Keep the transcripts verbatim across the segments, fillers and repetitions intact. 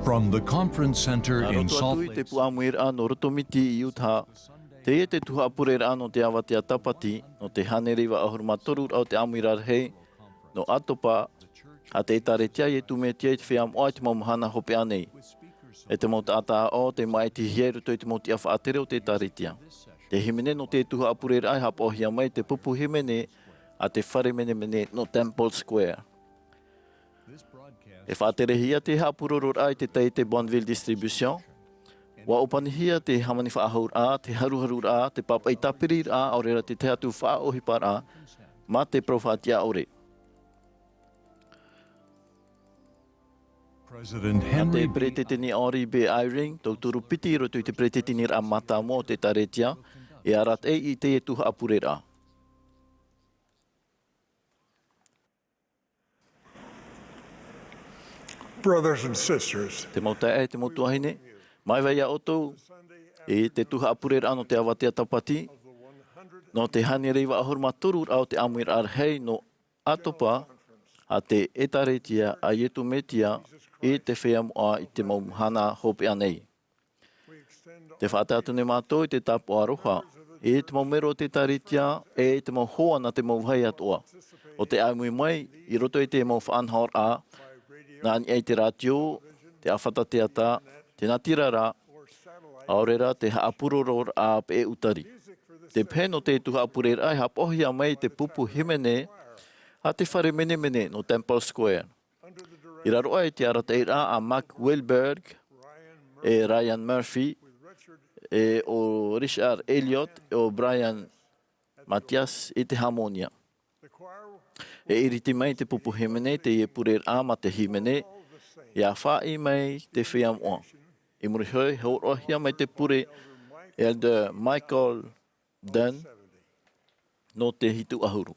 From the Conference Center in Salt Lake City. Nā roto atu i te pū ʻāmuiraʻa nō Rotomiti i Utah, teie te tuhaʻa pureraʻa nō te avatea tāpati, nō te hānere iva ʻahuru mā toru raʻa o te ʻāmuiraʻa rahi, nō ʻAtopa, a te ʻĒtārētia a Iesu Mesia i te Feiā Moʻa i te mau mahana hopeʻa nei. E te mau taʻata aʻo tei māʻitihia i roto i te mau tiʻa faʻatere o te ʻĒtārētia. Te hīmene nō te tuhaʻa pureraʻa e haʻapaʻohia mai te pupu hīmene a te fare menemene nō Temple Square. E faʻaterehia te haʻapurororaʻa i te taiete Bonneville Distribution. ʻUa ʻōpanihia te hāmani faʻahou raʻa, te haruharu raʻa, te pāpaʻi tāpiri raʻa, ʻaore rā te tahi atu faʻaʻohiparaʻa, mā te parau faʻatiʻa ʻore. President Henry B. Peresideni Henry B. Eyring, tauturu piti i roto i te peresiteniraʻa mātāmua o te ʻĒtārētia, e arataʻi i teie tuhaʻa pureraʻa. Brothers and sisters, te mau taeaʻe, te mau tuahine, māuiui iā ʻoutou i te tuhaʻa pureraʻa nō te avatea tāpati, nō te hānere iva ʻahuru mā toru raʻa o te ʻāmuiraʻa rahi nō ʻAtopa, a te ʻĒtārētia a Iesu Mesia i te Feiā Moʻa i te mau mahana hopeʻa nei. Tē faʻatae atu nei mātou i te tāpaʻo aroha i te mau melo o te ʻĒtārētia, e i te mau hoa nā te mau vāhi atoʻa. ʻO tē ʻāmui mai i roto i te mau faʻanahoraʻa, nā niʻa i te rātio, te ʻāfata teata, te natirara, ʻaore rā te haʻapurororaʻa peʻe ʻūtari. Te pehe nō te tuhaʻa pureraʻa e haʻapaʻohia mai i te pupu hīmene a te fare menemene nō Temple Square. I raro aʻe i te arataʻiraʻa a Mark Wilberg, e Ryan Murphy, e ʻo Richard Elliott, e ʻo Brian Mathias i te hāmōnia. E iriti mai te pupu hīmene i teie pureraʻa mā te hīmene, ʻIa faʻaʻī mai te Feiā Moʻa. I muri iho, e hōroʻahia mai te pure Elder Michael Dunn nō te hitu ʻahuru.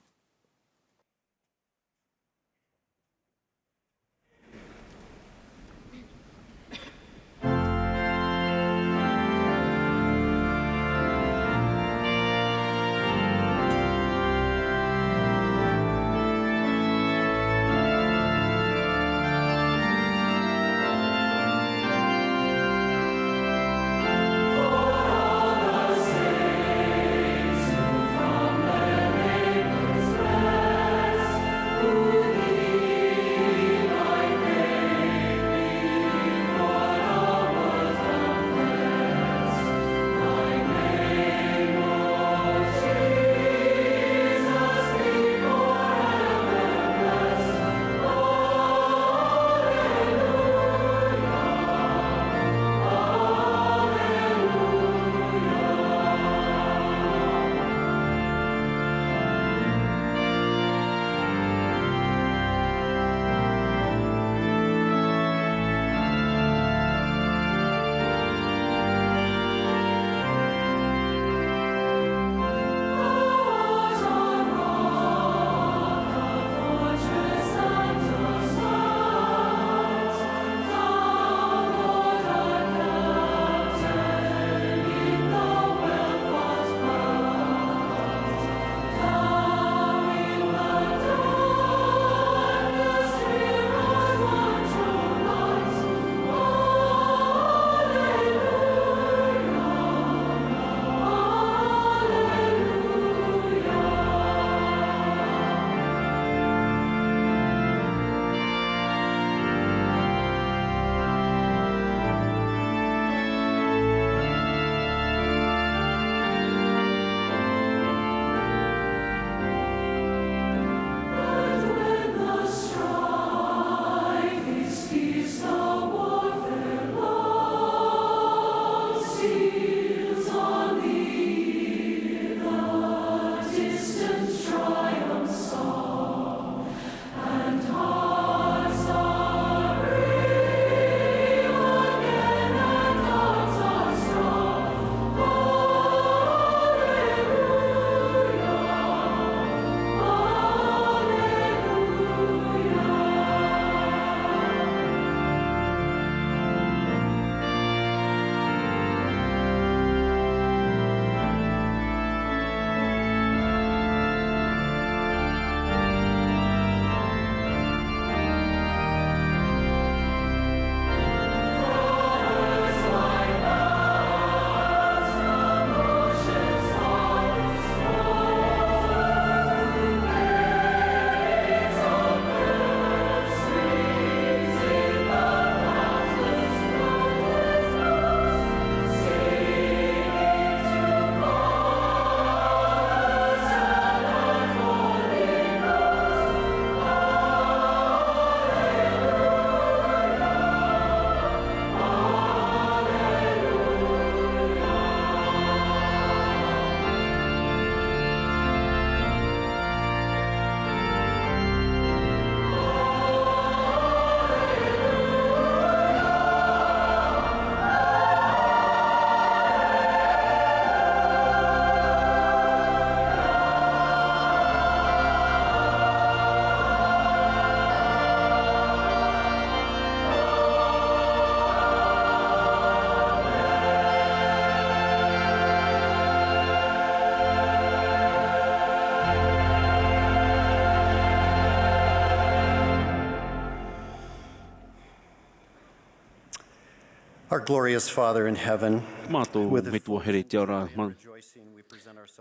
Our glorious Father in heaven, mātou with a metua here i te ao ra, ma-,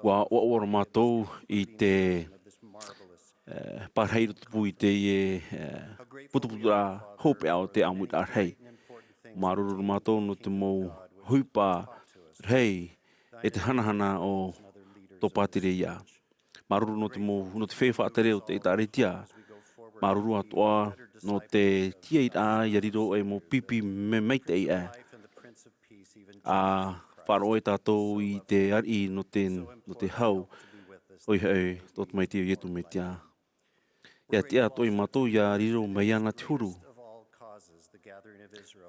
ua ʻoaʻoa roa mātou i te, eh, pārahi i roto i teie, eh, putuputuraʻa hopeʻa o te ʻāmuiraʻa rahi. Māuruuru roa mātou nō te mau ʻohipa rahi e te hanahana o tō pātireia. Māuruuru nō te mau, nō te feiā faʻatere o te ʻĒtārētia. Māuruuru atoʻa nō te tiaʻiraʻa ʻia riro ei mau pipi maitaʻi aʻe. ʻA faʻaroʻo ai tātou i te ariʻi nō te, nō te hau, ʻoia hoʻi, tō te Tamaiti ʻo Iesu Mesia. ʻIa tiʻa atoʻa ia mātou ʻia riro mai iāna te huru.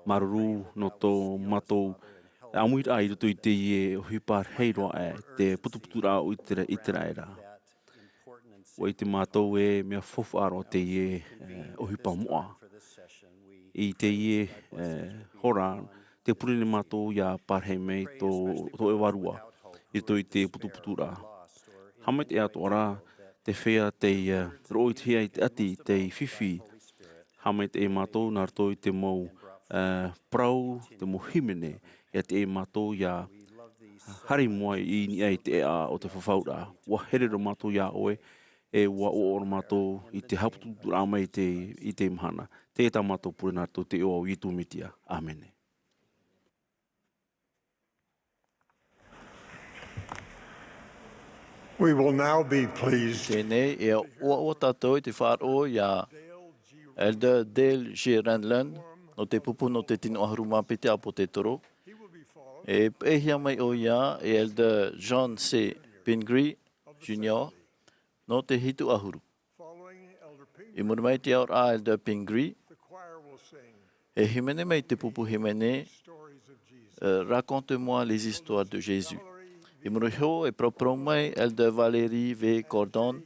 Māuruuru nō tō mātou ʻāmuiraʻa i roto i teie ʻohipa rahi roa aʻe, te putuputuraʻa o ʻĪtera-, ʻĪteraʻera. ʻUa ʻite mātou e mea faufaʻa roa teie, eh, ʻohipa moʻa. I teie, eh, hora, tē pure nei mātou ʻia pārahi mai tō, tō ʻoe Vārua i roto i te putuputuraʻa. Haʻamaitaʻi atoʻa ra te feiā tei, eh, roʻohia i te ʻati, tei fifi. Haʻamaitaʻi mātou nā roto i te mau, eh, parau, te mau hīmene, ʻia tiʻa mātou ʻia haere i mua i niʻa i te ʻēʻa o te fafauraʻa. ʻUa here roa mātou iā ʻoe, e ʻua ʻoaʻoa roa mātou i te haʻaputuputuraʻa mai i te, i te mahana. Teie tā mātou pure nā roto i te iʻoa o Iesu Mesia. ʻĀmene. We will now be pleased. Teie nei, e ʻoaʻoa tātou i te faʻaroʻo iā Elder Dale G. Renlund, nō te pupu nō te tino ʻahuru mā piti ʻāpōsetolo. E peʻehia mai ʻoia e Elder John C. Pingree Junior, nō te hitu ʻahuru. I muri mai i te aʻoraʻa a Elder Pingree, e hīmene mai te pupu hīmene, eh, Raconte-moi les histoires de Jésus. I muri iho, e paraparau mai Elder Valerie V. Gordon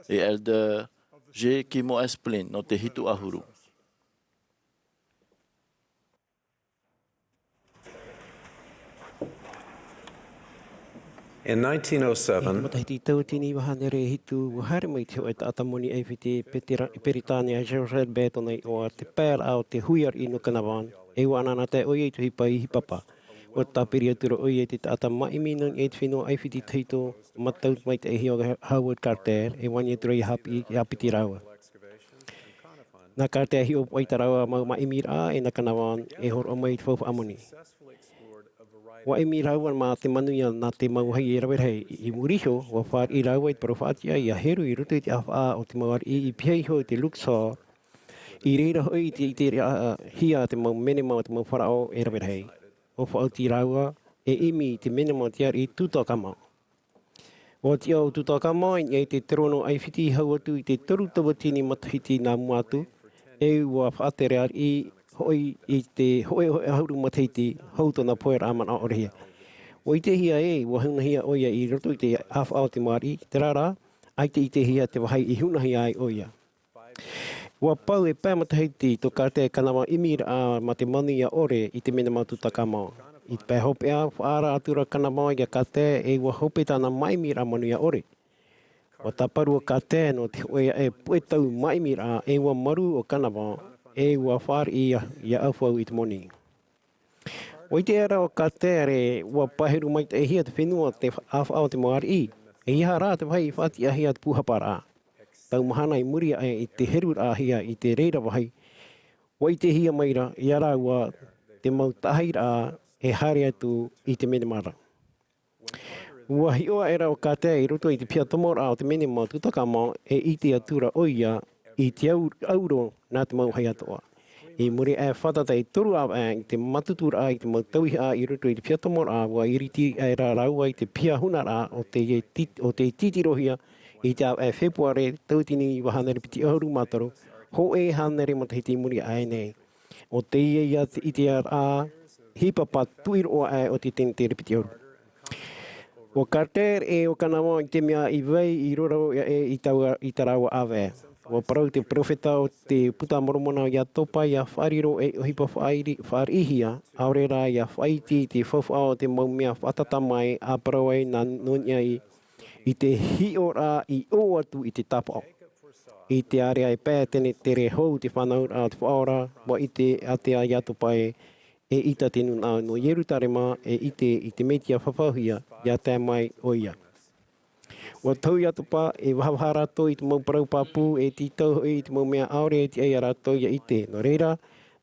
e Elder J. Kimball Esplin nō te hitu ʻahuru. In nineteen oh seven, I te matahiti tauatini iva hānere e hitu, ʻua haere mai te hōʻē taʻata moni ʻAifiti i Petera-, Peretānia, Joseph Bell tōna iʻoa, te pae raʻa o te hui ariʻi nō Kanavon, e ʻua ʻanaʻanatae ʻoia i te ʻohipa i Hipapa. ʻUa tāpiri atu ra ʻoia i te taʻata māʻimi nō niʻa i te fenua ʻAifiti tahito, matau maitaʻi hia ʻo Howard Carter, e vani atu ra ʻia haʻapiʻi, ʻia haʻapiʻi rāua. Nā Carter e hiʻo atu i tā rāua mau māʻimiraʻa e nā Kanavon e hōroʻa mai i te faufaʻa moni. ʻUa ʻimi rāua mā te manuia nā te mau vāhi e rave rahi. I muri iho, ʻua fāriʻi rāua i te parau faʻatiʻa ʻia heru i roto i te ʻāfaʻa o te mau ariʻi i pihaʻi iho i te Luxor, i reira hoʻi i te, i te ʻitehia te mau menema o te mau Faraō e rave rahi. ʻUa faʻaoti rāua e ʻimi i te menema o te ariʻi Tutankhamun. ʻUa tiʻa ʻo Tutankhamun i niʻa i te terōno ʻAifiti hau atu i te toru tauatini matahiti nā mua atu, e ʻua faʻatere ariʻi hoʻi i te hōʻē, hōʻē ʻahuru matahiti hou tōna pohe raʻa manaʻo ʻorehia. ʻUa ʻitehia ē, ʻua hunahia ʻoia i roto i te ʻāfaʻa o te mau ariʻi, terā rā, ʻaita i ʻitehia te vāhi i hunahia ai ʻoia. ʻUa pau e pae matahiti tō Carter e kanavaʻimiraʻa mā te manuia ʻore i te menema Tutankhamun. I te pae hopeʻa, faʻaara atu ra Kanavon iā Carter e ʻua hope tāna māʻimiraʻa manuia ʻore. ʻUa tāparu ʻo Carter nō te hōʻē aʻe puʻe tau māʻimiraʻa e ʻua marū ʻo Kanavon e ʻua fāriʻi ʻia, ʻia ʻaufau i te moni. ʻUa ʻite ra ʻo Carter ē, ʻua paheru maitaʻihia te fenua, te ʻāfaʻa o te mau ariʻi. ʻEiaha rā te vāhi i faʻatiʻahia te pūhaparaʻa. Tau mahana i muri aʻe i te heruraʻahia i te reira vāhi, ʻua ʻitehia mai ra iā rāua te mau taʻahiraʻa e haere atu i te menema ra. ʻUa hiʻo aʻera ʻo Carter i roto i te piha tomoraʻa o te menema Tutankhamun e ʻite atu ra ʻoia i te au-, auro nā te mau vāhi atoʻa. I muri aʻe fātata e toru ʻāvaʻe i te mātuturaʻa i te mau tauihaʻa i roto i te piha tomoraʻa, ʻua iriti aʻera rāua i te piha hunaraʻa o te, ʻo tei titirohia i te ʻāvaʻe Fepuare, tauatini iva hānere piti ʻahuru mā toru, hōʻē hānere matahiti i muri aʻe nei. ʻO teie ïa te ʻiteraʻa hipapa tuʻiroʻo aʻe o te tenitere piti ʻahuru. ʻO Carter e ʻo Kanavon i te mea i vai i roro aʻe i taua, i tā rāua ʻāvaʻe. ʻUa parau te peropheta o te Buka a Moromona iā Topa ʻia faʻariro ei ʻohipa faʻairi-, faʻariʻihia, ʻaore rā ʻia faʻaiti i te faufaʻa o te mau mea faʻatata mai, ʻa parau ai nā nō niʻa i, i te hiʻoraʻa i ʻō atu i te tāpaʻo. I te ārea e pae tenitere hou te fānauraʻa o te Faʻaora, ʻua ʻite ātea iā Topa ē, e ʻita te nūnaʻa nō Ierutarema, e ʻite i te Metia fafauhia, ʻia tae mai ʻoia. ʻUa tohu ʻia Topa, e vahavaha rātou i te mau parau pāpū, e tītau hoʻi i te mau mea ʻaore e tiʻa ia rātou ʻia ʻite. Nō reira,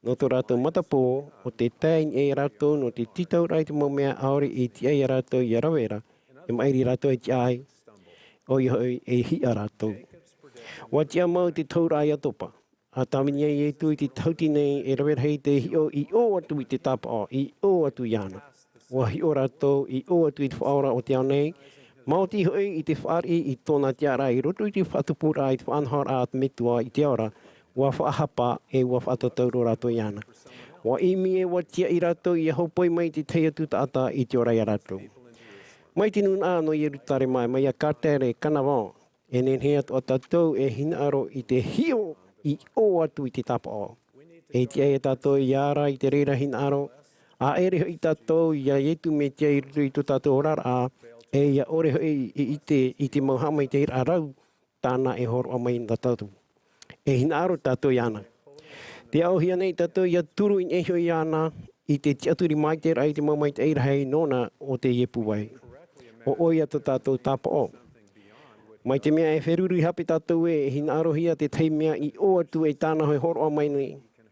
nō tō rātou matapō, ʻo tē tae i niʻa ia rātou nō te tītauraʻa i te mau mea ʻaore e tiʻa ia rātou ʻia rave ra, e maʻiri rātou e tiʻa ai, ʻoia hoʻi e hiʻa rātou. ʻUa tiʻa mau te tohuraʻa ʻia Topa. ʻA tāvini ai Ietu i te tahuti nei, e rave rahi te hiʻo i ʻō atu i te tāpaʻo, i ʻō atu iāna. ʻUa hiʻo rātou i ʻō atu i te Faʻaora o te ao nei, maoti hoʻi i te fāriʻi i tōna tiʻaraʻa i roto i te faʻatupuraʻa i te faʻanahoraʻa a te Metua i te ao ra, ʻua faʻahapa e ʻua faʻatatauro rātou iāna. ʻUa ʻimi e ʻua tiaʻi rātou ʻia hōpoi mai i te tahi atu taʻata i te ora ia rātou. Mai te nūnaʻa nō Ierutarema, mai ia Carter e Canavan, e nehenehe atoʻa tātou e hinaʻaro i te hiʻo i ʻō atu i te tāpaʻo. E tiʻa ia tātou ʻia ara i te reira hinaʻaro, ʻa ʻere hoʻi tātou ia Ietu Metia i roto i tō tātou oraraʻa, e ʻia ʻore hoʻi i ʻite i te mau haʻamaitaʻiraʻa rau tāna e hōroʻa mai nā tātou. E hinaʻaro tātou iāna. Tē aʻohia nei tātou ʻia turu i niʻa iho iāna i te tiʻaturi maitaʻi raʻa i te mau maitaʻi rahi nōna ʻo te iepu vai. ʻO ʻoia tō tātou tāpaʻo. Mai te mea e feruri hape tātou ē, e hinaʻarohia te tahi mea i ʻō atu e tāna e hōroʻa mai nei,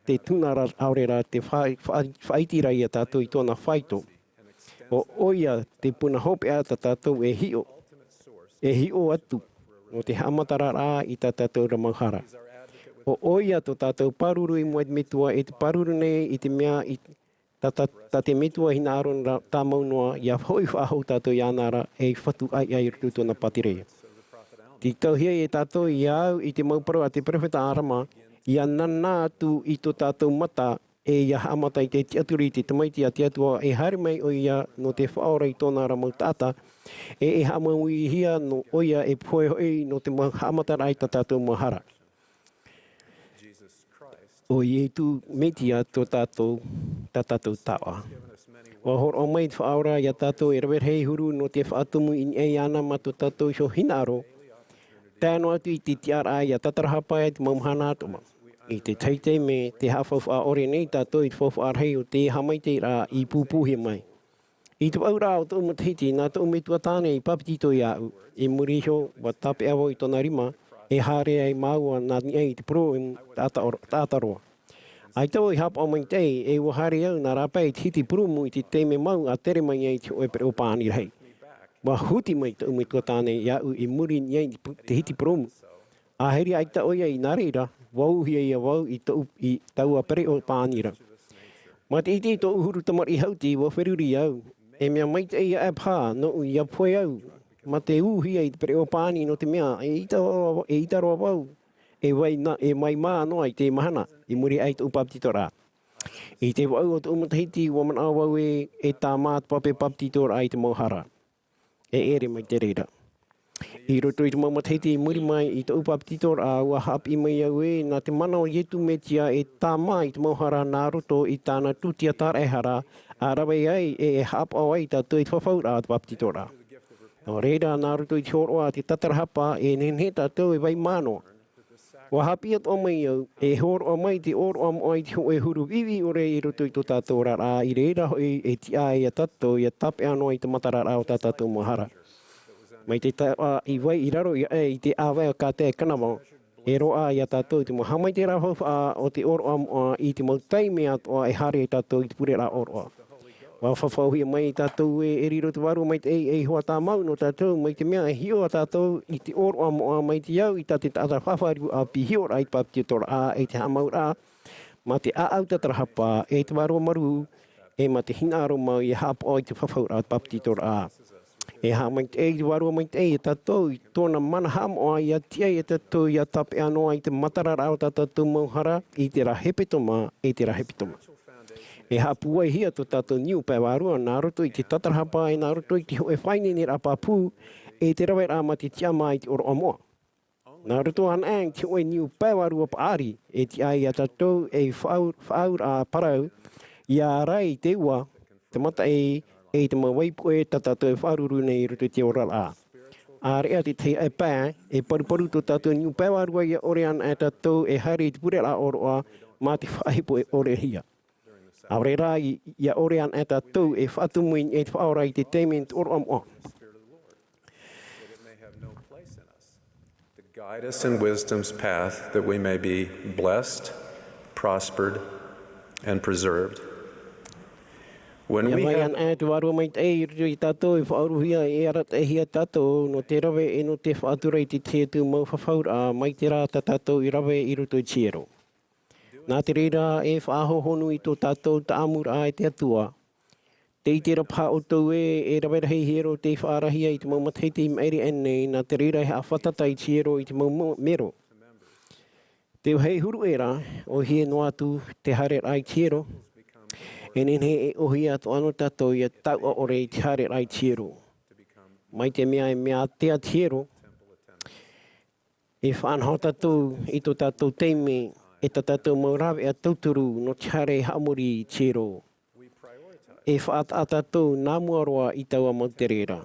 te tuna ra ʻaore rā te fa-, fa-, faʻaiti ra ia tātou i tōna faito. ʻO ʻoia te puna hopeʻa tā tātou e hiʻo, e hiʻo atu, nō te haʻamataraʻa i tā tātou ra mau hara. ʻO ʻoia tō tātou pāruru i mua i te Metua, e te pāruru nei i te mea i tā, tā, tā te Metua hinaʻaro ra tāmau noa, ʻia hoʻi faʻahou tātou iāna ra, ei fatu ʻaiʻa i roto i tōna pātireia. Tītauhia e tātou ʻia au i te mau parau a te peropheta Arama, ʻia nānā atu i tō tātou mata, e ʻia haʻamata i te tiʻaturi i te Tamaiti a te Atua, e haere mai ʻoia nō te faʻaora i tōna ra mau taʻata, e, e haʻamauihia nō ʻoia e pohe hoʻi nō te mau haʻamataraʻa i tā tātou mau hara. ʻO Ietu Metia tō tātou, tā tātou taoʻa. ʻUa hōroʻa mai te Faʻaora ia tātou e rave rahi huru nō te faʻatumu i niʻa iāna mā tō tātou iho hinaʻaro, tae noa atu i te tiʻaraʻa ʻia tatarahapa i te mau mahana atoʻa. I te tahi taime, tē haʻafaufaʻa ʻore nei tātou i te faufaʻa rahi o te haʻamaitaʻiraʻa i pūpūhia mai. I te vaʻuraʻa o tōʻu matahiti, nā tōʻu metua tāne i papetito iāʻu. I muri iho, ʻua tāpeʻa vau i tōna rima, e haere ai māua nā niʻa i te purōmu taʻata-, taʻata roa. ʻAita vau i haʻapaʻo maitaʻi, e ʻua haere au nā rāpae i te hiti purōmu i te taime mau ʻa tere mai ai te hōʻē pereʻoʻo pāʻani rahi. ʻUa huti mai tōʻu metua tāne iāʻu i muri i niʻa i te pu-, te hiti purōmu. ʻA hiri ʻaita ʻoia i nā reira, ʻua ūhia ia vau i tōʻu, i taua pereʻoʻo pāʻani ra. Mā te ʻite i tōʻu huru tamariʻi hauti, ʻua feruri au. E mea maitaʻi aʻe paha nōʻu ʻia pohe au, mā te ūhia i te pereʻoʻo pāʻani nō te mea, e ʻita roa, e ʻita roa vau, e vai na-, e vai mā noa i te mahana, i muri aʻe i tōʻu papetitoraʻa. I te vaʻu o tōʻu matahiti, ʻua manaʻo vau ē, e tāmā te pape papetitoraʻa i te mau hara. E ʻere mai te reira. I roto i te mau matahiti i muri mai i tōʻu papetitoraʻa, ʻua haʻapiʻi mai au ē, nā te mana o Ietu Metia e tāmā i te mau hara nā roto i tāna tūtia tāraʻehara, ʻa rave ai e, e haʻapaʻo ai tātou i te fafauraʻa a te papetitoraʻa. Nō reira, nā roto i te hōroʻa a te tatarahapa, e nehenehe tātou e vai mā noa. ʻUa haʻapiʻi atoʻa mai au, e hōroʻa mai te ʻōroʻa moʻa i te hōʻē huru viʻiviʻi ʻore i roto i tō tātou oraraʻa, i reira hoʻi e tiʻa ai ia tātou ʻia tāpeʻa noa i te matararaʻa o tā tātou mau hara. Mai te taʻa i vai i raro i aʻe i te ʻāvae o Carter e Canavan, e roaʻa ia tātou te mau haʻamaitaʻiraʻa faufaʻa o te ʻōroʻa moʻa i te mau taime atoʻa e haere ai tātou i te pureraʻa ʻōroʻa. ʻUa fafauhia mai ia tātou ē, e riro te Vārua Maitaʻi ei hoa tāmau nō tātou, mai te mea e hiʻo ā tātou i te ʻōroʻa moʻa mai te au i tā te taʻata faʻaruʻa piʻi hiʻoraʻa i te papetitoraʻa, e te haʻamauraʻa, mā te ʻāʻau tatarahapa, e te Vārua Marū, e mā te hinaʻaro mau ʻia haʻapaʻo i te fafauraʻa papetitoraʻa. E haʻamaitaʻi te Vārua Maitaʻi ia tātou i tōna mana haʻamoʻa ʻia tiʻa ia tātou ʻia tāpeʻa noa i te matararaʻa o tā tātou mau hara i te rā hepetoma, i te rā hepetoma. E haʻapūaihia tō tātou niu pae vārua nā roto i te tatarahapa e nā roto i te hōʻē faʻaineineraʻa pāpū, e te raveraʻa mā te tiʻamā i te ʻōroʻa moʻa. Nā roto anaʻe i te hōʻē niu pae vārua paʻari, e tiʻa ai ia tātou ei faʻau-, faʻauraʻa parau, ʻia ʻārai i te ua, te mataʻi, e te mau vaipuʻe tā tātou e faʻaruru nei i roto i te oraraʻa. ʻĀreʻa te tahi ʻae pae, e paruparu tō tātou niu pae vārua ʻia ʻore anaʻe tātou e haere i te pureraʻa ʻōroʻa, mā te faʻahepo e ʻorehia. ʻAore rā i, ia ʻore ana e tātou e faʻatumu i te faʻaora i te taime tōroʻa moʻa. That it may have no place in us. To guide us in wisdom's path, that we may be blessed, prospered, and preserved. When Ia we vai have ana e te Vārua Maitaʻi i roto ia tātou e faʻauruhia e arataʻihia tātou nō te rave e nō te faʻatura i te tahi atu mau fafauraʻa mai te rā tā tātou i rave i roto i te hiero. Nā te reira e faʻahohonu i tō tātou taʻamuraʻa e te Atua. Te ʻite ra paha ʻoutou ē, e rave rahi hiero tei faʻaarahia i te mau matahiti i maʻiri aʻe nei, nā te reira e haʻafātata i te hiero i te mau mo-, mero. Te vāhi huru ʻē rā, ʻōhie noa atu te haereraʻa i te hiero, e nehenehe e ʻōhie atoʻa nō tātou ia tauʻa ʻore i te haereraʻa i te hiero. Mai te mea e mea ātea te hiero, e faʻanaho tātou i tō tātou taime, e tā tātou mau rāveʻa tauturu nō te haere e haʻamori i te hiero. E faʻataʻa tātou nā mua roa i taua mau tere ra.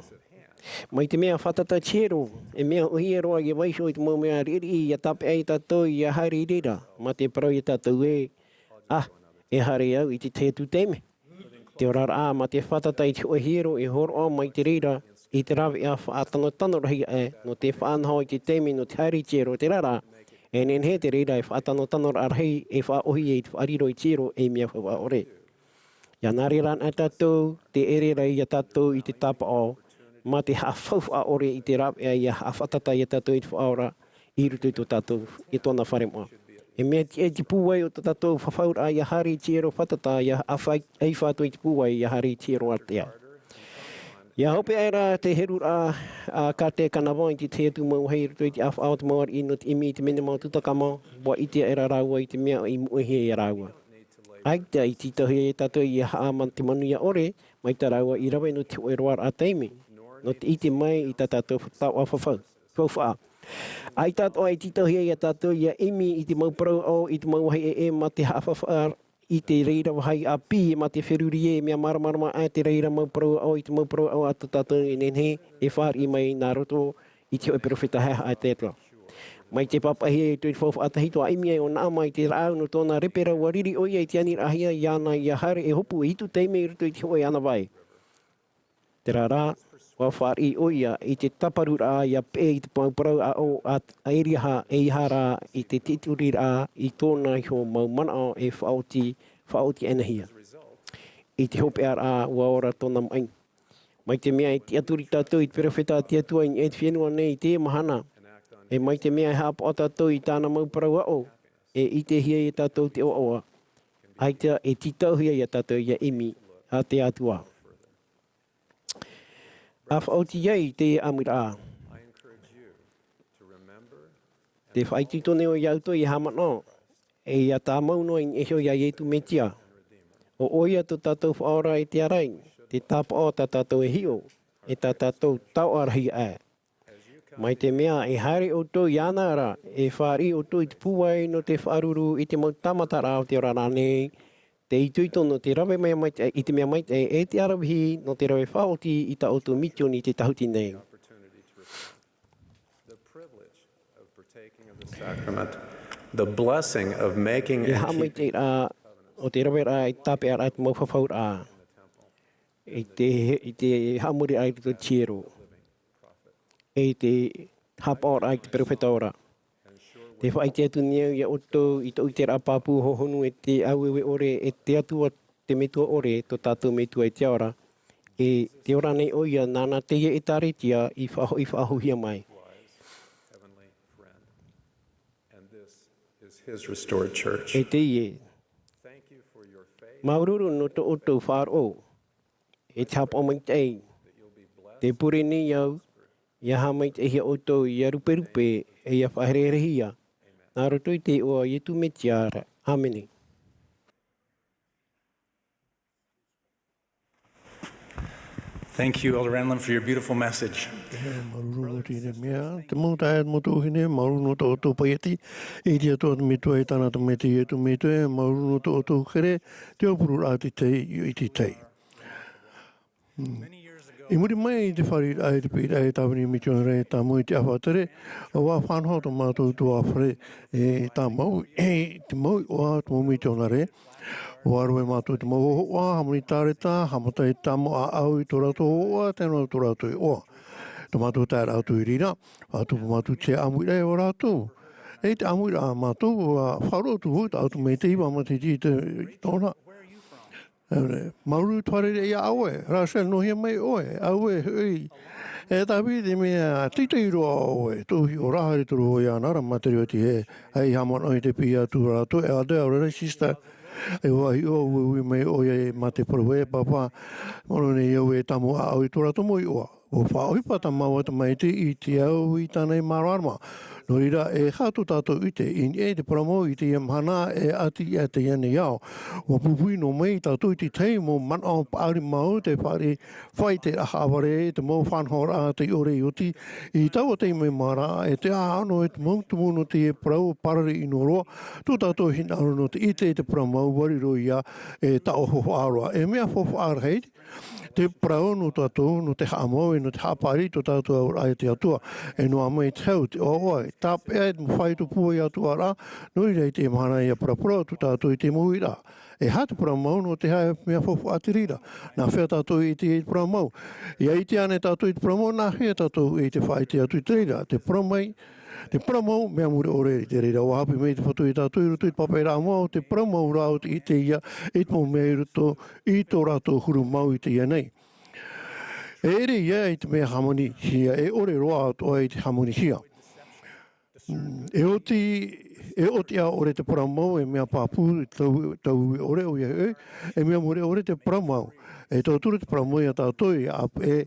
Mai te mea fātata te hiero, e mea ʻōhie roa ia vaiiho i te mau mea riʻiriʻi ia tāpeʻa ia tātou ia haere i reira, mā te parau ia tātou ē, ah, e haere au i te tahi atu taime. Te oraraʻa mā te fātata i te hōʻē hiero e hōroʻa mai te reira i te rāveʻa faʻatanotano rahi aʻe nō te faʻanaho i te taime nō te haere i te hiero, terā rā, e nehenehe te reira e faʻatanotanoraʻa rahi e faʻaʻōhie i te faʻariro i te hiero ei mea faʻaora. Ia nā reira ana tātou, te ʻere ra ia tātou i te tāpaʻo, mā te haʻafaufaʻa ʻore i te rāveʻa ia haʻafātata ia tātou i te faʻaora, i roto i tō tātou, i tōna fare moʻa. E mea tiʻa i te pūai o tō tātou fafauraʻa ia haere i te hiero fātata, ia haʻafai-, ʻaifa atu i te pūai ia haere i te hiero ātea. Ia hope aʻera te heruraʻa a Kāte Kanavon i te tahi atu mau vāhi i roto i te ʻāfaʻa o te mau ariʻi nō te ʻimi i te minimum o Tutankhamun, ʻua ʻite aʻera rāua i te mea i moʻehia ia rāua. ʻAita i tītauhia ia tātou ia haʻamā te manuia ʻore, mai tā rāua i rave nō te hōʻē roaraʻa taime, nō te ʻite mai i tā tātou taoʻa fafau, faufaʻa. ʻAita atoʻa i tītauhia ia tātou ia ʻimi i te mau parau aʻo i te mau vāhi ʻē, ʻē mā te haʻafaufaʻa i te reira vāhi ʻāpī, mā te feruri ē, mea māramarama aʻe te reira mau parau aʻo i te mau parau aʻo a tō tātou e nehenehe e fāriʻi mai nā roto i te hōʻē peropheta haʻehaʻa a te Atua. Mai te pāpaʻihia i te faufaʻa tahito a ʻimi ai ʻo Naama i te rāʻau nō tōna repe ra, ʻua riri ʻoia i te aniraʻahia iāna ia haere e hopu e hitu taime i roto i te hōʻē anavai. Terā rā, ʻua fāriʻi ʻoia i te tāparuraʻa ia peʻe i te mau parau aʻo a, a Eriaha, ʻeiaha rā i te tiʻaturiraʻa i tōna iho mau manaʻo e faʻaoti, faʻaoti aʻenahia. I te hopeʻaraʻa, ʻua ora tōna maʻi. Mai te mea e tiʻaturi tātou i te peropheta a te Atua i niʻa i te fenua nei i teie mahana, e mai te mea e haʻapaʻo tātou i tāna mau parau aʻo, e ʻitehia ia tātou te ʻoaʻoa. ʻAita e tītauhia ia tātou ia ʻimi a te Atua. ʻA faʻaoti ai te ʻamuraʻa. Te faʻaitoito nei ʻoe iā ʻoutou ia haʻamanaʻo, e ia tāmau noa i niʻa iho iā Iesu Mesia. ʻO ʻoia tō tātou Faʻaora e te ārai, te tāpaʻo tā tātou e hiʻo, e tā tātou taoʻa rahi aʻe. Mai te mea e haere ʻoutou iāna ra, e fāriʻi ʻoutou i te pūai nō te faʻaruru i te mau tāmataraʻa o te oraraʻa nei, te itoito nō te rave mai, mai, i te mea maitaʻi, e te aravihi nō te rave faʻaoti i tā ʻoutou misioni i te tāhuti nei. The privilege of partaking of the sacrament, the blessing of making E and keeping haʻamaitaʻiraʻa o te raveraʻa e tāpeʻaraʻa te mau fafauraʻa. I te, i te haʻamoriraʻa i roto i te hiero. E i te haʻapaʻoraʻa i te peropheta ora. Te faʻaʻite atu nei au iā ʻoutou i tōʻu ʻiteraʻa pāpū hohonu e te aueue ʻore e te Atua te Metua ʻore, tō tātou Metua i te ao ra. E te ora nei ʻoia, nāna teie ʻētāretia i faʻahoʻi faʻahouhia mai. And this is his restored church. E teie. Māuruuru nō tō ʻoutou faʻaroʻo. E te haʻapaʻo maitaʻi. Te pure nei au, ia haʻamaitaʻihia ʻoutou, ia ruperupe, e ia faʻahereherehia. Nā roto i te iʻoa o Iesu Mesia ra. ʻĀmene. Thank you, Elder Renlund, for your beautiful message. E, māuruuru nō teie mea. Te mau taeaʻe, te mau tuahine, māuruuru nō tō ʻoutou paieti. E ʻite atoʻa te Metua i tāna Tamaiti Iesu Mesia, māuruuru nō tō ʻoutou here, te aupururaʻa i te tahi, i te tahi. Mm. I muri mai i te fāriʻiraʻa i te piʻiraʻa i te tāvini mitionare tāmau i te ʻāfaʻa tere, ʻua faʻanaho tō mātou tuaʻāfare e tāmau, e te mau iʻoa o te mau mitionare, ʻUa roaʻa mātou te mau hōhoʻa, hāmani tāreta, haʻamata i te tāmau ʻāʻau i tō rātou hōhoʻa, tae noa tō rātou iʻoa. Tō mātou taeraʻa atu i reira, ʻua tupu mātou te ʻāmuiraʻa iā rātou. E te ʻāmuiraʻa a mātou, ʻua faʻaroʻo atu vau, tāʻu atu mai te iva matahiti i te, i tōna. Māuruuru te fārerei iā ʻoe, Russell, nō hea mai ʻoe, auē, hoʻi. E Tāviti, mea teitei roa ʻoe, tōʻu hiʻoraʻa, haere atu vau iāna ra, mā te reo atu ē, ʻaita i haʻamanaʻo i te piʻi atu rātou, e ʻaita, ʻaore rā, sister, e ʻua hiʻo, ueue mai ʻoia mā te parau ē, Pāpā, Moronae, ʻia au e tāmau ʻāʻau i tō rātou mau iʻoa. ʻUa faʻaʻohipa tā māua tamaiti i te au i tāna e māramarama. Nō reira, e aha tō tātou ʻite i niʻa i te parau mau i teie mahana e ʻati i teie nei ao? ʻUa pūpū noa mai tātou i te tahi mau manaʻo paʻari mau, te fāriʻi faʻaʻite haʻavare, te mau faʻanahoraʻa tei ʻore i oti, i taua taime mā rā, e te ʻāʻano e te mau tumu nō teie parau parari ʻino roa, tō tātou hinaʻaro nō te ʻite i te parau mau, ʻua riro ïa e taʻo faufaʻa roa. E mea faufaʻa rahi te parau nō tātou, nō te haʻamau, e nō te haʻapaʻari i tō tātou auraʻa i te Atua. E noaʻa mai te hau, te ʻoaʻoa, e tāpeʻa, e te mau faʻaitoito pūai atu ā rā, nō reira i teie mahana ʻia paraparau atu tātou i te mau uiraʻa. E aha te parau mau, nō te aha e mea faufaʻa te reira? Nā hea tātou i ʻite i te parau mau? ʻIa ʻite ānei tātou i te parau mau, nā hea tātou i te faʻaʻite atu i te reira? Te parau mai, te parau mau, mea mure ʻore i te reira. ʻUa haʻapiʻi mai te Fatu iā tātou i roto i te pāpaʻiraʻa mau, te parau mau rā ʻo te ʻite ïa i te mau mea i roto i tō rātou huru mau i teie nei. E ʻere ïa i te mea hāmanihia, e ʻore roa atoʻa i te hāmanihia. Mm, e oti, e oti ʻaore te parau mau, e mea pāpū, tau, tau ʻore, ʻoia hoʻi, e mea mure ʻore te parau mau. E tauturu te parau mau iā tātou, ʻia ʻape,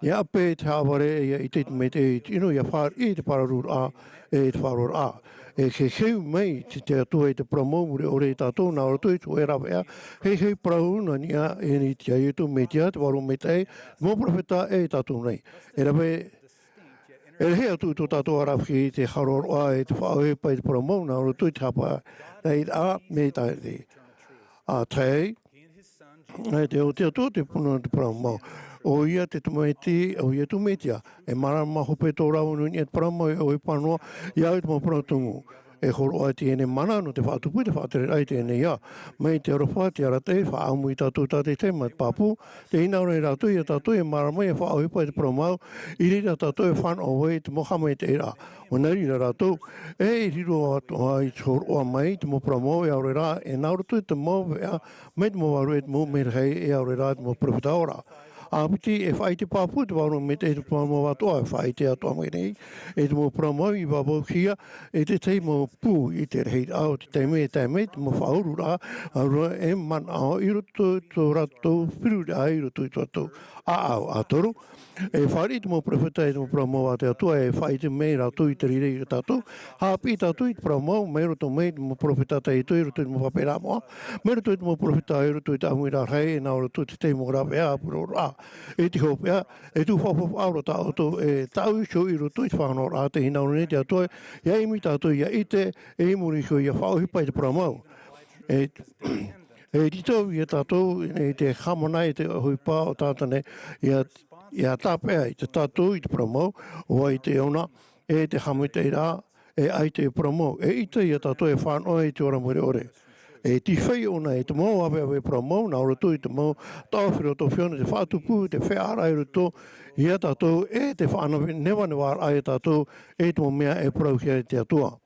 ʻia ʻape te haʻavare, ʻia ʻite i te maitaʻi, i te ʻino, ʻia fāriʻi te pāraruraʻa, e te faʻaroʻoraʻa. E heheu mai te, te Atua i te parau mau mure ʻore iā tātou, nā roto i te hōʻē rāveʻa, heheu parau nā niʻa i niʻa iā Iesu Mesia, te Vārua Maitaʻi, mau perofeta, e tātou nei. E rave, e rahi atu tō tātou aravihi te haʻaroʻaroʻa e te faʻaʻohipa i te parau mau, nā roto i te haʻapaʻo, nā i rā, mai tāʻiri. ʻA tae, e te, ʻo te Atua te puna o te parau mau. ʻOia te tamaiti, ʻo Iesu Mesia, e māramarama hope tō rāua nō niʻa i te parau mau, e ʻohipa noa, ʻia au i te mau parau tumu. E hōroʻa i teie nei mana nō te faʻatupu i te faʻatereraʻa i teie nei ao. Mai te aroha, te arataʻi, faʻaʻamu ia tātou tātaʻitahi mā te pāpū, tē hinaʻaro nei rātou iā tātou e mārama ʻia faʻaʻohipa i te parau mau, i reira tātou e fānaʻo ai i te mau haʻamaitaʻiraʻa. ʻUa nā reira rātou, e riro atoʻa i te hōroʻa mai i te mau parau mau, e ʻaore rā, e nā roto i te mau veʻa, mai te mau vārua, e te mau merahi, e ʻaore rā, te mau perofeta ora. ʻA piti, e faʻaʻite pāpū te Vārua Maitaʻi i te parau mau atoʻa, e faʻaʻite atoʻa mai nei, e te mau parau mau i vāvāhia, e te tahi mau pū i te rahiraʻa o te taime, e tae mai te mau faʻaururaʻa, ʻaore rā e manaʻo i roto i tō rātou feruriraʻa, i roto i tō rātou ʻāʻau. ʻA toru, e fāriʻi te mau perofeta, e te mau parau mau a te Atua, e faʻaʻite mai rātou i te reira iā tātou, haʻapiʻi tātou i te parau mau, mai roto mai te mau perofeta tahito, i roto i te mau pāpaʻiraʻa moʻa, mai roto i te mau perofeta, i roto i te ʻāmuiraʻa rahi, e nā roto i te tahi mau rāveʻa, ʻāpuroroʻa, e te hopeʻa, e tuʻu faʻaroʻo tā ʻoutou, e tāʻu iho i roto i te faʻanahoraʻa, tē hinaʻaro nei te Atua, ʻia ʻimi tātou, ʻia ʻite, e i muri iho, ʻia faʻaʻohipa i te parau mau. E, e tītau ia tātou, i te haʻamanaʻo i te ʻohipa o Sātane, ʻia, ʻia tāpeʻa ia tātou i te parau mau, ʻo vai te ʻona, e te haʻamaitaʻiraʻa, e ʻaita e parau mau, e ʻita ia tātou e fānaʻo i te ora mure ʻore. E tīfai ʻōna i te mau ʻāvaʻe parau mau, nā roto i te mau taʻo filosofia nō te faʻatupu, te feiā raʻa i roto ia tātou, e te faʻanevanevaraʻa ia tātou, e te mau mea e parauhia e te Atua.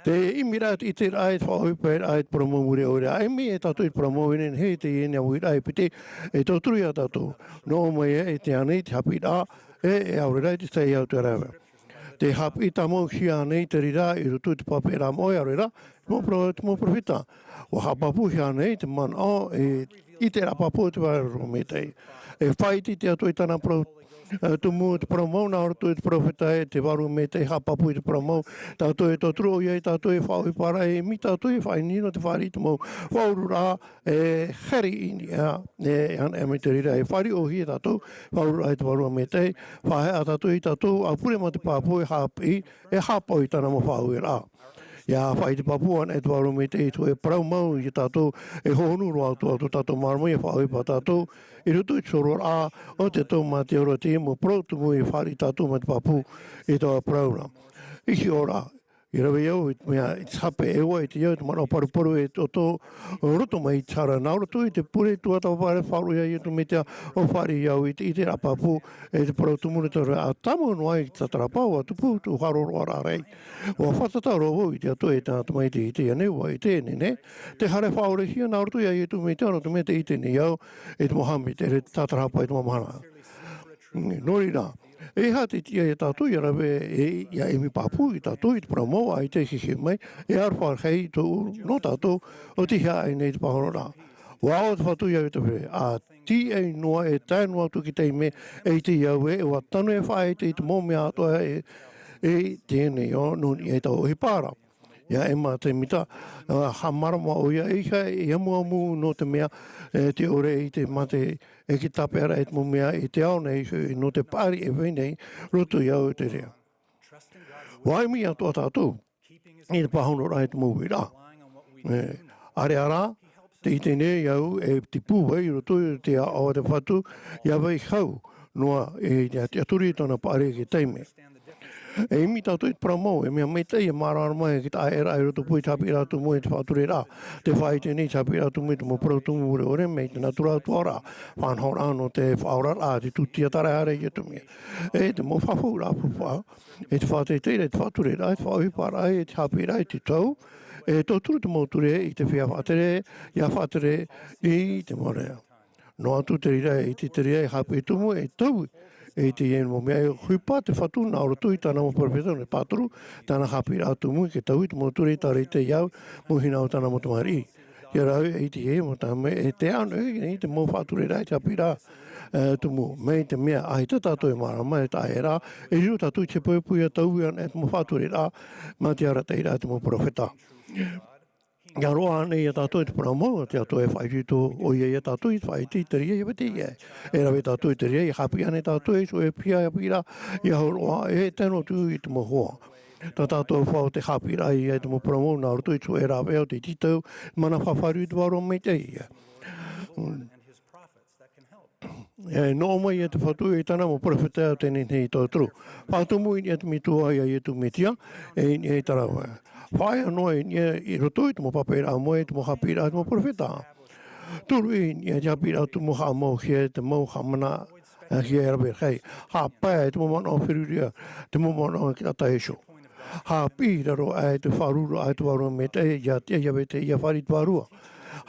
Te ʻimiraʻa, te ʻiteraʻa, e te faʻaʻohiparaʻa, e te parau mau mure ʻore, ʻa ʻimi e tātou i te parau mau, e nehenehe teie nei ʻāmuiraʻa e piti, e tauturu ia tātou. Noaʻa mai e te ani, te haʻapiʻiraʻa, e, e ʻaore rā, te tahi atu rā. Te haʻapiʻi tāmauhia nei te reira i roto i te pāpaʻiraʻa moʻa, e ʻaore rā, te mau poro-, te mau perofeta. ʻUa haʻapāpūhia nei te manaʻo, e, i te rāpapo o te Vārua Maitaʻi. E faʻaʻite te Atua i tāna parau, e, tumu te parau mau, nā roto i te perofeta, e te Vārua Maitaʻi haʻapāpū i te parau mau. Tātou e tauturu ʻoia ia tātou e faʻaʻohipa ra, e ʻimi tātou e faʻaʻite nō te fāriʻi i te mau faʻaururaʻa, e haere i niʻa, e, e ana, e mai te reira, e fāriʻihia tātou, faʻaururaʻa i te Vārua Maitaʻi, faʻaheʻa tātou ia tātou, ʻa pure mā te pāpū, e haʻapiʻi, e haʻapaʻo i tāna mau faʻaueraʻa. ʻIa faʻaʻite pāpū anaʻe te Vārua Maitaʻi i te hōʻē parau mau ia tātou, e hohonu roa atu, atu tātou māramarama ʻia faʻaʻohipa tātou, i roto i te hōroʻaraʻa o te Atua mā te aroha, te mau parau tumu e fāriʻi tātou mā te pāpū i taua parau ra. I hiʻo ra, I rave au i te mea, i te hape e ua i te au, te manaʻo paruparu e toto, roto mai i te hara, nā roto i te pure tuatāpaparahi e faʻaroʻo ia Iesu Mesia, ʻua fāriʻi au i te, i te ʻiteraʻa pāpū, e te parau tumu nei te ora, ʻa tāmau noa i te tātarahapa, ʻua tupu, tō haroroʻa rahi. ʻUa fātata roa vau i te Atua e te Tamaiti i teie nei, ʻua ʻite e nehenehe, te hara e faʻaorehia nā roto ia Iesu Mesia, nō te mea tē ʻite nei au, e te mau haʻamaitaʻi, te tātarahapa i te mau mahana. Nō reira, e aha te tiʻa ia tātou, ia rave, e, ia ʻimi pāpū ia tātou i te parau mau, ʻaita e heheu mai, e aroha rahi tō, nō tātou, ʻo tei haʻaʻi nei te pāhonoraʻa. ʻUa ʻo te Fatu ia i te fare, ʻa tīaʻi noa e tae noa atu i te taime, e ʻite au ē, ʻua tano e faʻaʻite i te mau mea atoʻa e, e teie nei ʻo, nō niʻa i taua ʻohipa ra. Ia Emma Tēmita, ā, haʻamārama ʻoia e ʻeiaha e amuamu nō te mea, e, te ʻore i te mate, e te tāpeʻaraʻa i te mau mea i te ao nei, e, nō te paʻari e vai nei, roto i au te reira. ʻUa ʻimi atoʻa tātou, i te pāhonoraʻa i te mau uiraʻa. E, ʻāreʻa rā, tē ʻite nei au, e tipu vai roto i te aʻo a te Fatu, ia vai hau noa, e, ia tiʻaturi i tōna paʻari i te taime. E ʻimi tātou i te parau mau, e mea maitaʻi e māramarama i te taʻaʻēraʻa i rotopū i te haʻapiʻiraʻa tumu e te faʻatureraʻa. Tē faʻaʻite nei te haʻapiʻiraʻa tumu i te mau parau tumu mure ʻore, mai te nātura atoʻa ra, faʻanahoraʻa nō te faʻaoraraʻa, te tūtia tāraehara i te ʻatumia. E te mau fafauraʻa faufaʻa, e te faʻateiteiraʻa, e te faʻatureraʻa, e te faʻaʻohiparaʻa, e te haʻapiʻiraʻa, e te tau, e tauturu te mau ture i te feiā faʻatere, ia faʻatere i te mau reo. Noa atu te reira, e te reira e haʻapiʻi tumu, e taui, e teie mau mea, e ʻohipa te Fatu nā roto i tāna mau perofeta, nō te pāturu, tāna haʻapiʻiraʻa tumu, ke taui te mau ture i tārete i au, mau hinaʻaro tāna mau tamariʻi. Ia rave, e teie mau tāne, e te ano, e, e te mau faʻatureraʻa, e te haʻapiʻiraʻa, e, tumu, mai te mea, ʻaita tātou e māramarama, e taʻaʻēraʻa, e riro tātou i te hepohepo ia taui ana, e te mau faʻatureraʻa, mā te arataʻiraʻa, te mau perofeta. Ia roaʻa ānei ia tātou i te parau mau, te Atua e faʻaitoito ʻoia ia tātou i te faʻaitoito i te reira, ia vetahi ʻē. E rave tātou i te reira, ia haʻapiʻi ānei tātou i te hōʻē piha haʻapiʻiraʻa, ia hōroʻa, e tae noa atu i te mau hoa. Tā tātou faʻaʻite haʻapiʻiraʻa ia i te mau parau mau, nā roto i te hōʻē rāveʻa o te tītau, mana fafariu te Vārua Maitaʻi ia. E noaʻa mai ia te Fatu e tāna mau perofeta ʻo tē nehenehe e tauturu. Faʻatumu i niʻa i te Metua ia Iesu Mesia, e i niʻa i te rāveʻa. Faʻaea noa i niʻa i roto i te mau pāpaʻiraʻa moe, te mau haʻapiʻiraʻa, te mau perofeta. Turu i niʻa i te haʻapiʻiraʻa tumu haʻamauhia, te mau haʻamana, e, hia e rave rahi. Haʻapae te mau manaʻo feruri, te mau manaʻo ki te taʻata iho. Haʻapiʻi i raro aʻe te faʻaruru aʻe te Vārua Maitaʻi, ia tiʻa ia vetahi ia fāriʻi te Vārua.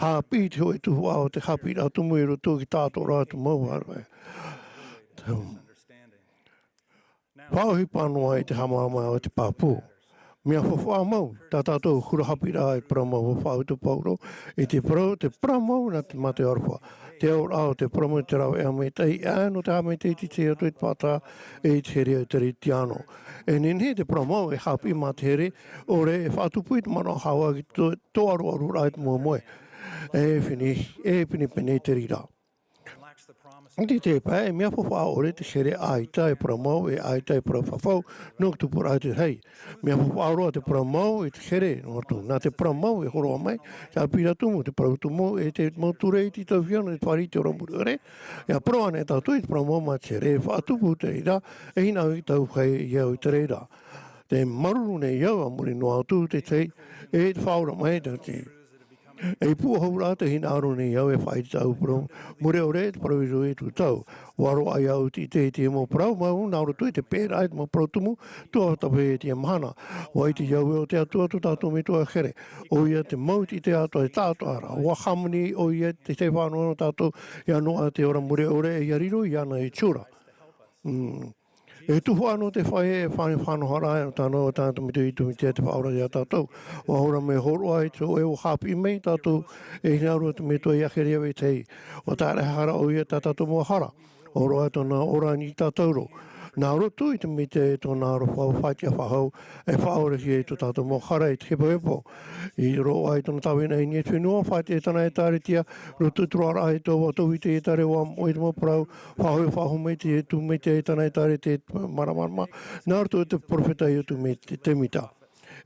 Haʻapiʻi te hōʻē tuhaʻa o te haʻapiʻiraʻa tumu i roto i te tātaraʻa o te mau rāveʻa. Faʻaʻohipa noa i te haʻamārama o te pāpū. Mea faufaʻa mau, tā tātou huru haʻapiʻiraʻa i te parau mau, ʻua faʻaʻite Paulo, i te parau, te parau mau nā te, mā te aroha. Te auraʻa o te parau mau i te rāveʻa maitaʻi, ʻaita nō te haʻamaitaʻi i te tahi atu i te fata, e i te here o te Kiristiano. E nehenehe te parau mau e haʻapiʻi mā te here ʻore, e faʻatupu i te manaʻo haʻavā ki tō, tō aroaruraʻa i te mau moe. E pene, e pinepine i te reira. I te, te pae, e mea faufaʻa ʻore te here ʻaita e parau mau, e ʻaita e parau fafau, nō te tupuraʻa i te rahi. Mea faufaʻa roa te parau mau i te here, nō atu, nā te parau mau e hōroʻa mai, te haʻapiʻiraʻa tumu, te parau tumu, e te mau ture i te tauhia nō te fāriʻi i te ora mure ʻore. ʻIa parau ānei tātou i te parau mau mā te here, e faʻatupu te reira, e hinaʻaro i te tahi ia i te reira. Tē māuruuru nei au, a muri noa atu te tahi, e te faʻaora mai, te, te, e pūʻohu rā te hinaʻaro nei au e faʻaʻite i tāʻu parau mure ʻore, te parau i roto i tō tātou. ʻUa roaʻa iāʻu te ʻite i te mau parau mau, nā roto i te pēraʻa i te mau parau tumu, tuatāpaparahi i teie mahana. ʻUa ʻite au ē ʻo te Atua tō tātou Metua here. ʻOia te mau ʻite atoʻa e taʻatoʻa ra. ʻUa hāmani ʻoia i te faʻanahoraʻa nō tātou, ʻia noaʻa te ora mure ʻore, e ʻia riro iāna i te ora. Mm. E tuhaʻa nō te faʻaea, e faʻa-, faʻanahoraʻa, e tāna, e tāna Tamaiti ʻo Iesu Mesia te Faʻaora ia tātou. ʻUa hōroʻa mai, hōroʻa i te hōʻē ʻua haʻapiʻi mai ia tātou, e hinaʻaro te Metua ʻia here ia vetahi. ʻUa tāraʻehara ʻoia tā tātou mau hara. Hōroʻa tōna ora i niʻa ia tātou ra. Nā roto i te Metua e tōna aroha faʻatiʻa faʻahou, e faʻaorehia i tō tātou mau hara i te hepohepo. I roaʻa i tōna tāvini i niʻa i te fenua, faʻatiʻa i tāna ʻĒtārētia, roto i te roaraʻa i tō, tō ʻĪteraʻera, ʻua moʻe i te mau parau, faʻahou, faʻahou mai te Tamaiti i tāna ʻĒtārētia, te māramarama, nā roto i te perofeta Iosefa Semita.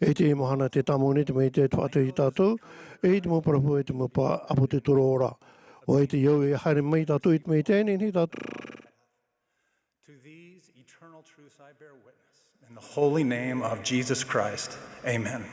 E teie mahana tē tāmau nei te Metua e te faʻatere ia tātou, e i te mau parau, e te mau pa-, ʻāpōsetolo ra. ʻUa ʻite au e haere mai tātou i te Metua e nehenehe tātou. To these eternal truths I bear witness, In the holy name of Jesus Christ, amen.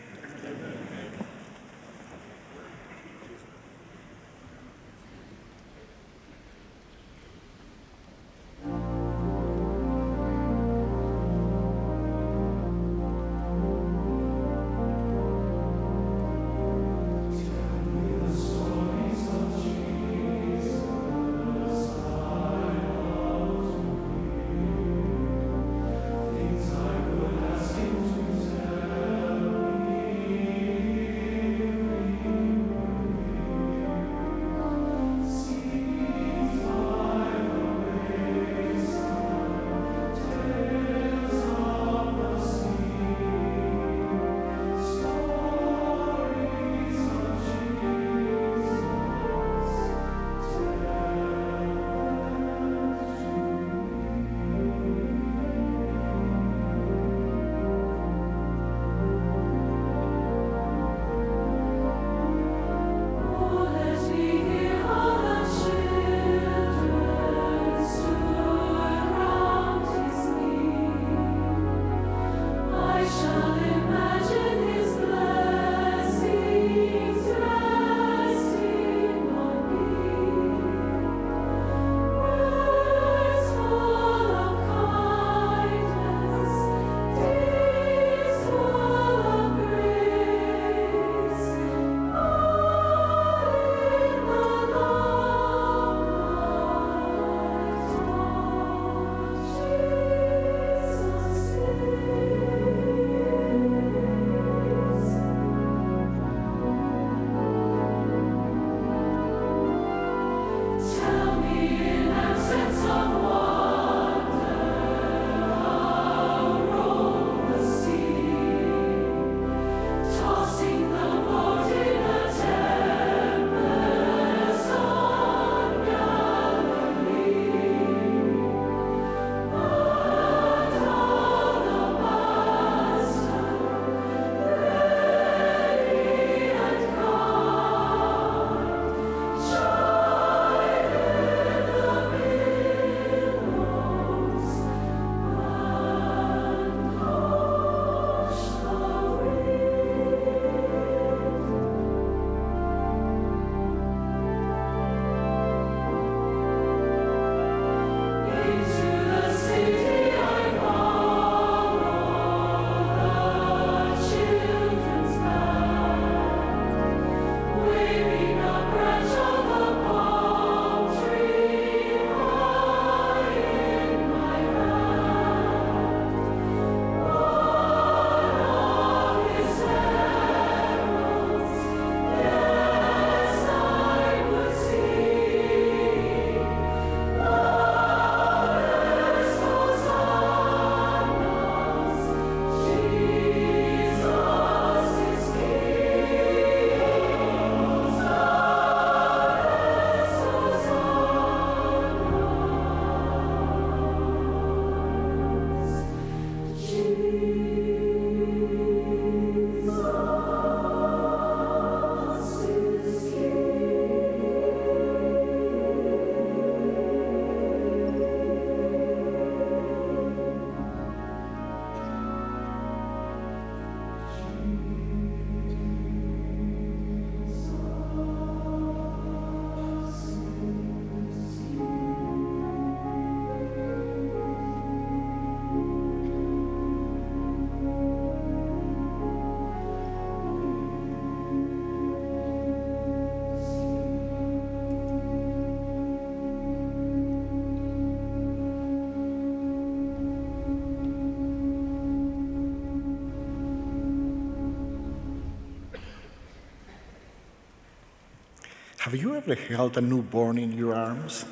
Have you ever held a newborn in your arms?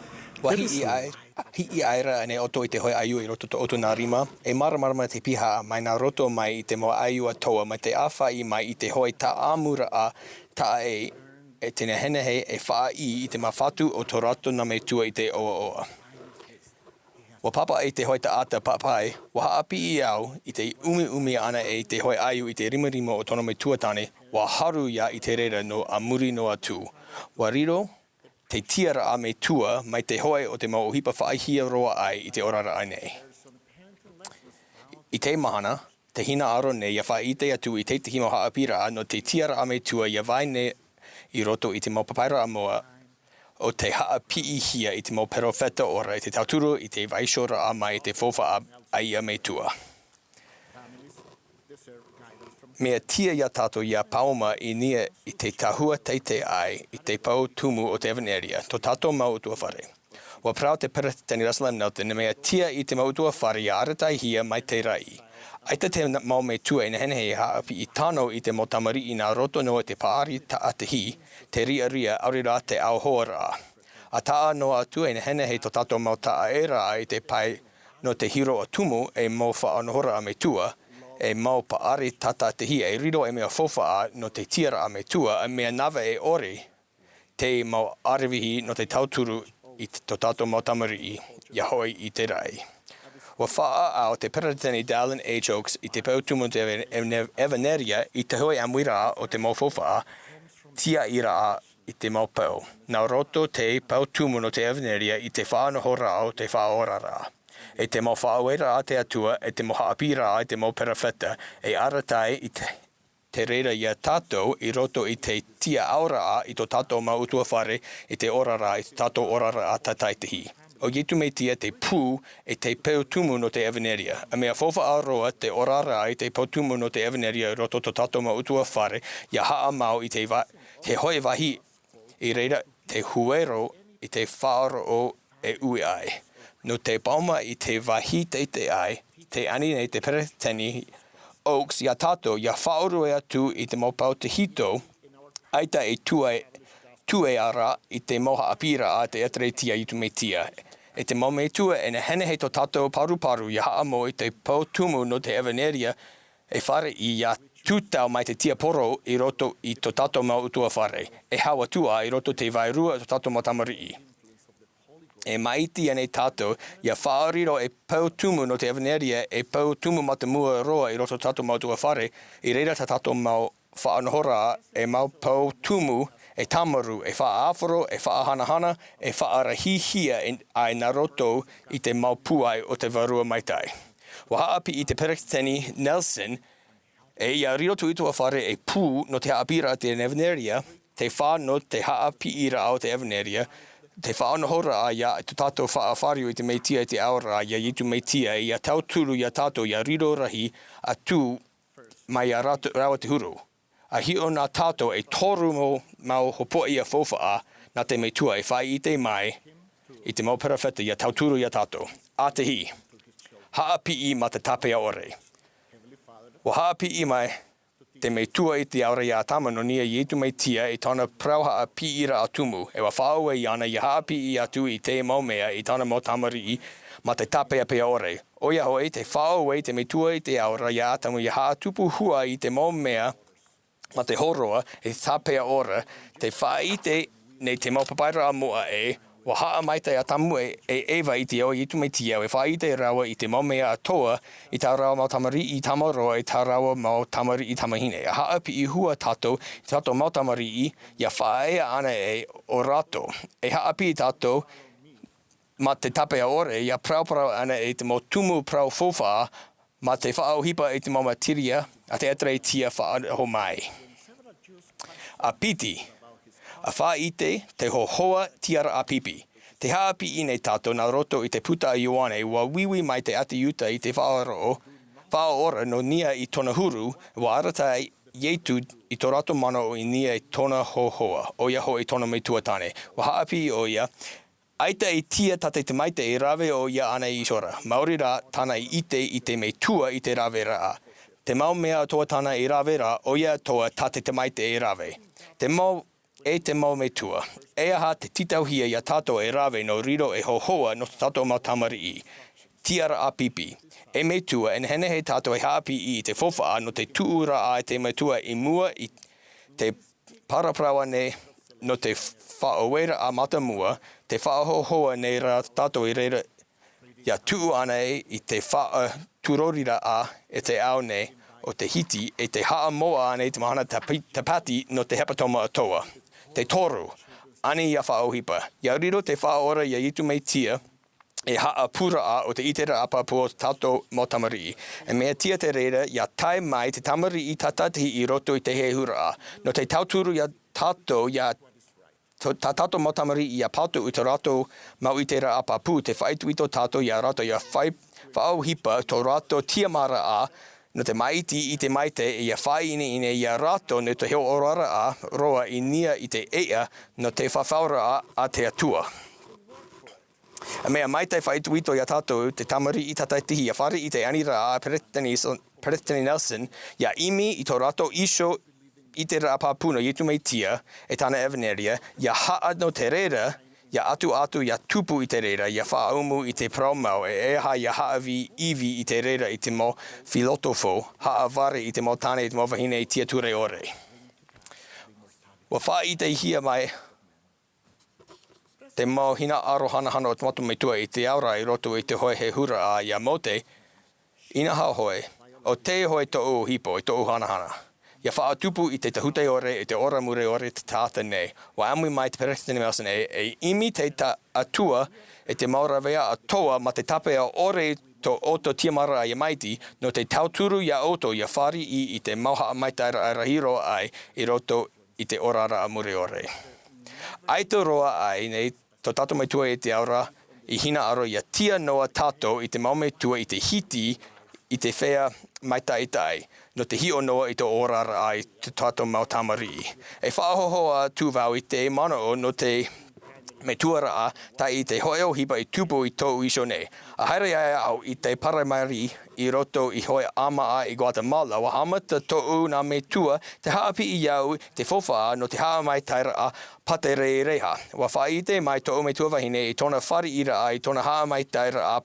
Ua hiʻi ai, hiʻi ai ra nei ʻoutou i te hōʻē ʻaiū i roto tō ʻoutou nā rima, e māramarama te pihaʻa mai nā roto mai i te mau ʻaiū atoʻa, mai te ʻāfaʻi mai i te hōʻē tāʻamuraʻa taʻa ʻē, e te nehenehe e faʻaʻī i te māfatu o tō rātou nā metua i te ʻoaʻoa. Ua pāpaʻi te hōʻē taʻata papaʻi, ua haʻapiʻi au i te ʻumiʻumi ʻana e i te hōʻē ʻaiū i te rimarima o tōna metua tāne, ua haru ia i te reira nō a muri noa atu. Ua riro te tiaraʻa metua mai te hōʻē o te mau ʻohipa faʻahiahia roa ai i te oraraʻa nei. I te mahana, te hinaʻaro nei ia faʻaʻite atu i tētahi mau haʻapiʻiraʻa nō te tiaraʻa metua ia vai nei i roto i te mau papairaʻa moa o te haʻapiʻihia i te mau perofeta ora i te tauturu i te vaiihoraʻa mai i te faufaʻa a ia metua. Mea tiʻa iā tātou ia Palmer i niʻa i te tahua teitei aʻe i te pou tumu o te ʻevanelia, tō tātou mau ʻutuāfare. ʻUa parau te Peresideni Russell M. Nelson, mea tiʻa i te mau ʻutuāfare ia arataʻihia mai te raʻi. ʻAita te mau metua e nehenehe e haʻapiʻi tano i te mau tamariʻi nā roto noa i te paʻari taʻata hī, te riaria, ʻaore rā te ʻauhoaraʻa. ʻA taʻa noa atu e nehenehe tō tātou mau taʻaʻēraʻa i te pae nō te hiroʻa tumu e mau faʻanahoraʻa metua, e mau paʻari taʻata hī e riro ei mea faufaʻa nō te tiaraʻa metua, e mea nava e ʻore te mau aravihi nō te tauturu i tō tātou mau tamariʻi, ia hoʻi i te raʻi. ʻUa faʻaʻau te Peresideni Dallin H. Oaks i te pou tumu o te ʻevanelia i te hoʻi ʻāmuiraʻa o te mau faufaʻa tiaʻiraʻa i te mau pou. Nā roto te pou tumu nō te ʻevanelia i te faʻanahoraʻa o te faʻaoraraʻa, e te mau faʻaueraʻa a te Atua, e te mau haʻapiʻiraʻa i te mau perofeta, e arataʻi i te te reira iā tātou i roto i te tiaʻauraʻa i tō tātou mau ʻutuāfare, i te oraraʻa, i tō tātou oraraʻa tātaitahi. ʻO Iesu Mesia te pū e te pou tumu nō te ʻevanelia. E mea faufaʻa roa te oraraʻa i te pou tumu nō te ʻevanelia i roto tō tātou mau ʻutuāfare, ia haʻamau i te va-, te hoʻi vāhi i reira te huero i te faʻaroʻo e ui ai. Nō te Palmer i te vāhi teitei aʻe, tē ani nei te Peresideni Oaks iā tātou ia faʻaruʻe atu i te mau pou tahito, ʻaita e tūʻe, tūʻe ara i te mau haʻapiʻiraʻa a te ʻĒtārētia Iesu Mesia. E te mau metua e nehenehe tō tātou paruparu ia haʻamau i te pou tumu nō te ʻevanelia, e fāriʻi ia tūtau mai te tiaporo i roto i tō tātou mau ʻutuāfare, e hau atu ā i roto te vairua o tō tātou mau tamariʻi. E māʻiti ānei tātou ia faʻariro ei pou tumu nō te ʻevanelia, ei pou tumu mātāmua roa i roto tō tātou mau ʻutuāfare, i reira tā tātou mau faʻanahoraʻa, ei mau pou tumu e tāmarū, e faʻaʻāfaro, e faʻahanahana, e faʻarahihia e, ai nā roto i te mau pūai o te Vārua Maitaʻi. ʻUa haʻapiʻi te Peresideni Nelson, e ia riro tō ʻutuāfare ei pū nō te haʻapiʻiraʻa a te ʻevanelia, te fā nō te haʻapiʻiraʻa o te ʻevanelia, te faʻanahoraʻa ia tō tātou faʻafāriu i te Mesia i te ao ra, iā Iesu Mesia, e ia tauturu iā tātou ia riro rahi atu mai iā rātou, rāua te huru. ʻA hiʻo na tātou e toru mau, mau hopoiʻa faufaʻa nā te Metua e faʻaʻite mai i te mau perofeta ia tauturu iā tātou. ʻA tahi, haʻapiʻi mā te tāpeʻa ʻore. ʻUa haʻapiʻi mai te Metua i te ao ra iā Ātama nō niʻa i Iesu Mesia i tōna parau haʻapiʻiraʻa tumu, e ʻua faʻaue iāna ia haʻapiʻi atu i te mau mea i tāna mau tamariʻi mā te tāpeʻapeʻa ʻore. ʻOia hoʻi, tē faʻaue te Metua i te ao ra iā Ātama ia haʻatupu hua i te mau mea mā te hōroa e tāpeʻa ʻore, tē faʻaʻite nei te mau papairaʻa moʻa ē, ʻua haʻamaitaʻi Ātama e, e Eva i te ao a Iesu Mesia, e faʻaʻite rāua i te mau mea atoʻa i tā rāua mau tamariʻi tamaroa, i tā rāua mau tamariʻi tamahine. ʻA haʻapiʻi hua tātou i tō tātou mau tamariʻi, ia faʻaea ānei ʻo rātou? E haʻapiʻi tātou mā te tāpeʻa ʻore, ia paraparau ānei te mau tumu parau faufaʻa, mā te faʻaʻohipa i te mau materia a te ʻĒtārētia faʻaroʻo mai. ʻA piti, ʻa faʻaʻite te hōhoʻa tiaraʻa pipi. Tē haʻapiʻi nei tātou nā roto i te puta a Ioane, ʻua uiui mai te ʻāti Iuta i te faʻaroʻo, faʻaora nō niʻa i tōna huru, ʻua arataʻi Iesu i tō rātou manaʻo i niʻa i tōna hōhoʻa, ʻoia hoʻi tōna metua tāne. ʻUa haʻapiʻi ʻoia, ʻAita e tiʻa tā te Tamaiti e rave ʻoia ānei i ʻō ra, maori rā tāna i ʻite i te Metua i te raveraʻa. Te mau mea atoʻa tāna i rave ra, ʻoia atoʻa tā te Tamaiti e rave. Te mau, e te mau metua, e aha te tītauhia iā tātou e rave nō riro ei hōhoʻa nō tō tātou mau tamariʻi? Tiaraʻa pipi. E metua, e nehenehe tātou e haʻapiʻi i te faufaʻa nō te tuʻuraʻa a te Metua i mua i te paraparau ānei nō te faʻaueraʻa mātāmua, tē faʻahōhoʻa nei rā tātou i reira, ia tuʻu ānei i te faʻaturoriraʻa e te ao nei o te hiti, e tē haʻamau ānei te mahana tāpi-, tāpati nō te hepetoma atoʻa. Te toru, ani ia faʻaʻohipa. Ia riro te Faʻaora iā Iesu Mesia, e haʻapūraʻa o te ʻiteraʻa pāpū o tātou mau tamariʻi. E mea tiʻa te reira, ia tae mai te tamariʻi tātaʻitahi i roto i te hehuraʻa. Nō te tauturu ia tātou, ia to-, tā tātou mau tamariʻi ia patu i tō rātou mau ʻiteraʻa pāpū, te faʻaitoito tātou ia rātou, ia fai-, faʻaʻohipa tō rātou tiamāraʻa, nō te māʻiti i te maitaʻi, ia faʻaineine ia rātou nō te hōʻoraraʻa roa i niʻa i te ʻēʻa, nō te fafauraʻa a te Atua. E mea maitaʻi faʻaitoito ia tātou te tamariʻi tātaʻitahi ia fāriʻi i te aniraʻa a Peresideni Son-, Peresideni Nelson, ia ʻimi i tō rātou iho ʻiteraʻa pāpū nō Iesu Mesia, e tāna ʻevanelia, ia haʻa nō te reira, ia ʻatuʻatu, ia tupu i te reira, ia faʻaumu i te parau mau, e ʻeiaha ia haʻavīvī i te reira i te mau filotofo, haʻavare i te mau tāne, i te mau vahine, i tiʻaturi ʻore. ʻUa faʻaʻitehia mai te mau hinaʻaro hanahana o te Metua, Metua i te ao ra i roto i te hōʻē hehuraʻa ia Mōse, inaha hoʻi, ʻo tē hoʻi tōʻu ʻohipa, ʻo tōʻu hanahana. Ia faʻatupu i te tahutai ʻore, i te ora mure ʻore te taʻata nei. ʻUa ʻāmui mai te Peresideni Nelson e, e ʻimi te ta-, Atua, e te mau rāveʻa atoʻa mā te tāpeʻa ʻore tō ʻoutou tiamāraʻa ia māʻiti, nō te tauturu ia ʻoutou, ia fāriʻi i te mau haʻamaitaʻiraʻa rahi roa ʻai i roto i te oraraʻa mure ʻore. ʻAita roa ʻai nei tō tātou Metua i te ao ra i hinaʻaro ia tiʻa noa tātou i te mau metua i te hiti i te feiā mātaʻitaʻi, nō te hiʻo noa i te oraraʻa i tō tātou mau tamariʻi. E faʻahoʻi atu vau i te manaʻo nō te metua raʻa, tae i te hōʻē ʻohipa i tupu i tōʻu iho nei. ʻA haere ai au i te paraimari i roto i te hōʻē ʻāmaʻa i Guatemala, ʻua haʻamata tōʻu nā metua te haʻapiʻi iāʻu i te faufaʻa nō te haʻamaitaʻiraʻa pāterereha. ʻUa faʻaʻite mai tōʻu metua vahine i tōna fāriʻiraʻa i tōna haʻamaitaʻiraʻa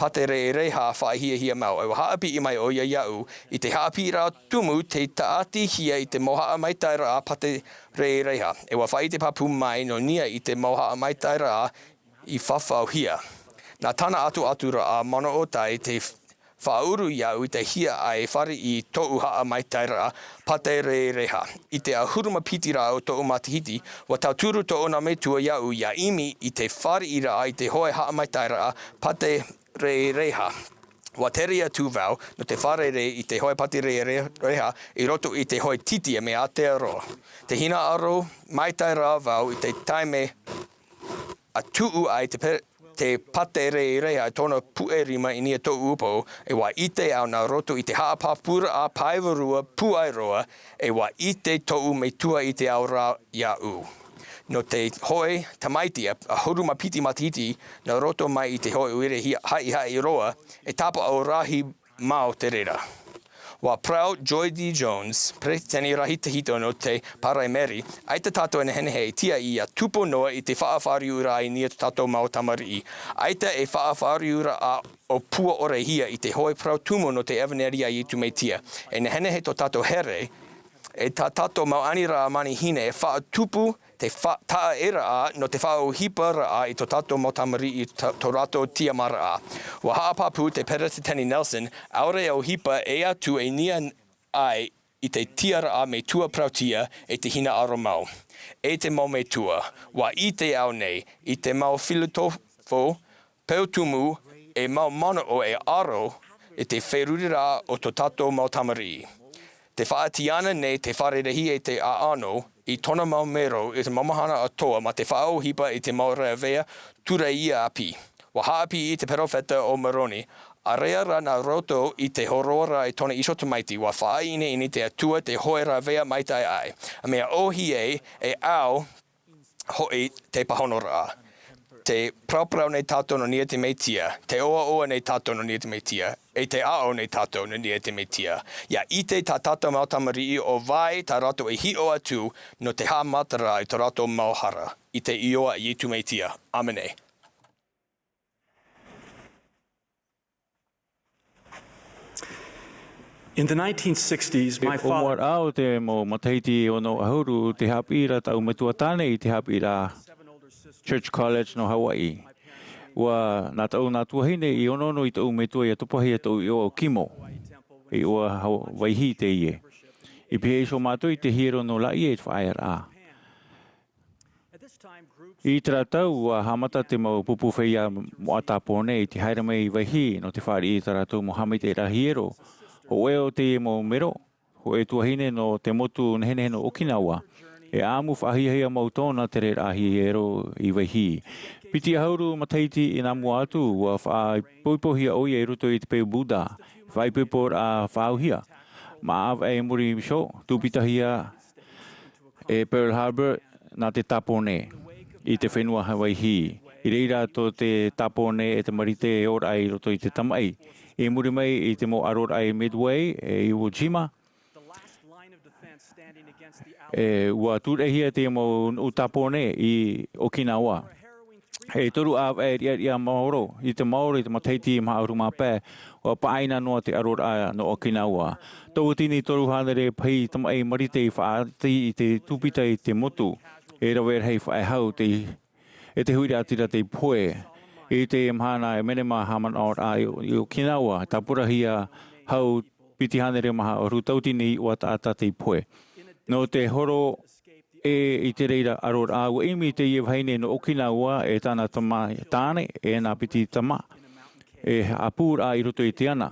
pāterereha faʻahiahia mau. E ʻua haʻapiʻi mai ʻoia iāʻu i te haʻapiʻiraʻa tumu tei tāʻatihia i te mau haʻamaitaʻiraʻa pāterereha. E ʻua faʻaʻite pāpū mai nō niʻa i te mau haʻamaitaʻiraʻa i fafauhia. Nā tāna ʻatuʻaturaʻa manaʻo tae te faʻauru iāʻu i te hiaʻai e fāriʻi i tōʻu haʻamaitaʻiraʻa pāterereha. I te ʻahuru mā piti rā o tōʻu matahiti, ʻua tauturu tōʻu nā metua iāʻu ia ʻimi i te fāriʻiraʻa i te hōʻē haʻamaitaʻiraʻa pāterereha. ʻUa tere atu vau nō te fārerei i te hōʻē pāterereha i roto i te hōʻē tītī e mea ʻātea roa. Te hinaʻaro maitaʻi rā vau i te taime ʻa tuʻu ai te pe-, te pāterereha i tōna puʻe rima i niʻa i tōʻu upoʻo, e ʻua ʻite au nā roto i te haʻapāpūraʻa pae vārua pūai roa, e ʻua ʻite tōʻu metua i te ao ra iāʻu. Nō te hōʻē tamaiti ʻa, ʻahuru mā piti matahiti, nā roto mai i te hōʻē ʻoire hia-, haʻihaʻi roa, e tāpaʻo rahi mau te reira. ʻUa parau Joy D. Jones, peretiteni rahi tahito nō te paraimari, ʻaita tātou e nehenehe e tiʻa ia tupu noa i te faʻafāriuraʻa i niʻa i tō tātou mau tamariʻi. ʻAita e faʻafāriuraʻa ʻōpua ʻore hia i te hōʻē parau tumu nō te ʻevanelia a Iesu Mesia. E nehenehe tō tātou here, e tā tātou mau aniraʻa manihini e faʻatupu te fa-, taʻeraʻa nō te faʻaʻohiparaʻa i tō tātou mau tamariʻi, tō, tō rātou tiamāraʻa. ʻUa haʻapāpū te Peresideni Nelson, ʻaore e ʻohipa ʻē atu e niʻa ai i te tiaraʻa metua parauʻtiʻa e te hinaʻaro mau. E te mau metua, ʻua ʻite au nei i te mau filotofo peu tumu e mau manaʻo e aro i te feruriraʻa o tō tātou mau tamariʻi. Te faʻatiʻa nei te fare rahi e te ʻaʻano i tōna mau mero i te mau mahana atoʻa mā te faʻaʻohipa i te mau rāveʻa tūraʻi ʻāpī. ʻUa haʻapiʻi te peropheta ʻo Moroni, ʻāreʻa rā nā roto i te hōroaraʻa i tōna iho tamaiti, ʻua faʻaineine te Atua te hōʻē rāveʻa maitaʻi aʻe. ʻA mea ʻōhie e ao hoʻi te pāhonoraʻa. Te paraparau nei tātou nō niʻa i te Mesia, te ʻoaʻoa nei tātou nō niʻa i te Mesia, e te aʻo nei tātou nō niʻa i te Mesia. ʻIa ʻite tā tātou mau tamariʻi ʻo vai tā rātou e hiʻo atu nō te haʻamataraʻa i tō rātou mau hara. I te iʻoa a Iesu Mesia. ʻĀmene. In the nineteen sixties, my father ʻO mua rā o te mau matahiti ono ʻahuru, te haʻapiʻiraʻa tāʻu metua tāne i te haʻapiʻiraʻa Church College nō Hawaii. ʻUa nā tāʻu nā tuahine i onoono i tōʻu metua ʻia topahia tōʻu iʻoa ʻo Kimo, iʻoa Hawaiʻi teie. I pīhaʻi iho mātou i te hiero nō Laie i te faʻaearaʻa. I terā tau, ua haʻamata te mau pupu feiā moʻa Tāpōnē i te haere mai i Vaihī nō te fāriʻi i tā rātou mau haʻamaitaʻiraʻa hiero. Hōʻē o teie mau mero, hōʻē tuahine nō te motu nehenehe nō Okinawa, e ʻāmu faʻahiahia mau tōna tereraʻa hiero i Vaihī. Piti ʻahuru matahiti i nā mua atu, ua faʻaipoipohia ʻoia i roto i te peu Buddha, faʻaipoiporaʻa faʻaauhia. Mā ʻāvaʻe i muri iho, tūpitahia e Pearl Harbor nā te Tāpōnē i te fenua Vaihī. I reira tō te Tāpōnē e te Marite e ora ai i roto i te tamaʻi. I muri mai i te mau ʻaroraʻa i Midway, e Iwo Jima, e, ua tūreʻahia te mau nuʻu Tāpōnē i Okinawa. E toru ʻāvaʻe riʻariʻa maoro, i te maoro i te matahiti maha ʻahuru mā pae, ua paʻaina noa te ʻaroraʻa nō Okinawa. Tauatini toru hānere pahi tamaʻi Marite i faʻaʻati i te tūpita i te motu, e rave rahi faʻehau te, e te huiraʻatira tei pohe. I te mahana e menema haʻamanaʻoraʻa i, i Okinawa, tāpurahia hau piti hānere maha ʻahuru tauatini iʻoa taʻata tei pohe. Nō te horo e i te reira ʻaroraʻa, ua ʻimi teie vahine nō Okinawa e tāna tama, tāne, e nā piti tama, e haʻapūraʻa i roto i te ana.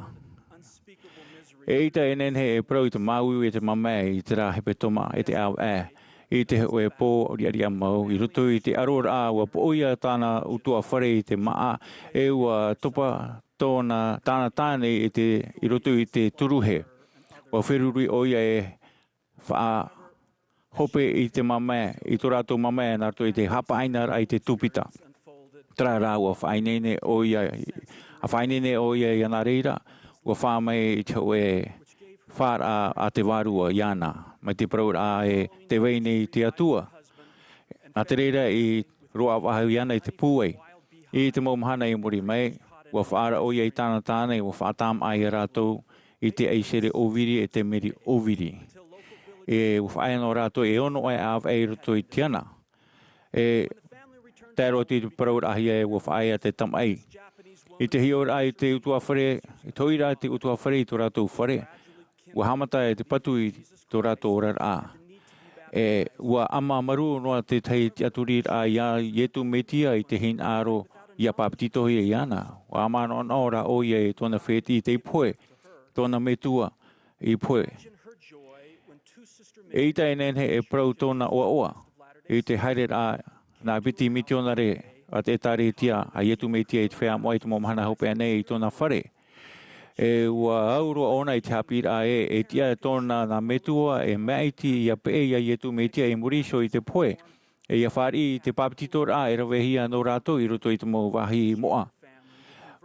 Eʻita e nehenehe e parau i te māuiui e te mamae i terā hepetoma e te ʻāvaʻe, i te hōʻē pō riʻariʻa mau, i roto i te ʻaroraʻa, ua poʻoia tāna ʻutuāfare i te māʻa, e ua topa tōna, tāna tāne i te, i roto i te turuhe. Ua feruri ʻoia e faʻahope i te mamae, i tō rātou mamae, nā roto i te haʻapaʻainaraʻa i te tūpita. Terā rā, ua faʻaineine ʻoia, a faʻaineine ʻoia iāna reira, ua fā mai i te hōʻē fāraʻa a te Vārua iāna, mai te parauraʻa e tē vai nei te Atua. Nā te reira i roaʻa faʻahou iāna i te pūai. I te mau mahana i muri mai, ua faʻaara ʻoia i tāna tāne, ua faʻatāmāʻa ia rātou i te ʻaisere ʻōviri e te meri ʻōviri. E ua faʻaea noa rātou e ono ʻāvaʻe i roto i te ana. E tae roa atu i te parauraʻahia e ua faʻaea te tamaʻi. I te hiʻoraʻa i te ʻutuāfare, i te hoʻiraʻa i te ʻutuāfare i tō rātou fare, ua haʻamata e te patu i tō rātou oraraʻa. E ua ʻama marū noa te tahi tiʻaturiraʻa iā Iesu Mesia i te hinaʻaro ʻia pāpetitohia iāna. Ua ʻama noʻanoʻo rā ʻoia i tōna fētiʻi tei pohe, tōna metua i pohe. Eʻita e nehenehe e parau tōna ʻoaʻoa i te haereraʻa nā piti mitionare a te ʻĒtārētia a Iesu Mesia i te feiā moʻa i te mau mahana hopeʻa nei i tōna fare. E ua au roa ʻōna i te haʻapiʻiraʻa ē, e tiʻa tōna nā metua e māʻiti ʻia peʻe iā Iesu Mesia i muri iho i te pohe, e ʻia fāriʻi i te pāpetitoraʻa e ravehia nō rātou i roto i te mau vāhi moʻa.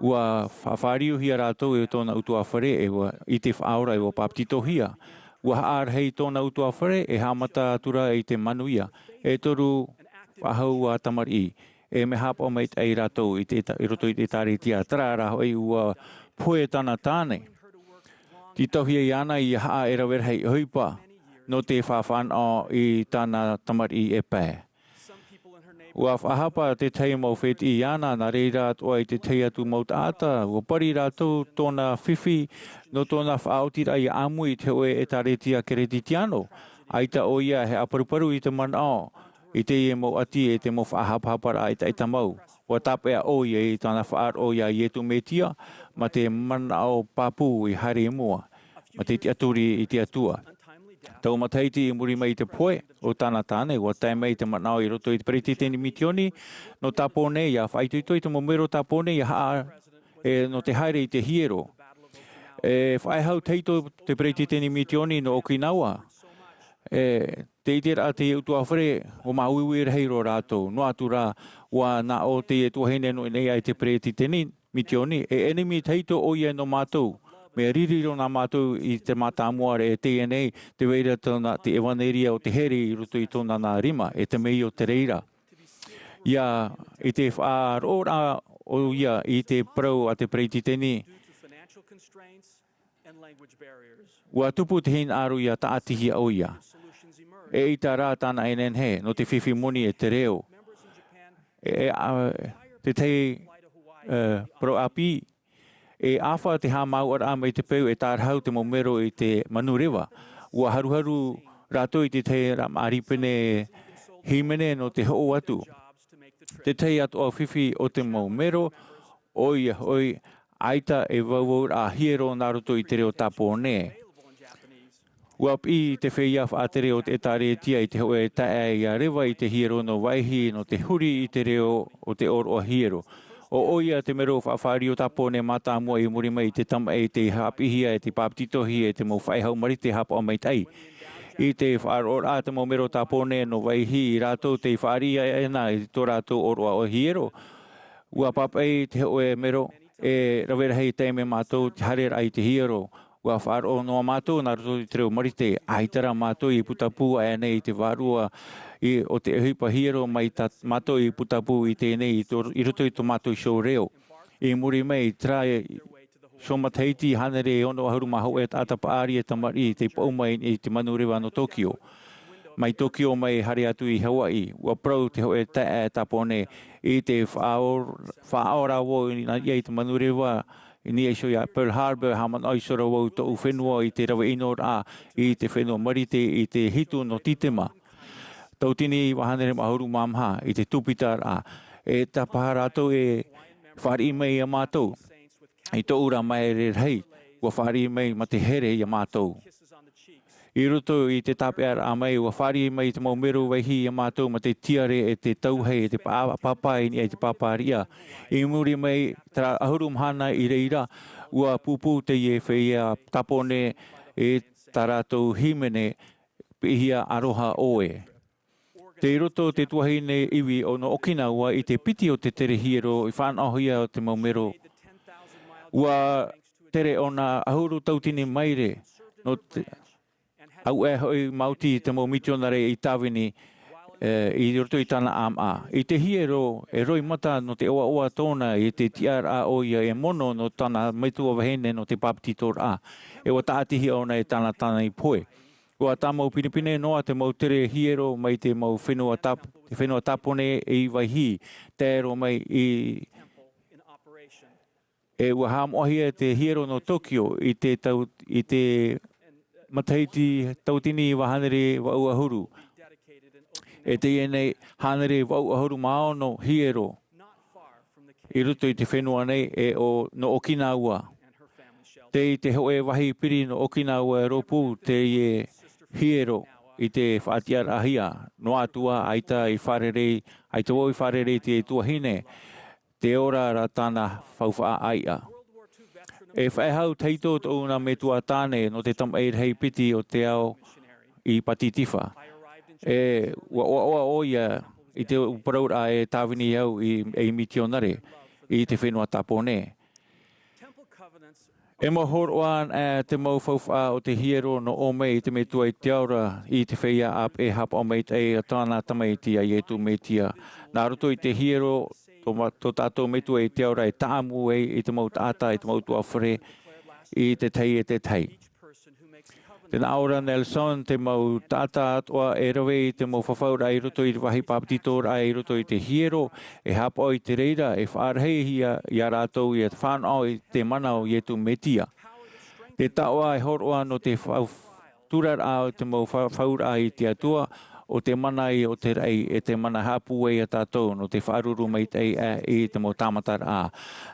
Ua fa-, fāriuhia rātou e tōna ʻutuāfare e ua, i te Faʻaora e ua pāpetitohia. Ua haʻarahi tōna ʻutuāfare e haʻamata atu ra i te manuia. E toru faʻahou ā tamariʻi, e mea haʻapaʻo maitaʻi rātou i te, i roto i te ʻĒtārētia. Terā rā hoʻi, ua pohe tāna tāne. Tītauhia iāna ʻia haʻa e rave rahi ʻohipa nō te faʻafānaʻo i tāna tamariʻi e pae. Ua faʻahapa te tahi mau fētiʻi iāna, nā reira atoʻa i te tahi atu mau taʻata, ua pari rātou tōna fifi nō tōna faʻaotiraʻa ʻia ʻāmui i te hōʻē ʻĒtārētia Keresetiano. ʻAita ʻoia e haʻaparuparu i te manaʻo i teie mau ʻati e te mau faʻahapahaparaʻa ʻetaʻeta mau. Ua tāpeʻa ʻoia i tāna faʻaroʻo iā Iesu Mesia, mā te manaʻo pāpū i haere i mua, mā te tiʻaturi i te Atua. Tau matahiti i muri mai i te pohe o tāna tāne, ua tae mai te manaʻo i roto i te peretiteni misioni nō Tāpōnē ʻia faʻaitoito i te mau mero Tāpōnē ʻia haʻa, e, nō te haere i te hiero. E faʻaehau tahito te peretiteni misioni nō Okinawa. E, te ʻiteraʻa te ʻutuāfare, ua māuiui rahi roa rātou, noa atu rā, ua nā ʻō te tuahine nō ʻō nei ai te peretiteni misioni, e ʻenemi tahito ʻoia nō mātou, mea riri roa nā mātou i te mātāmua ra e teie nei, tē vai ra tōna, te ʻevaneria o te here i roto i tōna nā rima, e te mea ʻo te reira. ʻIa, i te faʻaroʻoraʻa ʻoia i te parau a te peretiteni, ua tupu te hinaʻaro ʻia tāʻatihia ʻoia. Eʻita rā tāna e nehenehe, nō te fifi moni e te reo. E, e, a, te tahi, e, parau ʻāpī, e ʻāfa te haʻamāuʻaraʻa mai te peu e tārahu te mau mero i te manureva. Ua haruharu rātou i te tahi ra-, māʻa rīpene hīmene nō te hoʻo atu. Te tahi atoʻa fifi o te mau mero, ʻoia hoʻi, ʻaita e vauvau ra hiero nā roto i te reo Tāpōnē. Ua piʻi te feiā faʻatere o te ʻĒtārētia i te hōʻē taeaʻe ʻia reva i te hiero nō Vaihī nō te huri i te reo o te ʻōroʻa hiero. ʻO ʻoia te mero faʻafārio Tāpōnē mātāmua i muri mai i te tamaʻi tei haʻapiʻihia e tei pāpetitohia e te mau faʻehau Marite haʻapaʻo maitaʻi. I te faʻaroʻoraʻa te mau mero Tāpōnē nō Vaihī, rātou tei fāriʻi ana i tō rātou ʻōroʻa hiero. Ua pāpaʻi te hōʻē mero, e rave rahi taime mātou te haereraʻa i te hiero. Ua faʻaroʻo noa mātou nā roto i te reo Marite, ʻaita rā mātou i putapū aʻenei i te vārua i, o te ʻohipa hiero mai tā mātou i putapū i teie nei i tō, i roto i tō mātou iho reo. I muri mai, terā iho matahiti, hānere e ono ʻahuru mā hōʻē taʻata paʻari e tamariʻi tei paʻuma i te manureva nō Tokio. Mai Tokio mai haere atu i Hawaiʻi, ua parau te hōʻē taeaʻe Tāpōnē, i te faʻaora, faʻaora vau i nā, i te manureva, i niʻa iho ia Pearl Harbor, haʻamanaʻo iho ra vau tōʻu fenua i te rave ʻino ra i te fenua Marite i te hitu nō Tītema. Tautini iva hānere mā ʻahuru mā maha i te tūpita ra, e tāpaʻo rātou e fāriʻi mai ia mātou i tōʻu ra māere rahi, ua fāriʻi mai ma te here ia mātou. I roto i te tāpeʻaraʻa mai, ua fāriʻi mai te mau mero Vaihī ia mātou ma te tiare e te tauhei e te pā-, pāpā i niʻa i te pāpāriʻa. I muri mai terā ʻahuru mahana i reira, ua pūpū teie feiā Tāpōnē e tā rātou hīmene Piʻihia Aroha ʻoe. Tei roto te tuahine ivi o nō Okinawa i te piti o te tere hiero i fānaʻohia o te mau mero. Ua tere ʻōna ʻahuru tautini maire nō te, auē hoʻi maoti te mau mitionare i tāvini, e, i roto i tāna ʻāmaʻa. I te hiero, e roimata nō te ʻoaʻoa tōna i te tiʻaraʻa ʻoia e mono nō tāna metua vahine nō te pāpetitoraʻa. E ua tāʻatihia ʻōna e tāna tāne pohe. Ua tāmau pinepine noa te mau tere hiero mai te mau fenua Tāp-, te fenua Tāpōnē i Vaihī, tae roa mai i, e ua haʻamoʻahia te hiero nō Tokio i te tau, i te matahiti tautini iva hānere vaʻu ʻahuru. E teie nei hānere vaʻu ʻahuru mā ono hiero i roto i te fenua nei e ʻo, nō Okinawa. Tei te hōʻē vāhi piri nō Okinawa e rōpū teie hiero i te faʻatiʻaraʻahia. Noa atu ā, ʻaita i fārerei, ʻaita vau i fārerei i te tuahine, tē ora ra tāna faufaʻa ʻāiʻa. E faʻehau tahito tōʻu nā metua tāne nō te tamaʻi rahi piti o te ao i Pātitifa. E ua ʻoaʻoa ʻoia i te parauraʻa e tāvini au i, ei mitionare i te fenua Tāpōnē. E mau hōroʻa anaʻe te mau faufaʻa o te hiero nō ʻō mai i te Metua i te Ao Ra, i te feiā ʻāpeʻe haʻapaʻo maitaʻi a tāna Tamaiti a Iesu Mesia. Nā roto i te hiero, tō ma-, tō tātou Metua i te Ao Ra e tāʻamu ai i te mau taʻata, i te mau ʻutuāfare, i te tahi e te tahi. Tē nā ʻō ra Nelson, te mau taʻata atoʻa e rave i te mau fafauraʻa i roto i te vāhi pāpetitoraʻa i roto i te hiero, e haʻapaʻo i te reira, e faʻarahi ia, ia rātou ʻia fānaʻo i te mana o Iesu Mesia. Te taoʻa e hōroʻa nō te fau-, turaraʻa o te mau fa-, fafauraʻa i te Atua, ʻo te mana i o te raʻi, e te mana haʻapūai ia tātou nō te faʻaruru maitaʻi aʻe i te mau tāmataraʻa.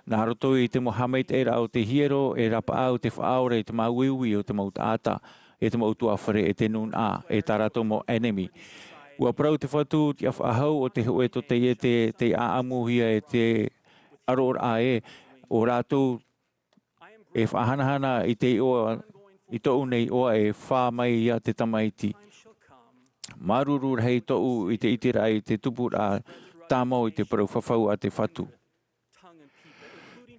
Nā roto i te mau haʻamaitaʻiraʻa o te hiero, e rapaʻau te Faʻaora i te māuiui o te mau taʻata, e te mau ʻutuāfare, e te nūnaʻa, e tā rātou mau ʻenemi. Ua parau te Fatu, tiʻa faʻahou ʻo te hōʻē tōtaiete, tei ʻāʻamuhia e te aroraʻa ē, ʻo rātou e faʻahanahana i te iʻoa, i tōʻu nei iʻoa e fā mai ia te Tamaiti. Māuruuru rahi tōʻu i te ʻiteraʻa i te tupuraʻa tāmau i te parau fafau a te Fatu.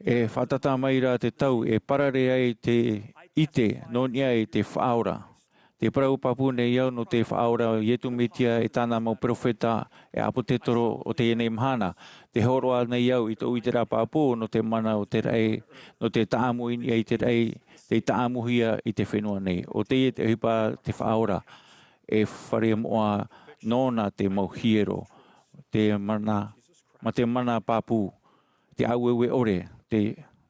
E fātata mai ra te tau e parare ai te ʻite nō niʻa i te Faʻaora. Tē parau pāpū nei au nō te Faʻaora Iesu Mesia e tāna mau peropheta e ʻāpōsetolo o teie nei mahana. Tē hōroʻa nei au i tōʻu ʻiteraʻa pāpū nō te mana o te raʻi, nō te tāʻamu i niʻa i te raʻi, tei tāʻamuhia i te fenua nei. ʻO teie te ʻohipa te Faʻaora, e fare moʻa nōna te mau hiero, te mana, ma te mana pāpū, te ʻāueue ʻore, te,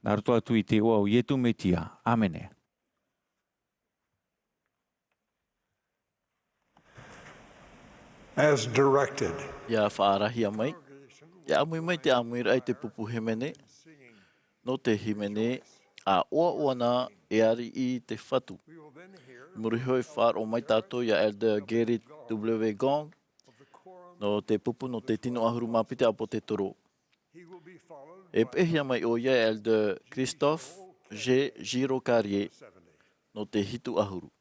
nā roto atu i te iʻoa o Iesu Mesia. ʻĀmene. As directed. ʻIa faʻaarahia mai. E ʻāmui mai te ʻāmuiraʻa i te pupu hīmene, nō te hīmene, ʻa ʻoaʻoa na e ariʻi te Fatu. I muri iho e faʻaroʻo mai tātou ia Elder Gerrit W. Gong, nō te pupu nō te tino ʻahuru mā piti ʻāpōsetolo. E peʻehia mai ʻoia e Elder Christophe G. Girod-Carrière, nō te hitu ʻahuru.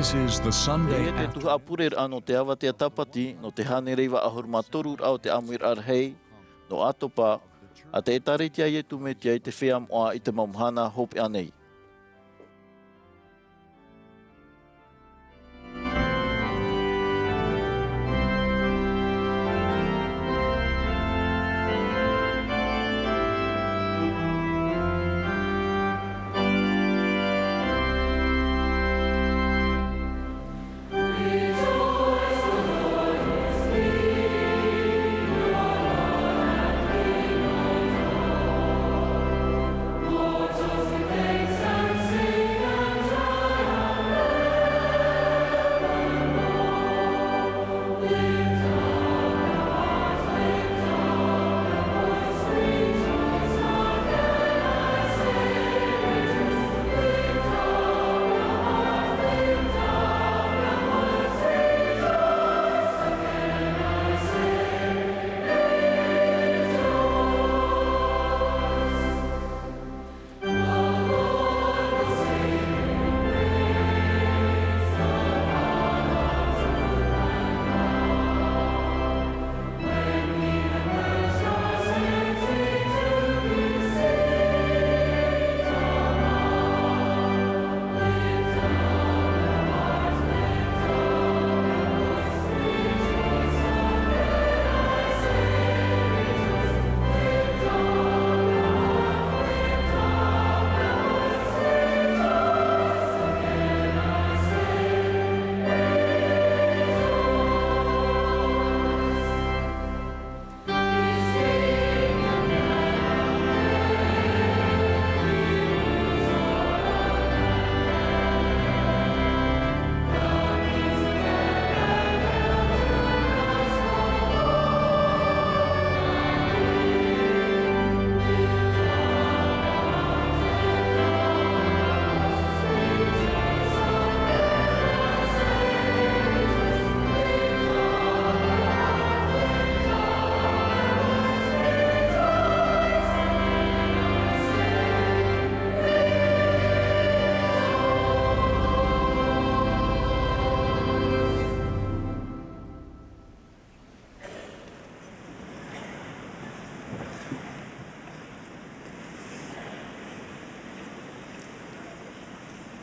This is the Sunday Teie te after tuhaʻa pureraʻa nō te avatea tāpati, nō te hānere iva ʻahuru mā toru raʻa o te ʻāmuiraʻa rahi, nō ʻAtopa, a te ʻĒtārētia a Iesu Mesia i te feiā moʻa i te mau mahana hopeʻa nei.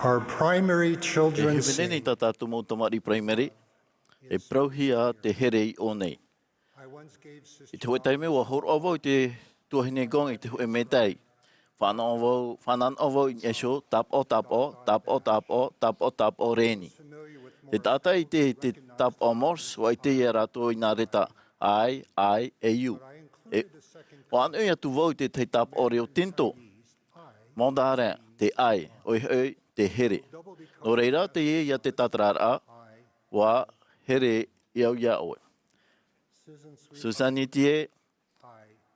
Our primary E children's hīmene nei tā tātou mau tamariʻi primary, e parauhia te here i ʻō nei. I te hōʻē taime ua hōroʻa vau i te tuahine Gong i te hōʻē mētā. Fānaʻo vau, fānaʻo vau i niʻa iho, tāpaʻo, tāpaʻo, tāpaʻo, tāpaʻo, tāpaʻo, tāpaʻo, rēni. Te taʻata i te, te tāpaʻo Morse, ʻua ʻite ia rātou i nā reta I, I, e U. E, ʻua ʻanoʻi atu vau i te tahi tāpaʻo reo tinitō. Mandarin, te I, ʻoia hoʻi, te here. Nō reira, teie ia te tātararaʻa, ʻua here au ia ʻoe. Susan Itier,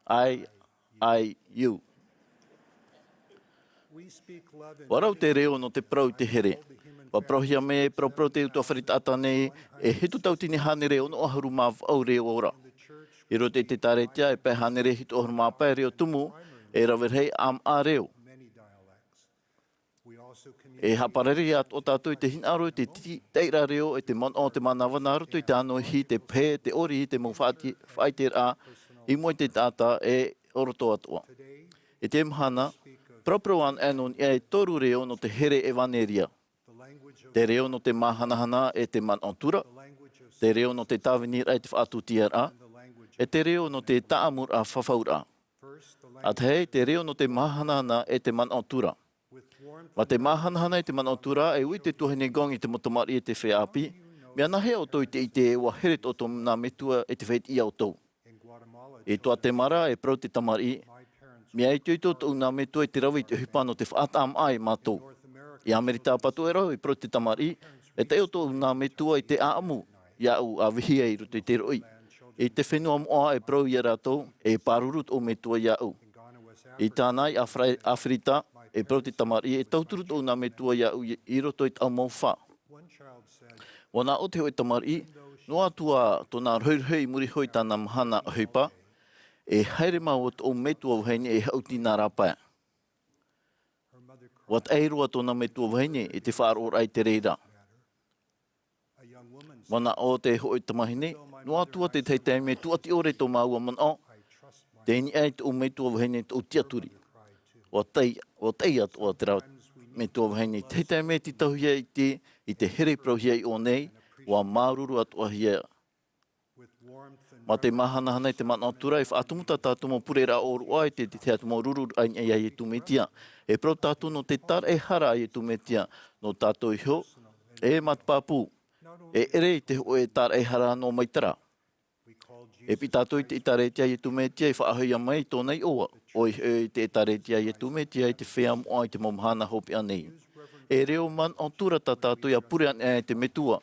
I, I, U. ʻUa rau te reo nō te parau i te here. ʻUa parauhia mai e paraparau te utuafare taʻata nei, e hitu tauatini hānere ono ʻahuru mā vaʻu reo ora. I roto i te ʻĒtārētia, e pae hānere hitu ʻahuru mā pae reo tumu, e rave rahi ʻāmaʻa reo. E haʻaparare atoʻa tātou i te hinaʻaro i te ti-, taʻiraʻa reo, e te manaʻo o te mānava nā roto i te ʻanoihi, te pehe, te ʻori, te mau faʻati-, faʻaiteraʻa, i mua i te taʻata, e ʻo roto atoʻa. I te mahana, paraparau anaʻe nō niʻa e toru reo nō te here ʻevaneria. Te reo nō te māhanahana e te manaʻo tura, te reo nō te tāviniraʻa e te faʻatūtiaraʻa, e te reo nō te taʻamuraʻa fafauraʻa. ʻA tahi, te reo nō te māhanahana e te manaʻo tura. Mā te māhanahana e te manaʻo tura, e ui te tuahine Gong i te mau tamariʻi e te feiā ʻāpī, mea nāhea ʻoutou i te ʻite ʻua here tō ʻoutou nā metua e te feiā ʻoutou. I Guatemala, e parau te tamariʻi, mea itoito tōʻu nā metua i te rave i te ʻohipa nō te faʻatāmaʻa ia mātou. I Amerika Tāpati e rave parau te tamariʻi, e taʻi o tōʻu nā metua i te ʻāʻamu iāʻu a vīhi ai i roto i te roʻi. I te fenua moʻa e parau ia rātou, e pāruru tōʻu metua iāʻu. I Tāna, i Afri-, Afirita, e parau te tamariʻi, e tauturu tōʻu nā metua iāʻu i, i roto i te ʻāʻamu fā. Ua nā ʻō te hōʻē tamariʻi, noa atu ā tōna rohirohi i muri iho i tāna mahana ʻohipa, e haere mau tōʻu metua vahine e haʻuti nā rāpae. Ua taʻe roa tōna metua vahine i te faʻaroʻoraʻa i te reira. Ua nā ʻō te hōʻē tamahine, noa atu ā te tahi taime tūʻati ʻore tō māua manaʻo, tē niʻa ai tōʻu metua vahine tōʻu tiʻaturi. Ua taʻi, ua taʻi atoʻa terā metua vahine, te tahi taime tītauhia i te, i te here parauhia i ʻō nei, ua māuruuru atoʻa hia. Mā te māhanahana i te manaʻo atura, e faʻatumu tā tātou mau pureraʻa ʻōroʻa i te, te, te atu mau ruru a Iesu Mesia. E parau tātou nō te tāraʻehara a Iesu Mesia, nō tātou iho, e mā te pāpū, e ʻere i te hōʻē tāraʻehara nō mai terā. E piʻi tātou i te ʻĒtārētia a Iesu Mesia i faʻahoʻihia mai i tōna iʻoa, ʻoia hoʻi te ʻĒtārētia a Iesu Mesia i te feiā moʻa i te mau mahana hopeʻa nei. E reo manaʻo atura tā tātou ʻia pure anaʻe i te Metua,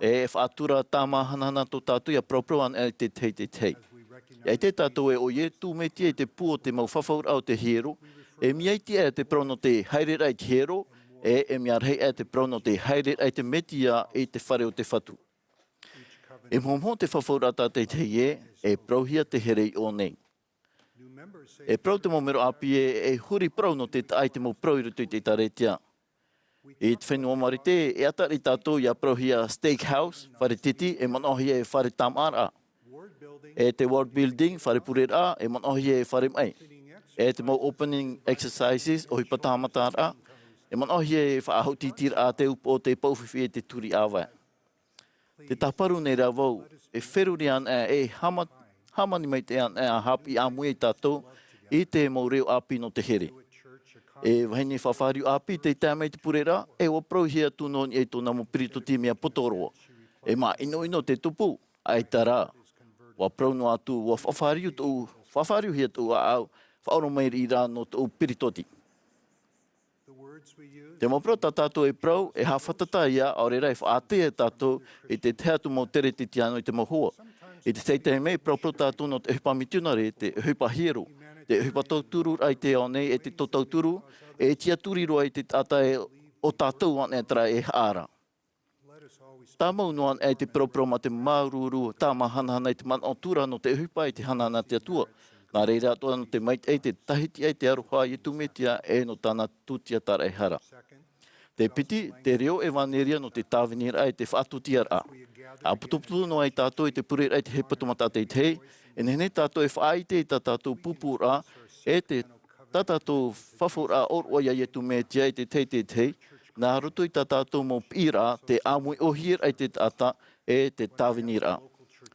e faʻatura tāmāhanahana tō tātou ʻia paraparau anaʻe i te tahi, te tahi. ʻIa ʻite tātou ē ʻo Iesu Mesia i te pū o te mau fafauraʻa o te hiero, e mea iti aʻe te parau nō te haereraʻa i te hiero, e, e mea rahi aʻe te parau nō te haereraʻa i te Mesia i te fare o te Fatu. E mohomoho te fafauraʻa tātaʻitahi ē, e parauhia te here i ʻō nei. E parau te mau mero ʻāpī ē, e huri parau nō te taʻa i te mau parau i roto i te ʻĒtārētia. I te fenua Marite, e ʻata riʻi tātou ʻia parauhia steakhouse, fare titi, e manaʻohia e fare tāmāʻaraʻa. E te ward building, fare pureraʻa, e manaʻohia e fare maʻi. E te mau opening exercises, ʻohipa tāmataraʻa, e manaʻohia e faʻahautitiraʻa te upoʻo, te paufifi e te turi ʻāvae. Tē tāparu nei rā vau, e feruri anaʻe, e hāma-, hāmani maitaʻi anaʻe ʻa haʻapiʻi ʻāmui ai tātou i te mau reo ʻāpī nō te here. E vahine faʻafāriu ʻāpī tei tae mai i te pureraʻa, e ʻua parauhia atu nō niʻa i tōna mau peritoti mea poto roa. E mea ʻinoʻino te tupu, ʻaita rā. ʻUa parau noa atu, ʻua faʻafāriu tōʻu, faʻafāriuhia tōʻu ʻāʻau, faʻaoromaʻi riʻi rā nō tōʻu peritoti. Te mau parau tā tātou e parau, e haʻafātata ïa, ʻaore rā e faʻaātea tātou i te tahi atu mau tere titiano i te mau hoa. I te tahi taime e paraparau tātou nō te ʻohipa mitionare, te ʻohipa hiero, te ʻohipa tautururaʻa i te ao nei, e te tauturu, e tiʻaturi roa i te taʻata e ʻo tātou anaʻe terā e haʻa ra. Tāmau noa anaʻe te paraparau mā te māuruuru, tāmāhanahana i te manaʻo atura nō te ʻohipa i te hanahana a te Atua. Nā reira atoʻa nō te maitaʻi, te tahiti ai te aroha a Iesu Mesia e nō tāna tūtia tāraʻehara. Te piti, te reo ʻevanelia nō te tāviniraʻa e te faʻatūtiaraʻa. ʻA putuputu noa ai tātou i te pureraʻa i te hepetoma tātaʻitahi, e nehenehe tātou e faʻaʻite i tā tātou pūpūraʻa, e te tā tātou fafauraʻa ʻōroʻa iā Iesu Mesia i te tahi, te tahi, nā roto i tā tātou mau piʻiraʻa, te ʻāmui ʻōhieraʻa i te taʻata, e te tāviniraʻa.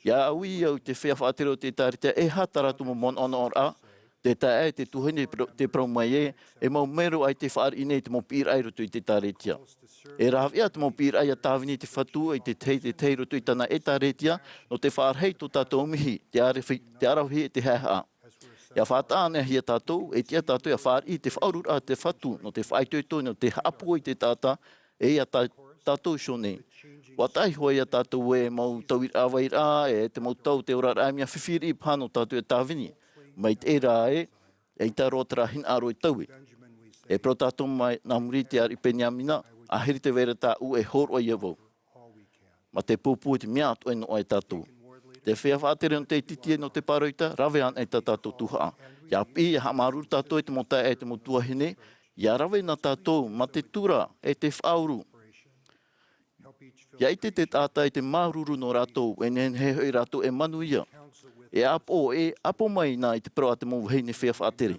ʻIa ui au i te feiā faʻatere o te ʻĒtārētia, e aha tā rātou mau manaʻonaʻoraʻa, te taeaʻe, te tuahine, te parau mai ē, e mau mero ʻaita e fāriʻi nei i te mau piʻiraʻa i roto i te ʻĒtārētia. E rāveʻa te mau piʻiraʻa ʻia tāvini i te Fatu i te tahi, te tahi i roto i tāna ʻĒtārētia, nō te faʻarahi i tō tātou mihi, te aravihi, te aravihi e te haʻehaʻa. ʻIa faʻataʻa anaʻe hia tātou, e tiʻa tātou ʻia fāriʻi i te faʻaururaʻa a te Fatu, nō te faʻaitoito, nō te haʻapūai i te taʻata, e iā tā, tātou iho nei. ʻUa taʻa iho ā iā tātou e mau tauiraʻa vairaʻa, e te mau tau o te oraraʻa, e mea fifi riʻi paha nō tātou e tāvini. Mai te reira ē, ʻaita roa terā hinaʻaro e taui. E parau tātou mai nā muri i te ariʻi Peniamina, ʻāhiri te vai ra tāʻu e hōroʻa ïa vau. Mā te pūpū i te mea atoʻa e noaʻa e tātou. Te feiā faʻatere nō te tītī e nō te pāroita, rave anaʻe tā tātou tuhaʻa. ʻIa piʻi, ʻia haʻamāuruuru tātou e te mau taeaʻe, e te mau tuahine, ʻia rave na tātou mā te tura e te faʻauru. ʻIa ʻite te taʻata i te māuruuru nō rātou, e nehenehe hoʻi rātou e manuia. E ʻāpoʻo, e ʻāpoʻo mai na i te parau a te mau vahine feiā faʻatere.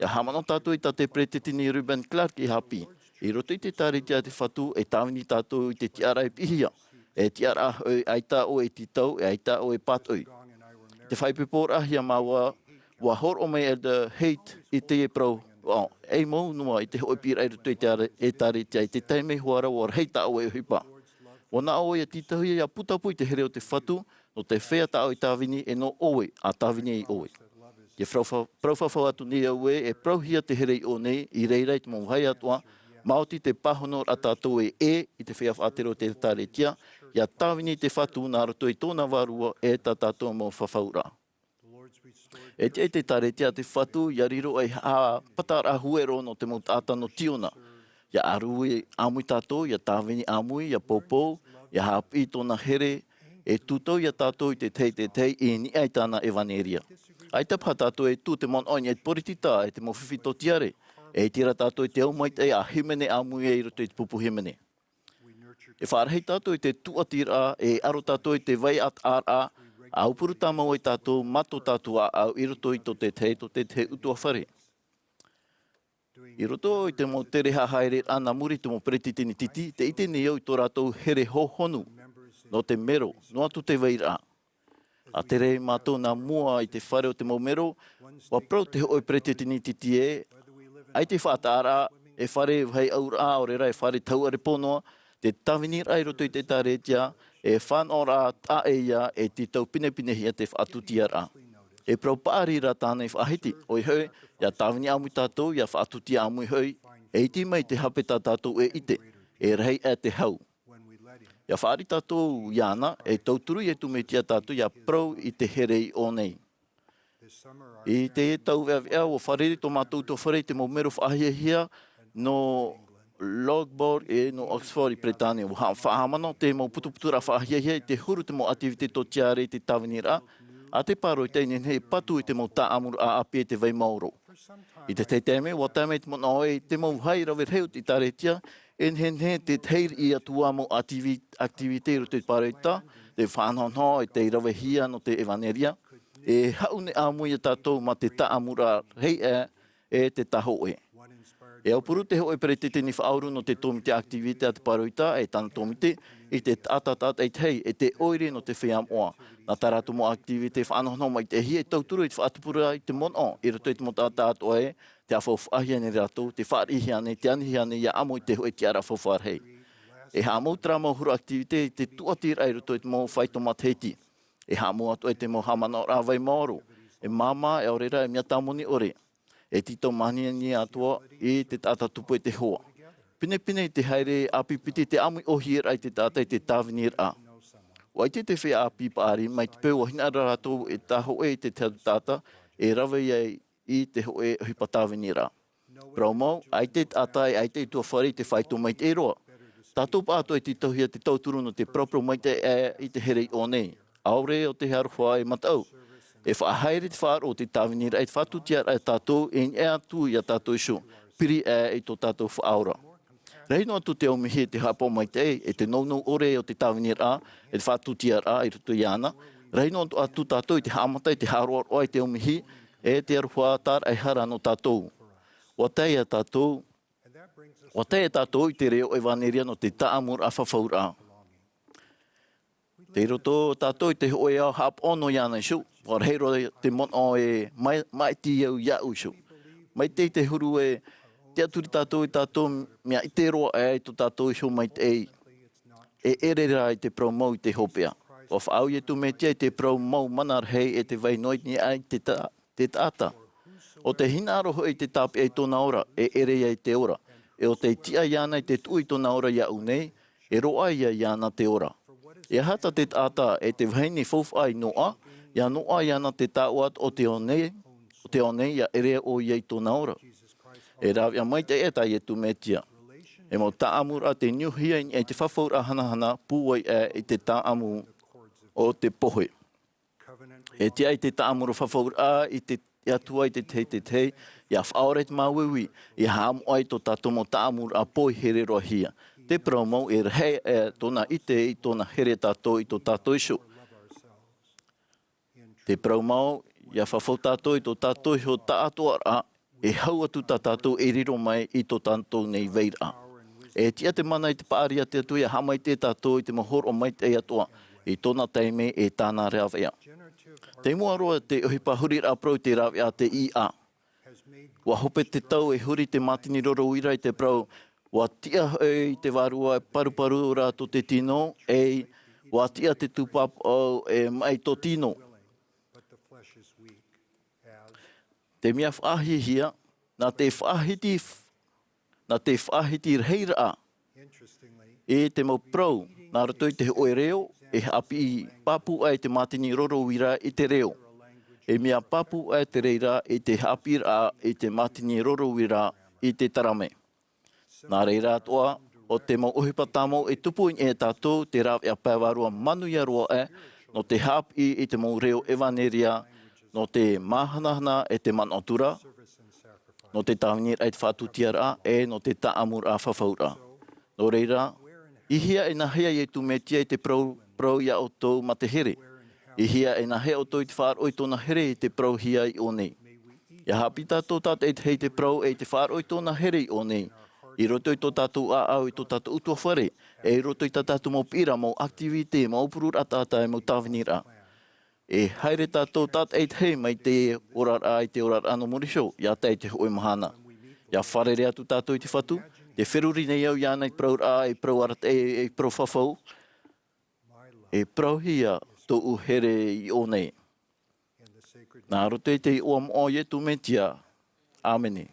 ʻIa haʻamanaʻo tātou i tā te peretiteni Reuben Clark i haʻapiʻi. I roto i te ʻĒtārētia a te Fatu, e tāvini tātou i te tiʻaraʻa e piʻihia. E tiʻaraʻa hoʻi, ʻaita ʻoe e tītau, e ʻaita ʻoe e pātoʻi. I te faʻaipoiporaʻahia māua, ʻua hōroʻa mai Elder Haight i teie parau, ʻo, ʻei mau noa i te hōʻē piʻiraʻa i roto i te ʻĒtārētia, i te taime hoʻi ra ʻua rahi tā ʻoe ʻohipa. ʻUa nā ʻō ʻoia ʻia tītauhia ʻia putapū i te here o te Fatu, nō te feiā tā ʻoe e tāvini, e nō ʻoe, ʻa tāvini ai ʻoe. Te parau fa-, parau fafau atu nei au ē, e parauhia te here i ʻō nei, i reira i te mau vāhi atoʻa, Maoti te pāhonoraʻa tātou e ʻē i te feiā faʻatere o te ʻĒkālesia, ʻia tāvini te Fatu nā roto i tōna vārua e tā tātou mau fafauraʻa. E tiʻa i te ʻĒkālesia a te Fatu, ʻia riro ei haʻapataraʻa huero nō te mau taʻata nō Tiona. ʻIa ʻāmui, ʻāmui tātou, ʻia tāvini ʻāmui, ʻia poupou, ʻia haʻapiʻi tōna here, e tūtau ia tātou i te tahi, te tahi i niʻa i tāna ʻevanelia. ʻAita paha tātou e tū te manaʻo i niʻa i te poritita, e te mau fifi tōtiare, e ʻite ra tātou i te au maitaʻi a hīmene ʻāmui i roto i te pupu hīmene. E faʻarahi tātou i te tūʻatiraʻa, e aro tātou i te vai ʻātaʻaraʻa, ʻa aupuru tāmau ai tātou mā tō tātou ʻāʻau i roto i tō te tahi, tō te tahi ʻutuāfare. I roto i te mau tere haʻahaereraʻa nā muri i te mau peretiteni tītī, tē ʻite nei au i tō rātou here hōhonu nō te mero, noa atu te vairaʻa. ʻA tere mātou nā mua i te fare o te mau mero, ʻua parau te hōʻē peretiteni tītī ē, ʻaita e faʻataʻaraʻa, e fare vāhi auraʻa, ʻaore rā e fare tauʻarepo noa, te tāviniraʻa i roto i te ʻĒkālesia, e fānaʻoraʻa taʻa ʻē ia, e tītau pinepinehia te faʻatūtiaraʻa. E parau paʻari rā tāna i faʻahiti, ʻoia hoʻi, ʻia tāvini ʻāmui tātou, ʻia faʻatūtia ʻāmui hoʻi, e iti mai te hape tā tātou e ʻite, e rahi aʻe te hau. ʻIa fāriʻi tātou iāna, e tauturu Iesu Mesia tātou ʻia parau i te here i ʻō nei. I teie tau veʻaveʻa, ʻua fārerei tō mātou ʻutuāfare i te mau mero faʻahiahia nō Loughborough e nō Oxford i Peretānia. ʻUa ha-, faʻahaʻamanaʻo te mau putuputuraʻa faʻahiahia i te huru te mau ʻātivite tōtiare i te tāviniraʻa a te Pāroita e nehenehe e patu i te mau tāʻamuraʻa ʻāpī e te vai maoro. I te tahi taime, ʻua tae mai te manaʻo ē, te mau vāhi rave rahi o te ʻĒkālesia, e nehenehe te tahi riʻi atu ā mau ʻātivi-, ʻātivite i roto i te Pāroita, te faʻanahonaho e tei ravehia nō te ʻevanelia, e haʻu nei ʻāmui ia tātou mā te tāʻamuraʻa rahi aʻe e te tāhōʻē. E aupuru te hōʻē peretiteni faʻauru nō te tōmite ʻātivite a te Pāroita, e tāna tōmite, i te taʻata tātaʻitahi, e te ʻoire nō te feiā moʻa. Nā tā rātou mau ʻātivite faʻanahonaho maitaʻihia e tauturu i te faʻatupu ra i te manaʻo, i roto i te mau taʻata atoʻa ē, tē haʻafaufaʻahia nei rātou, tē fāriʻihia nei, tē anihia nei ʻia ʻamo i te hōʻē tiʻaraʻa faufaʻa rahi. E haʻamau terā mau huru ʻātivite i te tūʻatiraʻa i roto i te mau fāito matahiti. E haʻamau atoʻa i te mau haʻamanaʻoraʻa vai maoro, e māmā, e ʻaore rā, e mea tāmoni ʻore. E tītau māniania atoʻa i te taʻata tupu e te hoa. Pinepine i te haere ʻāpī piti te ʻāmui ʻōhie ra i te taʻata i te tāviniraʻa. ʻUa ʻite te feiā ʻāpī paʻari mai te peu ʻua hinaʻaro rātou e tāhōʻē i te tahi atu taʻata, e rave ai i te hōʻē ʻohipa tāviniraʻa. Parau mau, ʻaita e taʻata, ʻaita e ʻutuāfare i te fāito maitaʻi roa. Tātou pāʻatoʻa e tītauhia te tauturu nō te paraparau maitaʻi aʻe i te here i ʻō nei. ʻAore ʻo te aroha e mataʻu. E faʻahaere te faʻaroʻo o te tāviniraʻa, e te faʻatūtiaraʻa ia tātou, e niʻa atu ia tātou iho. Piri aʻe i tō tātou faʻaora. Rahi noa atu te aumihi e te haʻapaʻo maitaʻi, e te nounou ʻore o te tāviniraʻa, e te faʻatūtiaraʻa i roto iāna. Rahi noa atu tātou i te haʻamata, i te haʻaroaroa, i te aumihi, e te aroha tāraʻehara nō tātou. ʻUa tae ia tātou, ʻua tae ia tātou i te reo ʻevanelia nō te tāʻamuraʻa fafauraʻa. Tei roto tātou i te hōʻē ao haʻapaʻo nō iāna iho, ʻua rahi roa te manaʻo e mai-, maʻiti au iāʻu iho. Mai te, te huru e tiʻaturi tātou i tātou mea ʻite roa aʻe i tō tātou iho maitaʻi. E ʻere rā i te parau mau i te hopeʻa. ʻUa faʻaau Iesu Mesia i te parau mau mana rahi e te vai noa i niʻa i te ta-, te taʻata. ʻO tē hinaʻaro hoʻi i te tāpeʻa i tōna ora, e ʻere ia i te ora. E ʻo tē tiʻa iāna i te tuʻu i tōna ora iāʻu nei, e roaʻa ia iāna te ora. E aha tā te taʻata e te vahine faufaʻa i noaʻa, ʻia noaʻa iāna te taoʻa o te ao nei, o te ao nei ʻia ʻere ʻoia i tōna ora. E rāveʻa maitaʻi tā Iesu Mesia. E mau tāʻamuraʻa tei niuhia i niʻa i te fafauraʻa hanahana pūai aʻe i te tāʻamu o te pohe. E tiʻa i te tāʻamuraʻa fafauraʻa i te, i te Atua i te tahi, te tahi, ʻia faʻaora i te māuiui, ʻia haʻamoʻa i tō tātou mau tāʻamuraʻa pohe here roa hia. Te parau mau e rahi aʻe tōna ʻite i tōna here tātou i tō tātou iho. Te parau mau, ʻia fafau tātou i tō tātou iho taʻatoʻaraʻa, e hau atu tā tātou e riro mai i tō tātou nei vairaʻa. E tiʻa te mana i te paʻari a te Atua ʻia haʻamaitaʻi tātou i te mau hōroʻa maitaʻi atoʻa, i tōna taime e tāna rāveʻa. Tei mua roa te ʻohipa huriraʻa parau i te rāveʻa te ʻīʻa. ʻUa hope te tau e huri te mātini roro uira i te parau, ʻua tiʻa hoʻi te vārua e paruparu ra tō te tino, e ʻua tiʻa te tūpāpaʻu e maʻi tō tino. Te mea faʻahiahia, nā te faʻahiti f-, nā te faʻahiti rahiraʻa i te mau parau nā roto i te hōʻē reo, e haʻapiʻi pāpū aʻe te mātini roro uira i te reo. E mea pāpū aʻe te reira i te haʻapiʻiraʻa i te mātini roro uira i te tarame. Nā reira atoʻa, ʻo te mau ʻohipa tāmau e tupu i niʻa ia tātou te rāveʻa pae vārua manuia roa aʻe, nō te haʻapiʻi i te mau reo ʻevaneria, nō te māhanahana e te manaʻo atura, nō te tāviniraʻa i te faʻatūtiaraʻa, e nō te taʻamuraʻa fafauraʻa. Nō reira, ʻī hia e nāhea Iesu Mesia i te parau, parau ia ʻoutou mā te here? ʻĪ hia e nāhea ʻoutou i te faʻaroʻo i tōna here i te parauhia i ʻō nei? ʻIa haʻapiʻi tātou tātaʻitahi i te parau e i te faʻaroʻo i tōna here i ʻō nei, i roto i tō tātou ʻāʻau, i tō tātou ʻutuāfare, e i roto i tā tātou mau piʻiraʻa, mau activité, mau aupururaʻa taʻata, e mau tāviniraʻa. E haere tātou tātaʻitahi mai te oraraʻa i te oraraʻa nō muri iho, ʻia tae i te hōʻē mahana. ʻIa fārerei atu tātou i te Fatu, tē feruri nei au iāna i te parauraʻa, i te parau arataʻi, i te parau fafau, e parauhia tōʻu here i ʻō nei. Nā roto i te iʻoa moʻa o Iesu Mesia. ʻĀmene.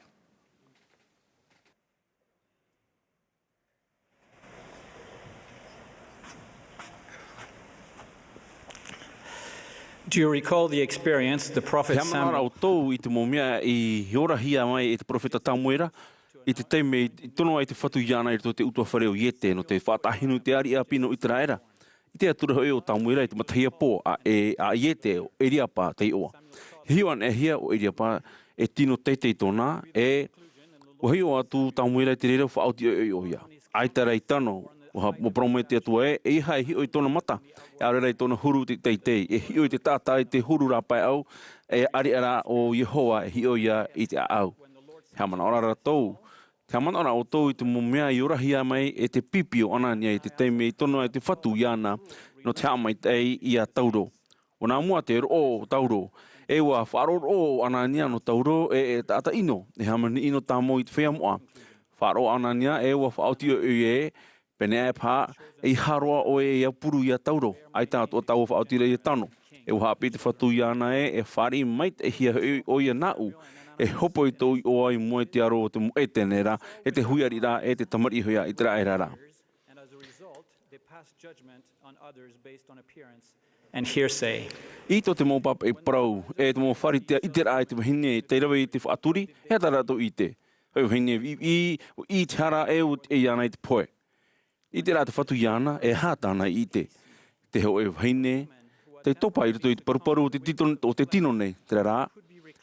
Do you recall the experience the prophet Samuel? Te hāmani ra ʻoutou i te mau mea i orahia mai e te peropheta Samuela, i te taime i tono ai te Fatu iāna i roto i te ʻutuāfare o Iese, nō te faʻatāhinu i te ariʻi ʻāpī nō Iseraela. ʻIte atura hoʻi ʻo Samuela i te matahiti pō, ʻa, e, ʻa Iese, ʻo Eliapa te iʻoa. E hiʻo anaʻe hia ʻo Eliapa, e tino teitei tōna, e, ʻua hiʻo atu Samuela i te reira faʻaoti ʻoiʻoi ʻoia. ʻAita rā i tano, ʻua ha-, ʻua parau mai te Atua ē, ʻeiaha e hiʻo i tōna mata, e ʻaore rā i tōna huru i te teitei, e hiʻo i te taʻata i te huru rāpaeʻau, e ʻāreʻa rā ʻo Iehova, e hiʻo ia i te ʻāʻau. Te haʻamanaʻo ra rātou, te haʻamanaʻo ra ʻoutou i te mau mea i orahia mai e te pipi o Anania i te taime i tono ai te Fatu iāna nō te haʻamaitaʻi ia Sauro. ʻUa nā mua te roʻo o Sauro, e ʻua faʻaroʻo ʻo Anania nō Sauro e, e taʻata ʻino, e hāmani ʻino tāmau i te feiā moʻa. Faʻaroʻo ʻo Anania, e ʻua faʻaoti ʻoia ē, pēneiaʻe paha, ʻeiaha roa ʻoe e aupuru ia Sauro, ʻaita atoʻa tāua faʻaotiraʻa ia tano. E ʻua haʻapiʻi te Fatu iāna ē, e fāriʻi maitaʻihia hoʻi ʻoia nāʻu, e hōpoi tōʻu iʻoa i mua i te aro o te mau ʻētene ra, e te hui ariʻi ra, e te tamariʻi hoʻi a Iseraela ra. And as a result, they pass judgment on others based on appearance and hearsay. I tō te mau pāpaʻi parau, e te mau Pharisea, ʻite rā e te vahine, tei rave i te faʻaturi, e aha tā rātou ʻite? Hoʻi vahine, i, i, i te hara e ʻua tiʻa iāna i te pohe. ʻIte rā te Fatu iāna, e aha tāna i ʻite? Te hōʻē vahine, tei topa i roto i te paruparu o te tito-, o te tino nei, terā rā,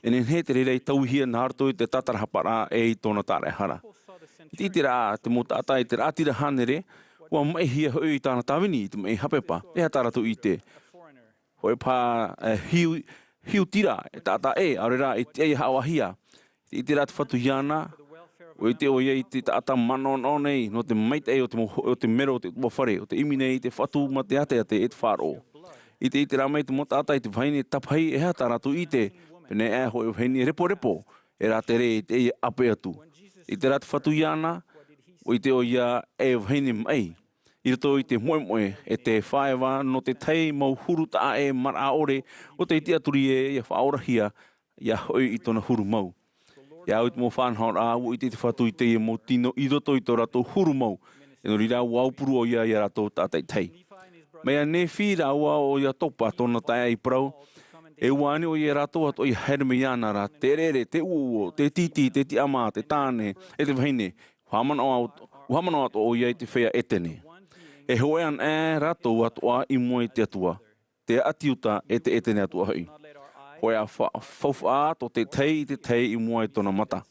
e nehenehe te reira i tauihia nā roto i te tātarahapa ra e i tōna tāraʻehara. I te ʻite rā te mau taʻata i te raʻatira hānere, ʻua maʻihia hoʻi i tāna tāvini i te maʻi hapepa, e aha tā rātou i ʻite? Hōʻē paha, e, hiu-, hiutira, e taʻata ʻē, ʻaore rā, e tiʻa ia haʻavāhia. I te ʻite rā te Fatu iāna, ʻua ʻite ʻoia i te taʻata manaʻonaʻo nei, nō te maitaʻi o te mo-, o te mero o te ʻutuāfare, ʻo tē ʻimi nei i te Fatu mā te āteate e te faʻaroʻo. I te ʻite rā mai te mau taʻata i te vahine tapahi, e aha tā rātou i ʻite, pēneiaʻe hōʻē vahine reporepo, e rātere i teie ʻape atu. I te rā te Fatu iāna, ʻua ʻite ʻoia e vahine maʻi. I roto i te moʻemoʻe, e te fāeva nō te tahi mau huru taʻa ʻē maraʻa ʻore, ʻo tei tiʻaturi ē ia faʻaorahia, ʻia hoʻi i tōna huru mau. ʻIa au i te mau faʻanahoraʻa, ʻua ʻite te Fatu i teie mau tino i roto i tō rātou huru mau, e nō reira ʻua aupuru ʻoia ia rātou tātaʻitahi. Mai iā Nephi rāua ʻo Iatopa tōna taeaʻe i parau, e ʻua ani ʻoia ia rātou atoʻa i haere mai iāna ra, te ʻereʻere, te ʻuoʻuo, te tītī, te tiʻamā, te tāne, e te vahine, ʻua haʻamanaʻo au-, ʻua haʻamanaʻo atoʻa ʻoia i te feiā ʻētene. E hōʻē anaʻe rātou atoʻa i mua i te Atua, te ʻāti Iuta e te ʻētene atoʻa hoʻi. Hōʻē ā fa-, faufaʻa tō te tahi i te tahi i mua i tōna mata.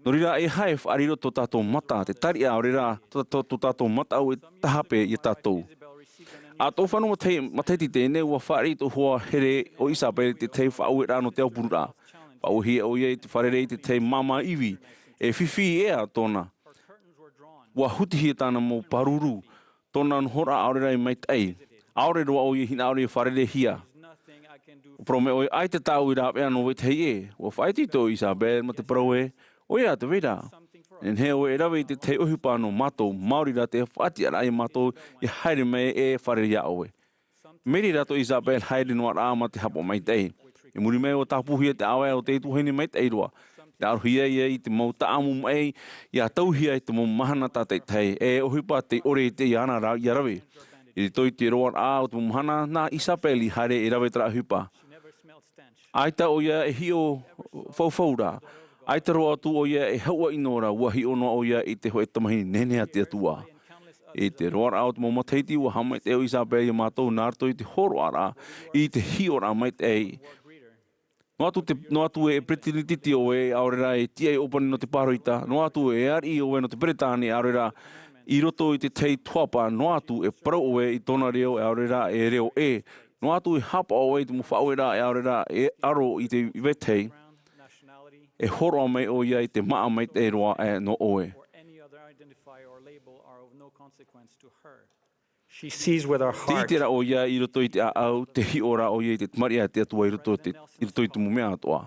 Nō reira, e aha e faʻariro tō tātou mata, te tariʻa, ʻaore rā, tō, tō, tō tātou mataʻu e tahape ia tātou. ʻA tō fānau matahi-, matahiti teie nei, ʻua fāriʻi tō hoa here ʻo Isabel i te tahi faʻaueraʻa nō te aupururaʻa. Faʻauehia ʻoia i te fārerei i te tahi māmā ivi, e fifi ea tōna. ʻUa hutihia tāna mau pāruru, tōna nohoraʻa ʻaore rā i maitaʻi. ʻAore roa ʻoia i hinaʻaro ia fārereihia. ʻUa parau mai ʻoia, ʻaita tāʻu i rāveʻa nō vetahi ʻē. ʻUa faʻaʻite ʻo Isabel mā te parau ē, ʻoia te vai ra. E nehenehe ʻoe e rave i te tahi ʻohipa nō mātou, maori rā te faʻatiʻaraʻa ia mātou, ʻia haere mai e fārerei iā ʻoe. Mairi rātou Isabel haere noa rā mā te hapa maitaʻi. I muri mai ʻua tāpūhia te ʻāvae o te tuahine maitaʻi roa. Te arohia ia i te mau taʻamu maʻi, ia tauhia i te mau mahana tātaitahi, e ʻohipa tei ʻore i te ia ana ra, ia rave. I roto i te roaraʻa o te mau mahana, nā Isabeli haere e rave terā ʻohipa. ʻAita ʻo ia e hiʻo faufau ra. ʻAita roa atu ʻo ia e hauʻa ʻino ra, ʻua hiʻo noa ʻo ia i te hōʻē tamahine nehenehe a te Atua. I te roaraʻa o te mau matahiti, ʻua haʻamaitaʻi ʻo Isabeli ia mātou nā roto i te hōroʻaraʻa, i te hiʻoraʻa maitaʻi. Noa atu te, noa atu e peresideni ʻoe, ʻaore rā e tiʻa i ʻōpani nō te pāroita, noa atu e ariʻi ʻoe nō te Peretāne, ʻaore rā i roto i te tahi tuhaʻa, noa atu e parau ʻoe i tōna reo, ʻaore rā e reo ʻē, noa atu e haʻapaʻo ʻoe i te mau faʻaueraʻa, ʻaore rā e aro i te vetahi, e hōroʻa mai ʻo ia i te māʻa maitaʻi roa aʻe nō ʻoe. She sees with her heart. Te ʻite ra ʻo ia i roto i te ʻāʻau, te hiʻo ra ʻo ia i te tamariʻi a te Atua i roto i te, i roto i te mau mea atoʻa.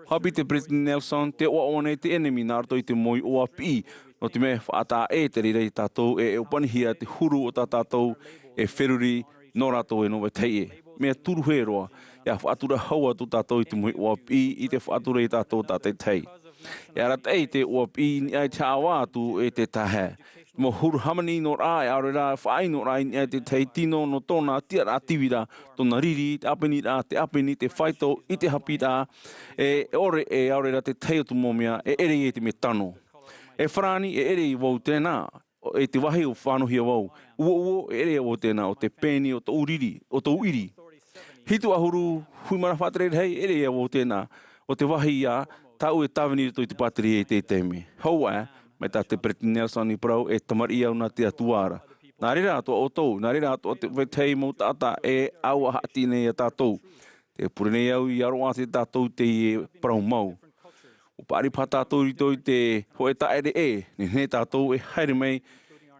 Haʻapiʻi te Peresideni Nelson, tē ʻoaʻoa nei te ʻenemi nā roto i te mau iʻoa piʻi, nō te mea e faʻataʻa ʻē te reira ia tātou e, e ʻōpanihia te huru o tā tātou e feruri nō rātou e nō vetahi ʻē. Mea tūruhē roa, ʻia faʻatura hau atu tātou i te mau iʻoa piʻi i te faʻatura ia tātou tātaitahi. E arataʻi te iʻoa piʻi i niʻa i te haʻavā atu e te taeaʻe. Te mau huru hāmani ʻino ra, e ʻaore rā, faʻaʻino ra i niʻa i te tahi tino nō tōna tiʻaraʻa tīvira, tōna riri, te ʻāpeniraʻa, te ʻāpeni, te faito, i te haʻapiʻiraʻa, e ʻore, e ʻaore rā te tahi o te mau mea, e ʻere ia i te mea tano. E farāni, e ʻere ia vau tēnā, ʻo, e te vāhi ʻua faʻanahohia vau. Uouo, e ʻere ia vau tēnā, ʻo te pēni, ʻo tōʻu riri, ʻo tōʻu ʻiri. Hitu ʻahuru, hui mā ra faʻatere rahi, e ʻere ia vau tēnā, ʻo te vāhi ia tāʻu e tāvini i roto i te pātireia i teie taime. Hou ā, mai tā te Peresideni Nelson i parau, e tamariʻi au nā te Atua ra. Nā reira atoʻa ʻoutou, nā reira atoʻa te vetahi mau taʻata e ʻāua haʻati nei ia tātou. Tē pure nei au ʻia roaʻa tātou i teie parau mau. ʻUa paʻari paha tātou i roto i te hōʻē taʻere ʻē, nehenehe tātou e haere mai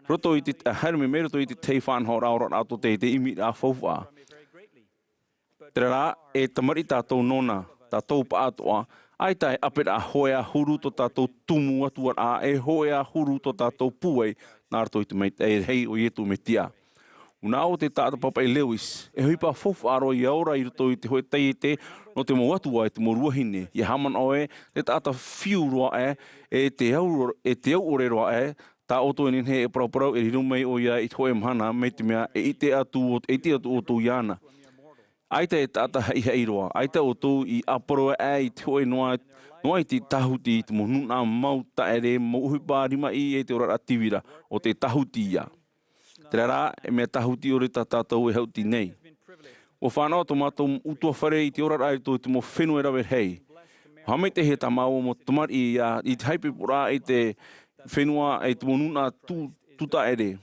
roto i te, haere mai, mai roto i te tahi faʻanahoraʻa oraraʻa tō te, te ʻimiraʻa faufaʻa. Terā rā, e tamariʻi tātou nōna, tātou pāʻatoʻa, ʻaita e ʻāperaʻa hōʻē ʻahuru tō tātou tumu atuaraʻa, e hōʻē ʻahuru tō tātou pūai, nā roto i te maitaʻi rahi o Iesu Mesia. ʻUa nā ʻō te taʻata papaʻi Lewis, e ʻohipa faufaʻa roa ʻia ora i roto i te hōʻē taiete nō te mau atua e te mau ruahine, ʻia haʻamanaʻo ē, te taʻata fiu roa ē, e te au, e te au ʻore roa ē, tā ʻoutou e nehenehe e paraparau e riro mai ʻoia i te hōʻē mahana, mai te mea e ʻite atu, e ʻite atu ʻoutou iāna. ʻAita e taʻata haʻihaʻi roa, ʻaita ʻoutou i ʻāporo aʻe i te hōʻē noa, noa i te tāhuti i te mau nūnaʻa mau taʻere, mau ʻohipa rimaʻī e te oraraʻa tīvira, ʻo te tāhuti ia. Terā rā, e mea tāhuti ʻore tā tātou e haʻuti nei. ʻUa fānaʻo tō mātou ʻutuāfare i te oraraʻa i tō te mau fenua e rave rahi. ʻUa haʻamaitaʻihia tā māua mau tamariʻi ia, i te haʻipoiporaʻa i te fenua, i te mau nūnaʻa tū, tūtaʻere.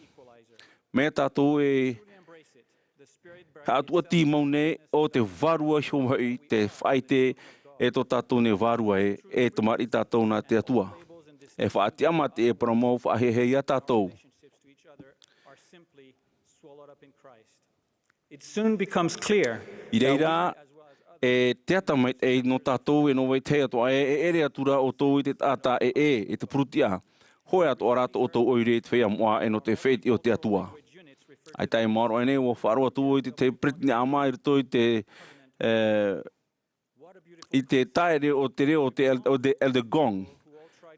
Mea tātou e haʻatuati mau nei, ʻo te Vārua iho hoʻi te faʻaʻite e tō tātou nei Vārua ē, e tamariʻi tātou nā te Atua. E faʻatiʻamā te parau mau faʻahiahia ia tātou. It soon becomes clear. I reira, e te ata mai, e nō tātou, e nō vetahi atoʻa, e, e ʻere atu ra ʻoutou i te taʻata ʻē, e te purutiʻa. Hōʻē atoʻa rā tō ʻoutou ʻoire i te feiā moʻa, e nō te fētiʻi o te Atua. ʻAita e maoro aʻe nei, ʻua faʻaroʻo atu vau i te, te peretiteni ʻāmā i roto i te, e, i te taʻere o te reo o te El-, o te Elder Gong,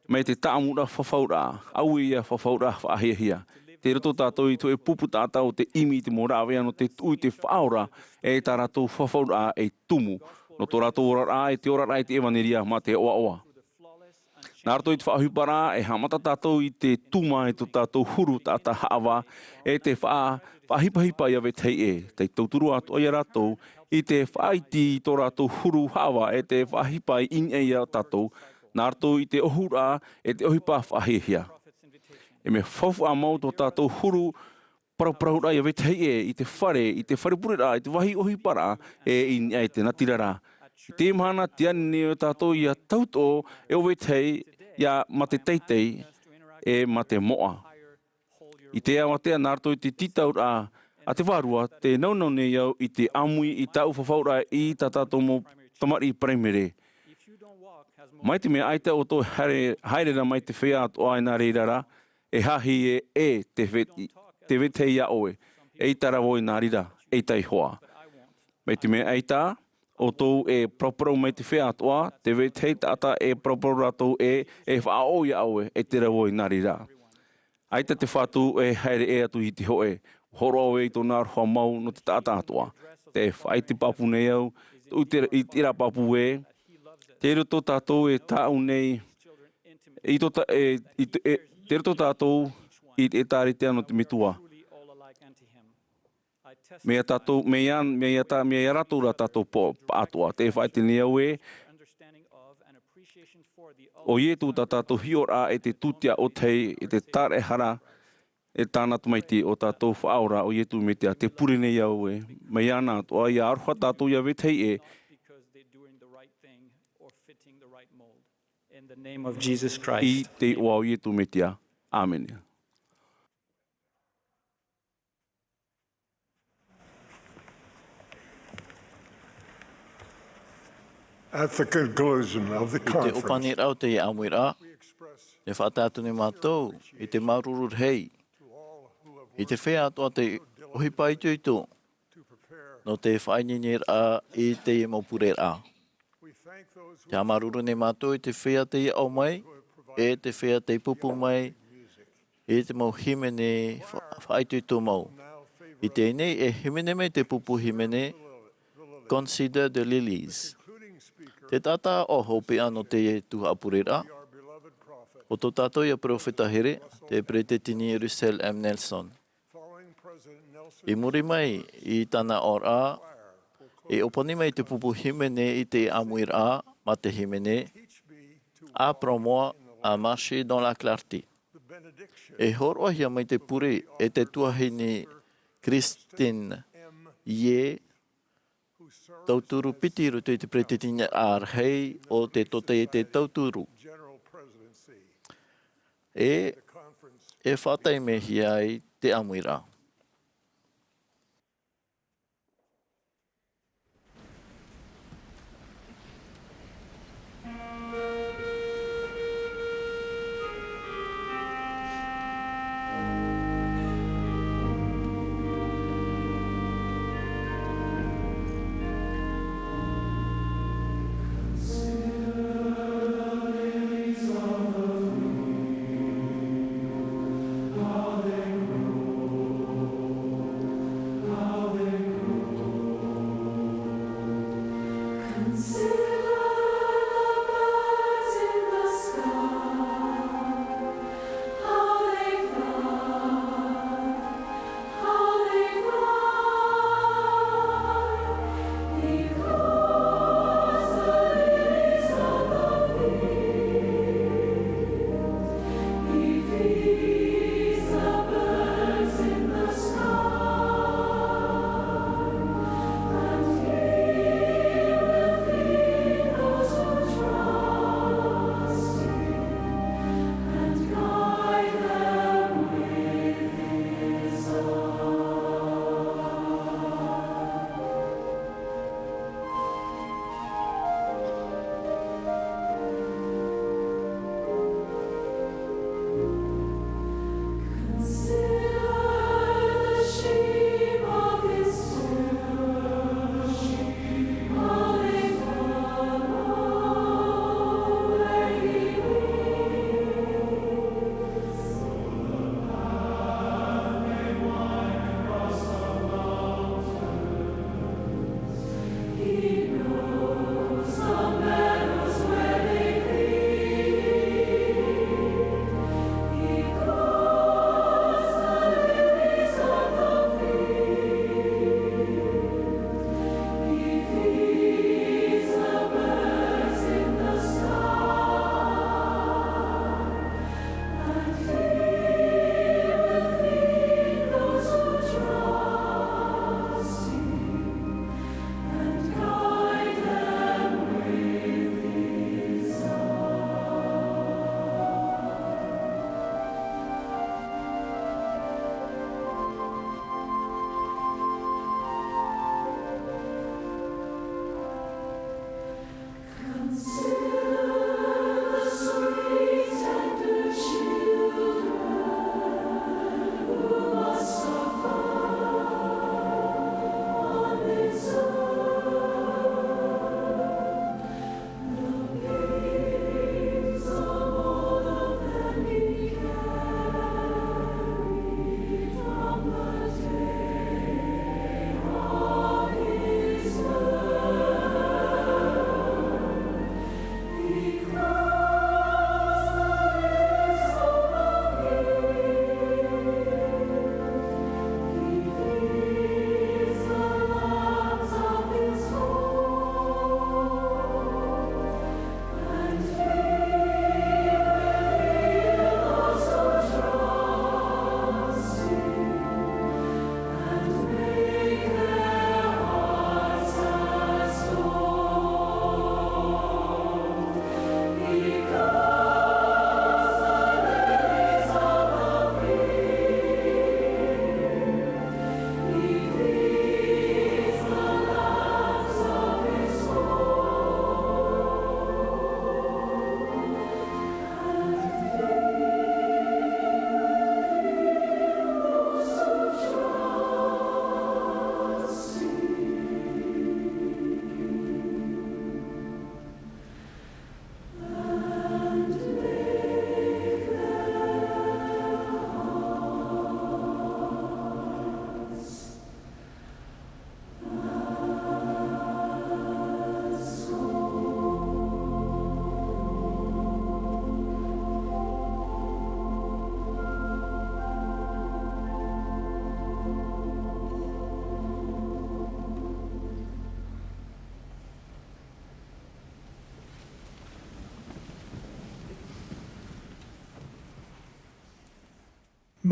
mai te taʻamuraʻa fafauraʻa, ʻaui ia fafauraʻa faʻahiahia. Tei roto tātou i te hōʻē pupu taʻata o te ʻimi i te mau rāveʻa nō te tuʻu i te Faʻaora, e tā rātou fafauraʻa e tumu. Nō tō rātou oraraʻa, e te oraraʻa i te ʻevanelia mā te ʻoaʻoa. Nā roto i te faʻaʻohiparaʻa, e haʻamata tātou i te tuma e tō tātou huru taʻata haʻavā, e te faʻa-, faʻahipahipa ia vetahi ʻē, tei tauturu atoʻa ia rātou, i te faʻaiti i tō rātou huru haʻavā, e te faʻahipa i niʻa ia tātou, nā roto i te ʻōhuraʻa, e te ʻohipa faʻahiahia. E mea faufaʻa mau tō tātou huru paraparauraʻa ia vetahi ʻē, i te fare, i te fare pureraʻa, i te vāhi ʻohiparaʻa, e i niʻa i te natirara. I te mahana, tē ani nei tātou ia tautoʻo, e ʻo vetahi, ia mā te teitei, e mā te moʻa. I te avatea nā roto i te tītauraʻa a te Vārua, tē naunau nei au i te ʻāmui i tāʻu fafauraʻa i tā tātou mau tamariʻi paraimere. Mai te mea ʻaita ʻoutou e haere, haere ra mai te feiā atoʻa e nā reira ra, e hahi e, e te ve-, te vetahi iā ʻoe, eʻita ra vau e nā reira, eʻita iho ā. Mai te mea ʻaita, ʻoutou e paraparau mai te feiā atoʻa, te vetahi taʻata e paraparau rātou ē, e faʻaʻō iā ʻoe, e te rave ʻoe nā reira. ʻAita te Fatu e haere ʻē atu i te hōʻē, hōroʻa ʻoe i tōna aroha mau nō te taʻata atoʻa. Tē faʻaʻite pāpū nei au, i te, i terā pāpū ē, tei roto tātou e tāʻu nei, i tō tā-, e, i te, e, tei roto tātou i te ʻĒtārētia nō te Metua. Mea tātou, mea, mea tā, mea rātou rā tātou pō, pāʻatoʻa. Tē faʻaʻite nei au ē, ʻo Ietu tā tātou hiʻoraʻa e te tūtia ʻōtahi, e te tāraʻehara, e tāna tamaiti ʻo tātou Faʻaora ʻo Ietu Metia. Tē pure nei au ē, mai iāna atoʻa, ʻia aroha tātou ʻia vetahi ē. I te iʻoa o Ietu Metia. ʻĀmene. At the conclusion of the conference, ʻōpaniraʻa o teie ʻāmuiraʻa, e faʻatae atu nei mātou i te māuruuru rahi i te feiā atoʻa tei ʻohipa itoito nō te faʻaineineraʻa i teie mau pureraʻa. Tē haʻamāuruuru nei mātou i te feiā tei aʻo mai, e te feiā tei pupu mai, i te mau hīmene fa-, faʻaitoito mau. I teie nei, e hīmene mai te pupu hīmene, Consider the Lilies. Te taʻata hopeʻa nō teie tuhaʻa pureraʻa, ʻo tō tātou ia perofeta here, te Peresideni Russell M. Nelson. I muri mai i tāna aʻoraʻa, e ʻōpani mai te pupu hīmene i te ʻāmuiraʻa, mā te hīmene, Apprends-moi à marcher dans la clarté. E hōroʻahia mai te pure e te tuahine Christine Yeh, tauturu piti i roto i te peretiteni rahi o te tōtaiete tauturu. E, e faʻataimehia ai te ʻāmuiraʻa.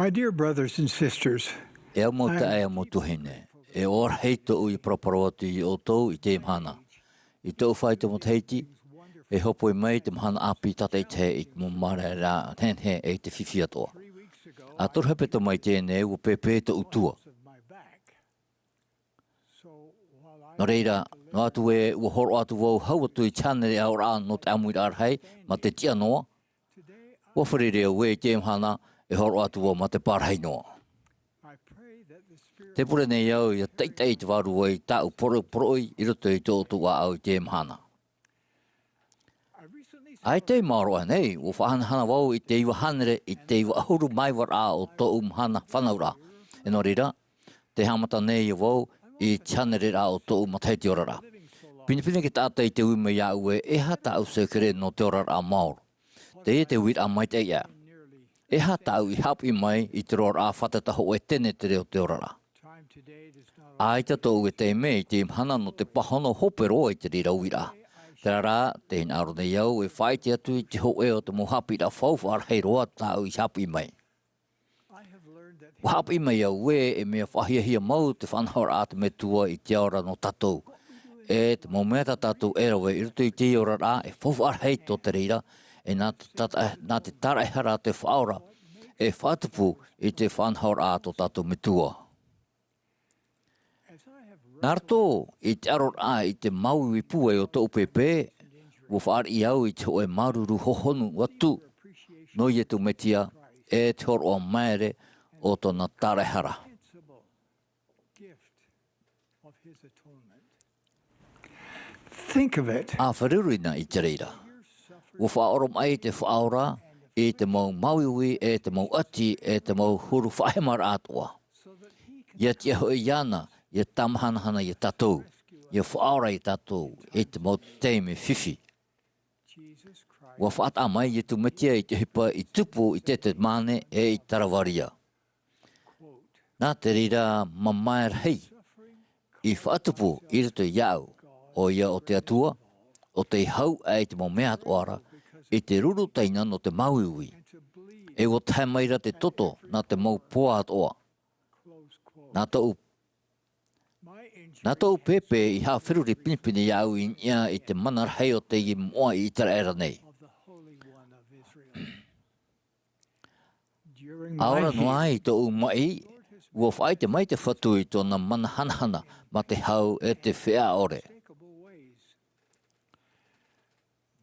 My dear brothers and sisters, e au mau taeaʻe, e au mau tuahine, e ʻoaʻoa rahi tōʻu i paraparau atu ia ʻoutou i teie mahana. I tōʻu fāito matahiti, e hōpoi mai te mahana ʻāpī tātaʻitahi i te mau māramarama nehenehe e te fifi atoʻa. ʻA toru hepetoma i teie nei, ʻua pēpē tōʻu tua. Nō reira, noa atu ē ʻua hōroʻa atu vau hau atu i te hānere aʻoraʻa nō te ʻāmuiraʻa rahi mā te tiʻa noa, ʻua fārerei au ē i teie mahana e hōroʻa atu vau mā te pārahi noa. Tē pure nei au ʻia taʻitaʻi te Vārua i tāʻu poro-, poroʻi i roto i tō ʻoutou ʻāʻau i teie mahana. ʻAita i maoro aʻe nei, ʻua faʻahanahana vau i te iva hānere i te iva ʻahuru mā iva raʻa o tōʻu mahana fānauraʻa. E nō reira, tē haʻamata nei vau i te hānere raʻa o tōʻu matahiti oraraʻa. Pinepine te taʻata i te ui mai iāʻu ē, e aha tāʻu sēkere nō te oraraʻa maoro. Teie te uiraʻa maitaʻi aʻe. E aha tāʻu i haʻapiʻi mai i te roaraʻa fātata hōʻē tenetere o te oraraʻa. ʻAita tōʻu e taime i teie mahana nō te pāhono hope roa i te reira uiraʻa. Terā rā, tē hinaʻaro nei au e faʻaʻite atu i te hōʻē o te mau haʻapiʻiraʻa faufaʻa rahi roa tāʻu i haʻapiʻi mai. ʻUa haʻapiʻi mai au ē, e mea faʻahiahia mau te faʻanahoraʻa a te Metua i te ao ra nō tātou. E te mau mea tā tātou e rave i roto i teie oraraʻa, e faufaʻa rahi tō te reira, e nā te tata-, nā te tāraʻehara a te Faʻaora, e faʻatupu i te faʻanahoraʻa a tō tātou Metua. Nā roto i te ʻaroraʻa i te māuiui pūai o tōʻu pēpē, ʻua fāriʻi au i te hōʻē māuruuru hohonu atu nō Iesu Mesia, e te hōroʻa māere o tōna tāraʻehara. Think of it. ʻA feruri na i te reira. ʻUa faʻaoromaʻi te Faʻaora i te mau māuiui, e te mau ʻati, e te mau huru faʻahemaraʻa atoʻa. ʻIa tiʻa hoʻi iāna ʻia tāmahanahana ia tātou, ʻia faʻaora ia tātou i te mau taime fifi. ʻUa faʻataʻa mai Iesu Mesia i te ʻohipa i tupu i Ketesemane e i Kalevāria. Nā te reira mamae rahi i faʻatupu i roto iāʻu, ʻoia ʻo te Atua, ʻo tei hau aʻe i te mau mea atoʻa ra, i te ruru taina nō te māuiui. E ʻua tahe mai ra te toto nā te mau poa atoʻa. Nā tōʻu, nā tōʻu pēpē i haʻaferuri pinepine iāʻu i niʻa i te mana rahi o teie moʻa i ʻĪteraʻera nei. ʻA ora noa ai tōʻu maʻi, ʻua faʻaʻite mai te Fatu i tōna mana hanahana mā te hau e te feʻaʻa ʻore.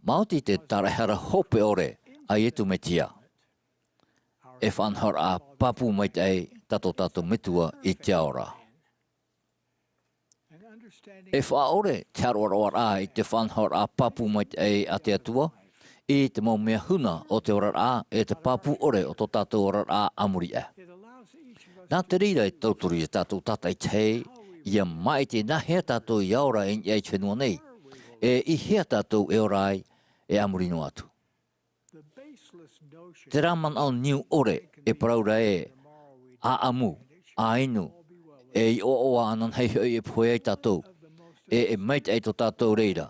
Maoti te tāraʻehara hope ʻore a Iesu Mesia, e faʻanahoraʻa pāpū maitaʻi tā tō tātou Metua i te ao ra. E faʻaʻore te haʻaroʻaroʻaraʻa i te faʻanahoraʻa pāpū maitaʻi a te Atua, i te mau mea huna o te oraraʻa, e te pāpū ʻore o tō tātou oraraʻa a muri aʻe. Nā te reira e tauturu ia tātou tātaʻitahi, ʻia maʻiti nā hea tātou i ora i niʻa i te fenua nei, e i hea tātou e ora ai, e a muri noa atu. Terā manaʻo niu ʻore e parau ra ē, ʻa ʻamu, ʻa inu, e i ʻoaʻoa ananahi hoʻi e pohe ai tātou, e, e maitaʻi tō tātou reira,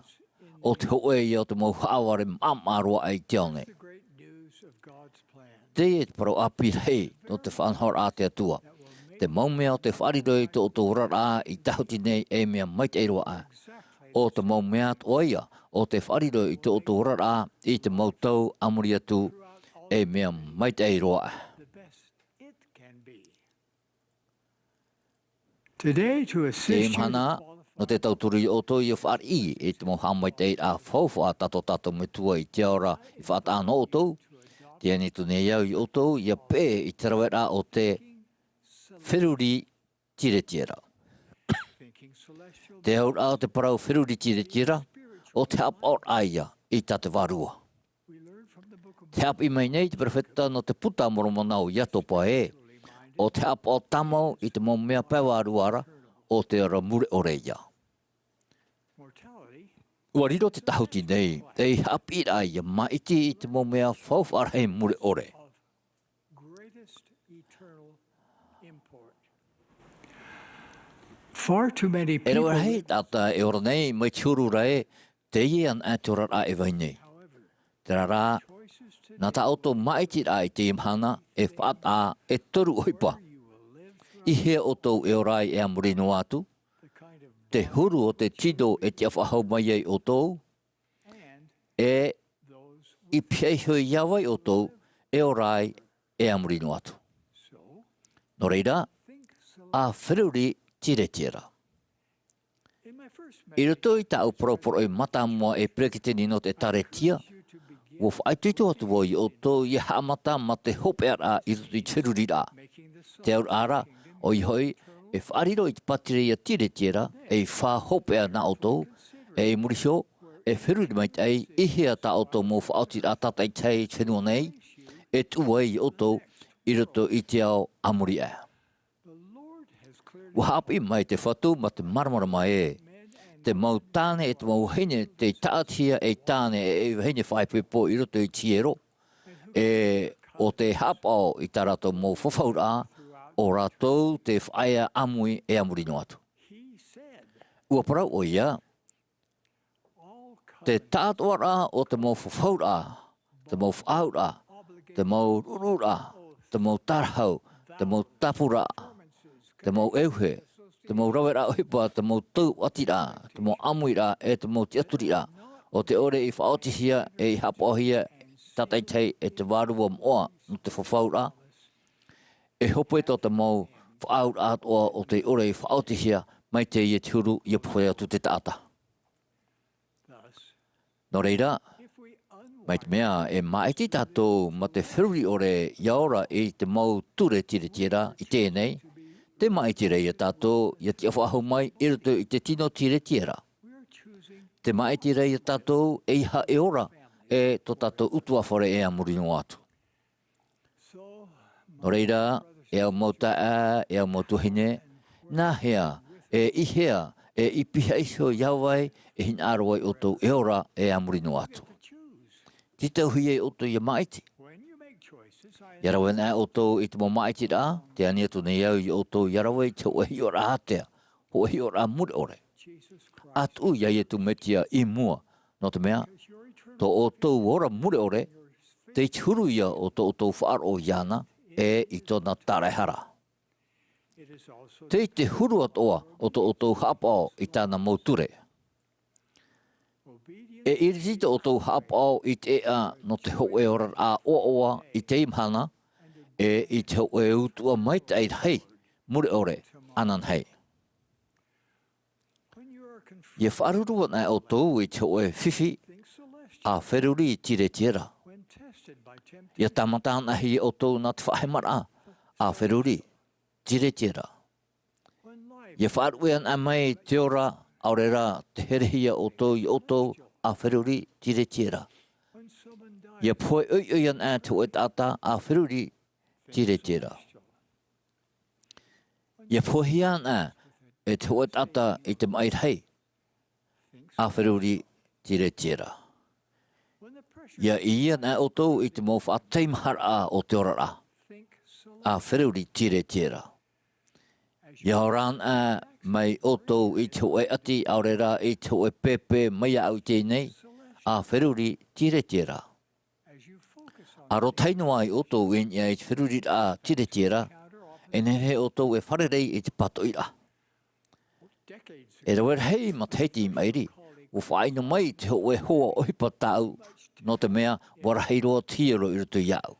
ʻo te hōʻē ia o te mau haʻavare māʻamaʻa roa aʻe i te ao nei. Teie te parau ʻāpī rahi nō te faʻanahoraʻa a te Atua. Te mau mea o tē faʻariro i tō ʻoutou oraraʻa i Tahuti nei e mea maitaʻi roa aʻe. ʻO te mau mea atoʻa ia o tē faʻariro i tō ʻoutou oraraʻa i te mau tau a muri atu e mea maitaʻi roa aʻe. Teie mahana, nō te tauturu ia ʻoutou ʻia fāriʻi i te mau haʻamaitaʻiraʻa faufaʻa tā tō tātou Metua i te ao ra i faʻataʻa nō ʻoutou, tē ani atu nei au ia ʻoutou ʻia peʻe i te raveraʻa o te feruri tiretiera. Te auraʻa o te parau feruri tiretiera, ʻo te haʻapaʻoraʻa ia i tā te Vārua. Tē haʻapiʻi mai nei te perofeta nō te Buka a Moromona ʻo Iakoba ē, ʻo te haʻapaʻo tāmau i te mau mea pae vārua ra, ʻo te ora mure ʻore ia. ʻUa riro te Tahuti nei ei haʻapiʻiraʻa ʻia maʻiti i te mau mea faufaʻa rahi mure ʻore. Far too many people E rave rahi taʻata e ora nei mai te huru ra ē, teie ana te oraraʻa e vai nei. Terā rā, Nā tā ʻoutou māʻitiraʻa i teie mahana, e faʻataʻa, e toru ʻohipa. I hea ʻoutou e ora ai e a muri noa atu, te huru o te tino e tiʻa faʻahou mai ai ʻoutou, e i pihaʻi iho i a vai ʻoutou e ora ai e a muri noa atu. Nō reira, a feruri tiretiera. I roto i tāʻu parau poroʻi mātāmua ei peretiteni nō te ʻĒtārētia, ua faʻaitoito atu vau ia ʻoutou ia haʻamata mā te hopeʻaraʻa i roto i te feruriraʻa. Te auraʻa ra, ʻoia hoʻi, e faʻariro i te pātireia tiretiera, ei fā hopeʻa nā ʻoutou, e i muri iho, e feruri maitaʻi i hea tā ʻoutou mau faʻaotiraʻa tātaʻitahi i te fenua nei, e tuʻu ai ia ʻoutou i roto i te ao a muri aʻe. Ua haʻapiʻi mai te Fatu mā te māramarama ē, te mau tāne e te mau vahine tei taʻatihia ei tāne e ei vahine faʻaipoipo i roto i te hiero, e ʻo tē haʻapaʻo i tā rātou mau fafauraʻa, ʻo rātou tē faʻaea ʻāmui e a muri noa atu. Ua parau ʻoia, te tāʻātoʻaraʻa o te mau fafauraʻa, te mau faʻaauraʻa, te mau ruʻuruʻuraʻa, te mau tārahu, te mau tāpuraʻa, te mau ʻeuhe, te mau raveraʻa ʻohipa, te mau tauatiraʻa, te mau ʻāmuiraʻa, e te mau tiʻaturiraʻa, ʻo tē ʻore i faʻaotihia, e i haʻapaʻohia, tātaʻitahi e te vārua moʻa nō te fafauraʻa, e hope tō te mau faʻaauraʻa atoʻa ʻo tē ʻore i faʻaotihia, mai teie te huru ia pohe atu te taʻata. Nō reira, mai te mea e māʻiti tātou mā te feruri ʻore ia ora i te mau ture tiretiera i teie nei, te māʻiti ra ia tātou ia tiʻa faʻahou mai i roto i te tino tiretiera. Te māʻiti ra ia tātou eiaha e ora, e tō tātou ʻutuāfare e a muri noa atu. Nō reira, e au mau taeaʻe, e au mau tuahine, nā hea, e i hea, e i pihaʻi iho i a vai e hinaʻaro ai ʻoutou e ora e a muri noa atu. Tītauhia ʻoutou ia māʻiti. Ia rave anaʻe ʻoutou i te mau māʻitiraʻa, tē ani atu nei au ia ʻoutou ia rave i te hōʻē hiʻoraʻa ātea, hōʻē hiʻoraʻa mure ʻore. ʻA tuʻu ia Iesu Mesia i mua, nō te mea, tō ʻoutou ora mure ʻore, tei te huru ia o tō ʻoutou faʻaroʻo iāna, e i tōna tāraehara. Tei te huru atoʻa o tō ʻoutou haʻapaʻo i tāna mau ture. E iriti tō ʻoutou haʻapaʻo i te ʻēʻa nō te hōʻē oraraʻa ʻoaʻoa i teie mahana, e i te hōʻē utuʻa maitaʻi rahi mure ʻore ananahi. Ia faʻaruru anaʻe ʻoutou i te hōʻē fifi, ʻa feruri tiretiera. Ia tāmata anaʻe ʻoutou nā te faʻahemaraʻa, ʻa feruri tiretiera. Ia faʻaruʻe anaʻe mai te ora, ʻaore rā te herehia ʻoutou ia ʻoutou, ʻa feruri tiretiera. Ia pohe ʻoiʻoi anaʻe te hōʻē taʻata, ʻa feruri tiretiera. Ia pohehia anaʻe e te hōʻē taʻata i te maʻi rahi, ʻa feruri tiretiera. Ia ʻī anaʻe ʻoutou i te mau faʻataimaharaʻa o te oraraʻa, ʻa feruri tiretiera. Ia ora anaʻe mai ʻoutou i te hōʻē ʻati, ʻaore rā i te hōʻē pēpē mai iāʻu i teie nei, ʻa feruri tiretiera. ʻA rotahi noa ai ʻoutou i niʻa i te feruriraʻa tiretiera, e nehenehe ʻoutou e fārerei i te pātoʻiraʻa. E rave rahi matahiti i maʻiri, ua faʻaʻino mai te hōʻē hoa ʻohipa tāʻu, nō te mea, ua rahi roa te hiero i roto iāʻu.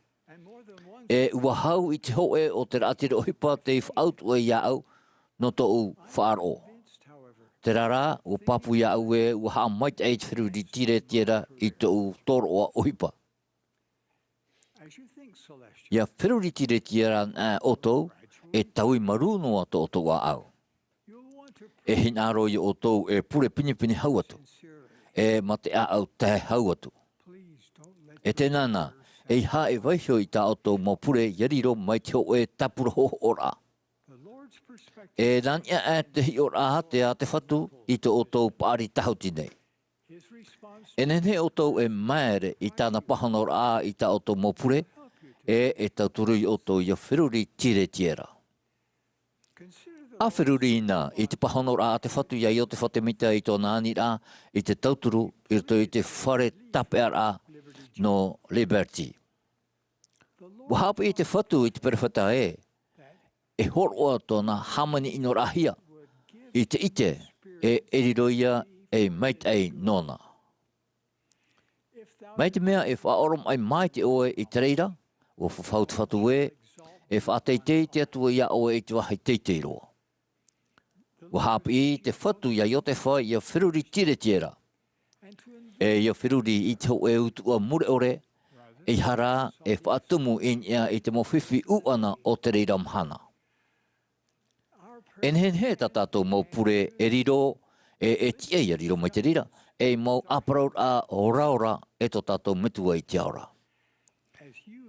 E ua hau i te hōʻē o te raʻatira ʻohipa tei faʻautuʻa iāʻu, nō tōʻu faʻaroʻo. Terā rā, ua pāpū iāʻu ē, ua haʻamaitaʻi te feruri tiretiera i tōʻu tōroʻa ʻohipa. Ia feruri tiretiera anaʻe ʻoutou, e taui marū noa tō ʻoutou ʻāʻau. E hinaʻaro ia ʻoutou e pure pinepine hau atu, e mā te ʻāʻau tae hau atu. E tēnā na, ʻeiaha e vaiiho i tā ʻoutou mau pure ia riro mai te hōʻē tāpura hoʻoraʻa. E nā niʻa aʻe te hiʻoraʻa ātea a te Fatu i tō ʻoutou paʻari tāhuti nei. E nehenehe ʻoutou e māere i tāna pāhonoraʻa i tā ʻoutou mau pure, e e tauturu ia ʻoutou ia feruri tiretiera. ʻA feruri na i te pāhonoraʻa a te Fatu ia Iosepha Semita i tōna aniraʻa i te tauturu i roto i te fare tāpeʻaraʻa, nō Liberty. Ua haʻapiʻi te Fatu i te perofeta ē, e hōroʻa tōna hāmani ʻino raʻahia i te ʻite e riro ia ei maitaʻi nōna. Mai te mea e faʻaoromaʻi mai te ʻoe i te reira, ua fafau te Fatu ē, e faʻateitei te Atua iā ʻoe i te vāhi teitei roa. Ua haʻapiʻi te Fatu iā Iotefa ʻia feruri tiretiera, e ʻia feruri i te hōʻē utuʻa mure ʻore, ʻeiaha rā e faʻatumu i niʻa i te mau fifi ʻūʻana o te reira mahana. E nehenehe tā tātou mau pure e riro, e, e tiʻa ʻia riro mai te reira, ei mau ʻāparauraʻa oraora e tō tātou Metua i te ao ra.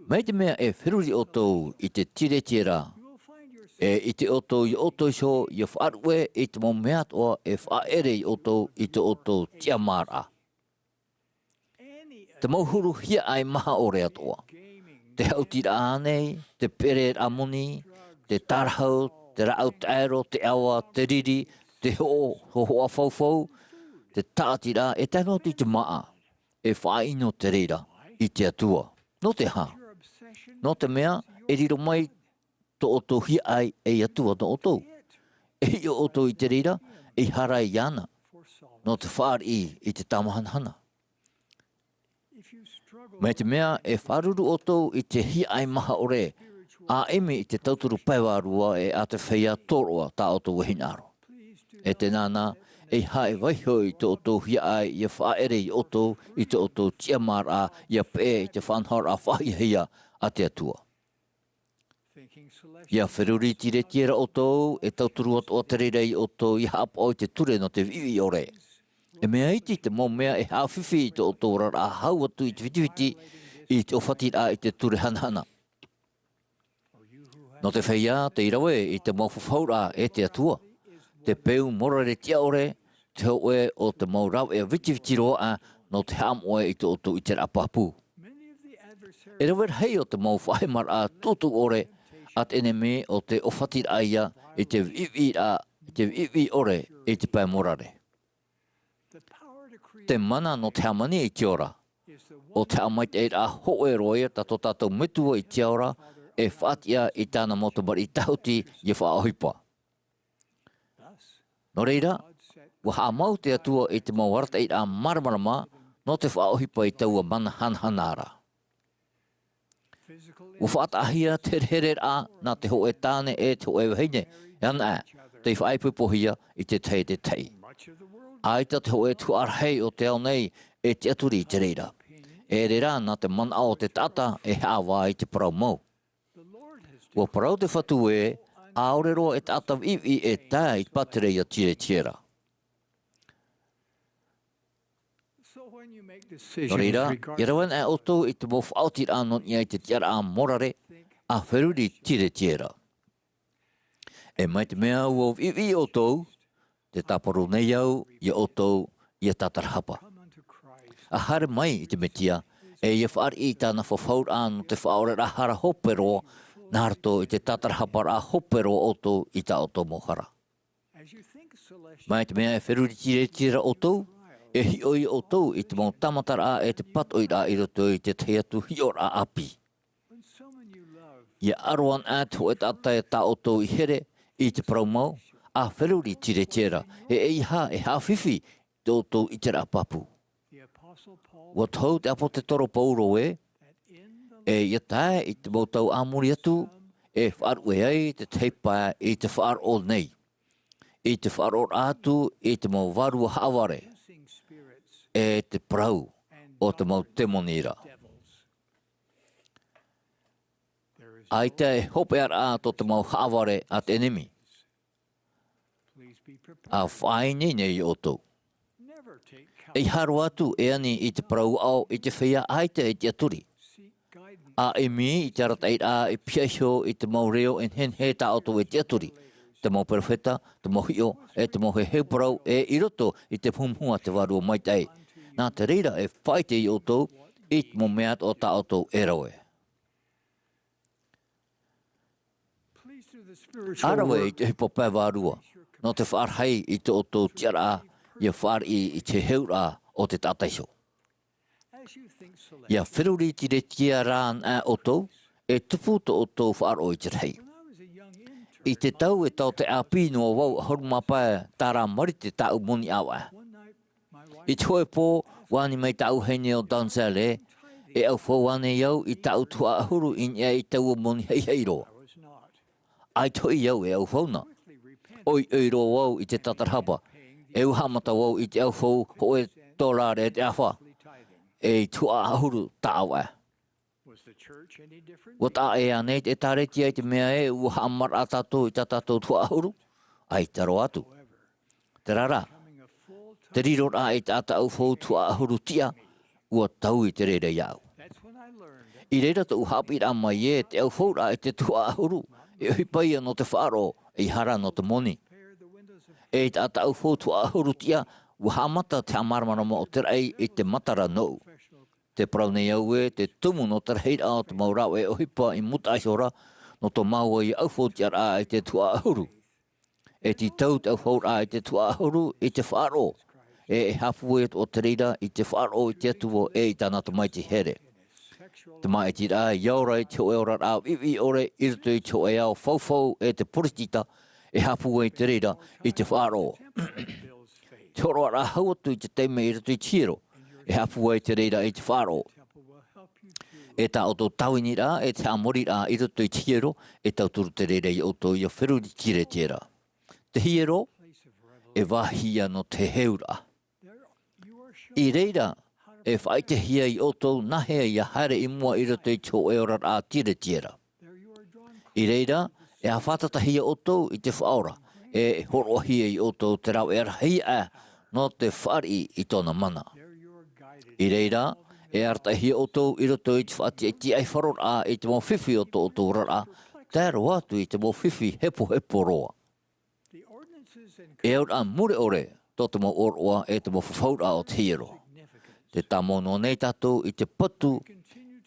Mai te mea e feruri ʻoutou i te tiretiera, e ʻite ʻoutou iā ʻoutou iho ʻia faʻaruʻe i te mau mea atoʻa e faʻaʻere iā ʻoutou i tō ʻoutou tiʻamāraʻa. Te mau huru hiaʻai maha ʻore atoʻa. Te haʻutiraʻa ānei, te pereraʻa moni, te tārahu, te rāʻau taʻero, te ʻava, te riri, te hoʻo, hōhoʻa faufau, te tāʻatiraʻa, e tae noa atu i te māʻa, e faʻaʻino te reira i te Atua. Nō te aha? Nō te mea, e riro mai tō ʻoutou hiaʻai ei Atua nō ʻoutou. E hiʻo ʻoutou i te reira, ʻeiaha rā iāna, nō te fāriʻi i te tāmahanahana. Mai te mea e fāruru ʻoutou i te hiaʻai maha ʻore, ʻa ʻimi i te tauturu pae vārua e ʻa te feiā tōroʻa tā ʻoutou e hinaʻaro. E tēnā na, ʻeiaha e vaiho i tō ʻoutou hiaʻai ʻia faʻaʻere iā ʻoutou i tō ʻoutou tiʻamāraʻa ʻia peʻe i te faʻanahoraʻa faʻahiahia a te Atua. ʻIa feruri tiretiera ʻoutou, e tauturu atoʻa te reira iā ʻoutou ʻia haʻapaʻo i te ture nō te viʻiviʻi ʻore. E mea iti te mau mea e haʻafifi i tō ʻoutou oraraʻa hau atu i te fitifiti i te ʻōfatiraʻa i te ture hanahana. Nō te feiā tei rave i te mau fafauraʻa e te Atua, te peu mōrare tiʻa ʻore, te hōʻē o te mau rāveʻa vitiviti roa nō te haʻamoʻe i tō ʻoutou ʻiteraʻa pāpū. E rave rahi o te mau faʻahemaraʻa tūtū ʻore a te ʻenemi o te ʻōfatiraʻa ia i te viʻiviʻiraʻa, i te viʻiviʻi ʻore i te pae mōrare. Te mana nō te hāmani i te ora, ʻo te haʻamaitaʻiraʻa hōʻē roa ia tā tō tātou Metua i te ao ra, e faʻatiʻa i tāna mau tamariʻi tāhuti ʻia faʻaʻohipa. Nō reira, ua haʻamau te Atua i te mau arataʻiraʻa māramarama nō te faʻaʻohipa i taua mana hanahana ra. Ua faʻataʻahia te herehereraʻa nā te hōʻē tāne e te hōʻē vahine, e ana ā, tei faʻaipoipohia i te tahi e te tahi. ʻAita te hōʻē tuhaʻa rahi o te ao nei e tiʻaturi i te reira. E ʻere rā nā te manaʻo o te taʻata e haʻavā i te parau mau. Ua parau te Fatu ē, ʻaore roa e taʻata viʻiviʻi e tae i te pātireia tiretiera. Nō reira, ʻia rave anaʻe ʻoutou i te mau faʻaotiraʻa nō niʻa i te tiʻaraʻa mōrare, ʻa feruri tiretiera. E mai te mea ua viʻiviʻi ʻoutou, tē tāparu nei au iā ʻoutou ʻia tātarahapa. ʻA haere mai i te Mesia, e ʻia fāriʻi i tāna fafauraʻa nō te faʻaoreraʻa hara hope roa, nā roto i te tātarahaparaʻa hope roa ʻoutou i tā ʻoutou mau hara. Mai te mea e feruri tiretiera ʻoutou, e hiʻo iā ʻoutou i te mau tāmataraʻa e te pātoʻiraʻa i roto i te tahi atu hiʻoraʻa ʻāpī. ʻIa ʻaro anaʻe te hōʻē taʻata e tā ʻoutou i here i te parau mau, ʻa feruri tiretiera, e ʻeiaha e haʻafifi i tō ʻoutou ʻiteraʻa pāpū. Ua tohu te ʻāpōsetolo Paulo ē, e ʻia tae i te mau tau a muri atu, e faʻaruʻe ai te tahi pae i te faʻaroʻo nei, i te faʻaroʻoraʻa atu i te mau vārua haʻavare, e te parau o te mau temoni ra. ʻAita e hopeʻaraʻa tō te mau haʻavare a te ʻenemi. ʻA faʻaineine iā ʻoutou. ʻEiaha roa atu e ani i te parau aʻo i te feiā ʻaita e tiʻaturi. ʻA ʻimi i te arataʻiraʻa e pihaʻi iho i te mau reo e nehenehe tā ʻoutou e tiʻaturi, te mau perofeta, te mau hiʻo, e te mau heheu parau, e i roto i te muhumuhu a te Vārua Maitaʻi. Nā te reira e faʻaʻite iā ʻoutou i te mau mea atoʻa tā ʻoutou e rave. ʻA rave i te ʻohipa pae vārua, nō te faʻarahi i tō ʻoutou tiʻaraʻa, ʻia fāriʻi i te heheuraʻa o te taʻata iho. ʻIa feruri tiretia rā anaʻe ʻoutou, e tupu tō ʻoutou faʻaroʻo i te rahi. I te tau e tau te ʻāpī noa vau ʻahuru mā pae tārā marite tāʻu moni ʻāvaʻe. I te hōʻē pō, ʻua ani mai tāʻu vahine ʻo Donzelle, e ʻaufau ānei au i tāʻu tuhaʻa ʻahuru i niʻa i taua moni haʻihaʻi roa? ʻAita hoʻi au e ʻaufau na. ʻOiʻoi roa vau i te tatarahapa, e ʻua haʻamata vau i te ʻaufau hōʻē tōrare e te ʻāfa, e tuhaʻa ʻahuru tāʻāvaʻe. ʻUa taʻa ʻē ānei te ʻĒtārētia i te mea ē ʻua haʻamaraʻa tātou i tā tātou tuhaʻa ʻahuru? ʻAita roa atu. Terā rā, te riroraʻa i te taʻata ʻaufau tuhaʻa ʻahuru tiʻa, ʻua taui te reira iāʻu. I reira tōʻu haʻapiʻiraʻa mai ē, te ʻaufauraʻa i te tuhaʻa ʻahuru, e ʻohipa ïa nō te faʻaroʻo, ʻeiaha rā nō te moni. E i te taʻata ʻaufau tuhaʻa ʻahuru tiʻa, ʻua haʻamata te haʻamāramarama o te raʻi i te matara nōʻu. Tē parau nei au ē, te tumu nō te rahiraʻa o te mau rāveʻa ʻohipa i mūtaʻa iho ra, nō tō māua ïa ʻaufau tiʻaraʻa i te tuhaʻa ʻahuru. E tītau te ʻaufauraʻa i te tuhaʻa ʻahuru i te faʻaroʻo, e, e haʻapūai atoʻa te reira i te faʻaroʻo i te Atua e i tāna Tamaiti here. Te māʻitiraʻa ʻia ora i te hōʻē oraraʻa viʻiviʻi ʻore i roto i te hōʻē ao faufau e te poritita, e haʻapūai te reira i te faʻaroʻo. Te hōroʻaraʻa hau atu i te taime i roto i te hiero, e haʻapūai te reira i te faʻaroʻo. E tā ʻoutou tāviniraʻa, e te haʻamoriraʻa i roto i te hiero, e tauturu te reira iā ʻoutou ʻia feruri tiretia ra. Te hiero, e vāhi ïa nō te heheuraʻa. I reira, e faʻaʻitehia iā ʻoutou nāhea ʻia haere i mua i roto i te hōʻē oraraʻa tiretia ra. I reira, e ʻāfātatahia ʻoutou i te Faʻaora, e hōroʻahia iā ʻoutou te rāveʻa rahi aʻe nō te fāriʻi i tōna mana. I reira, e arataʻihia ʻoutou i roto i te faʻatiʻatiʻaifaroraʻa i te mau fifi o tō ʻoutou oraraʻa, tae roa atu i te mau fifi hepohepo roa. E auraʻa mure ʻore tō te mau ʻōroʻa e te mau fafauraʻa o te hiero. Tē tāmau noa nei tātou i te patu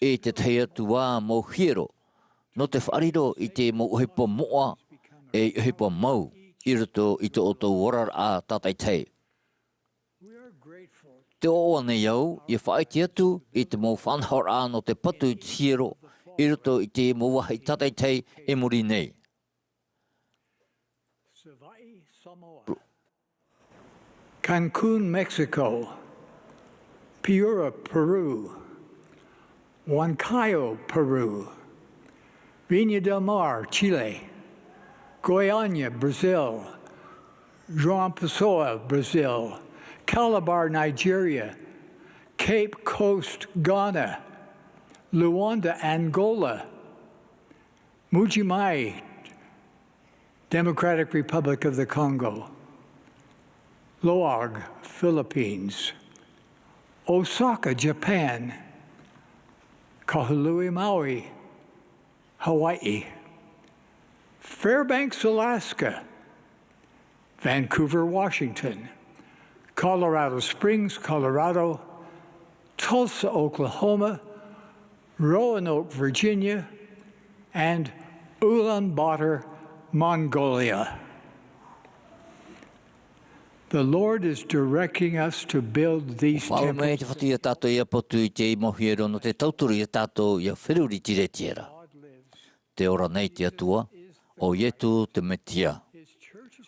i te tahi atu ā mau hiero, nō te faʻariro i te mau ʻohipa moʻa e ʻohipa mau i roto i tō ʻoutou oraraʻa tātaʻitahi. Tē ʻoaʻoa nei au ʻia faʻaʻite atu i te mau faʻanahoraʻa nō te patu i te hiero i roto i te mau vāhi tātaʻitahi i muri nei. Cancun, Mexico. Piura, Peru. Huancayo, Peru. Viña del Mar, Chile. Goiânia, Brazil. João Pessoa, Brazil. Calabar, Nigeria. Cape Coast, Ghana. Luanda, Angola. Mbuji-Mayi, Democratic Republic of the Congo. Loag, Philippines. Osaka, Japan. Kahului, Maui, Hawaii. Fairbanks, Alaska. Vancouver, Washington, Colorado Springs, Colorado, Tulsa, Oklahoma, Roanoke, Virginia, and Ulaanbaatar, Mongolia. The Lord is directing us to build these temples. Faʻaue mai te Fatu iā tātou ʻia patu i te mau hiero nō te tauturu iā tātou ʻia feruri tiretia ra. Tē ora nei te Atua, ʻo Ietu te Metia.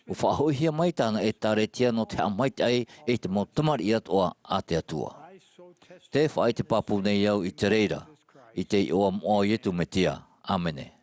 ʻUa faʻahoʻihia mai tāna ʻĒtārētia nō te haʻamaitaʻi i te mau tamariʻi atoʻa a te Atua. Tē faʻaʻite pāpū nei au i te reira, i te iʻoa moʻa o Ietu Metia. ʻĀmene.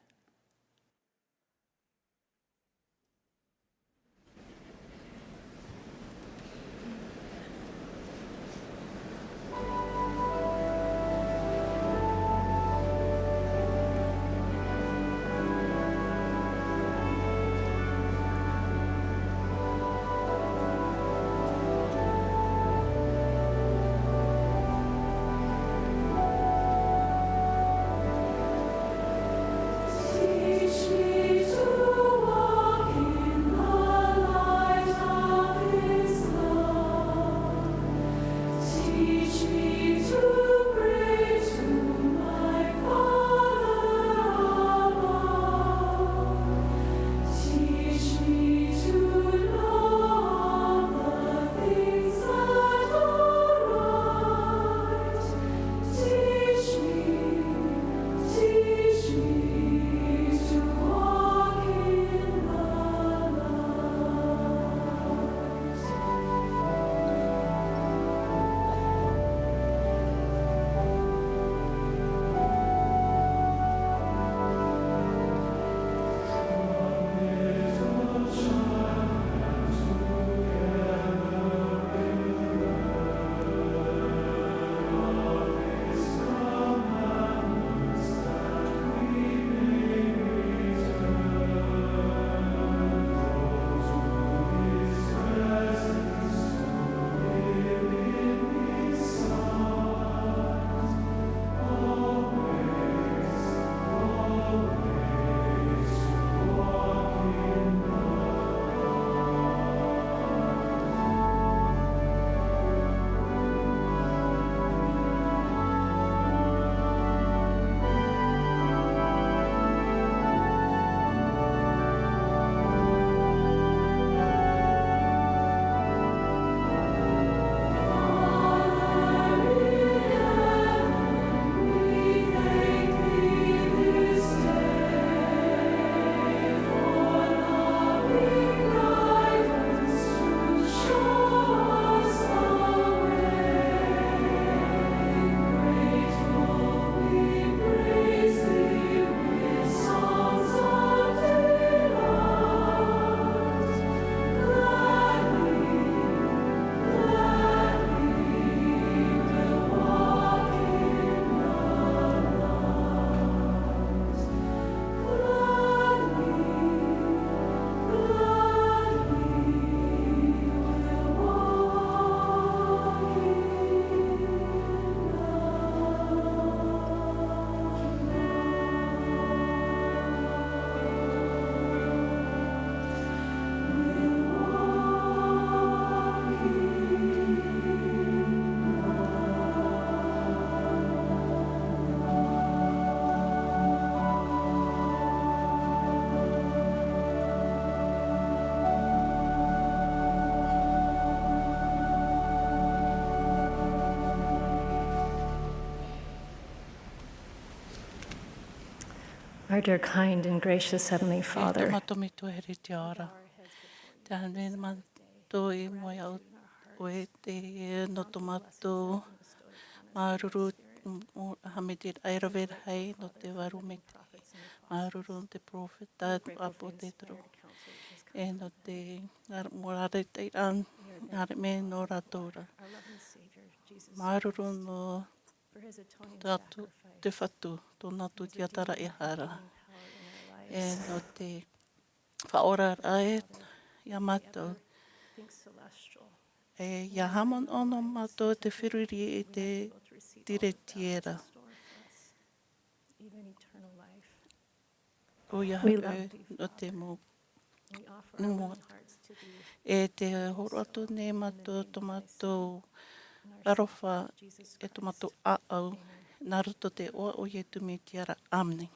Our dear, kind, and gracious Heavenly Father, e tō mātou Metua here i te ao ra, te aha nei mātou i mua iā ʻoe, te nō tō mātou māuruuru, haʻamaitaʻiraʻa e rave rahi nō te vārua maitaʻi, māuruuru nō te peropheta, ʻāpōsetolo, e nō te mau arataʻiraʻa, ʻāreʻa mai nō rātou ra. Māuruuru nō te Fatu, tōna tūtiataraʻa ʻehara. E nō te faʻaoraraʻa iā mātou. E ʻia haʻamanaʻo noa mātou te feruri i te tiretiera. ʻOia hoʻi, nō te mau, nō mua. E te hōroʻa atu nei mātou tō mātou aroha, e tō mātou ʻāʻau, nā roto i te iʻoa o Iesu Mesia ra. ʻĀmene.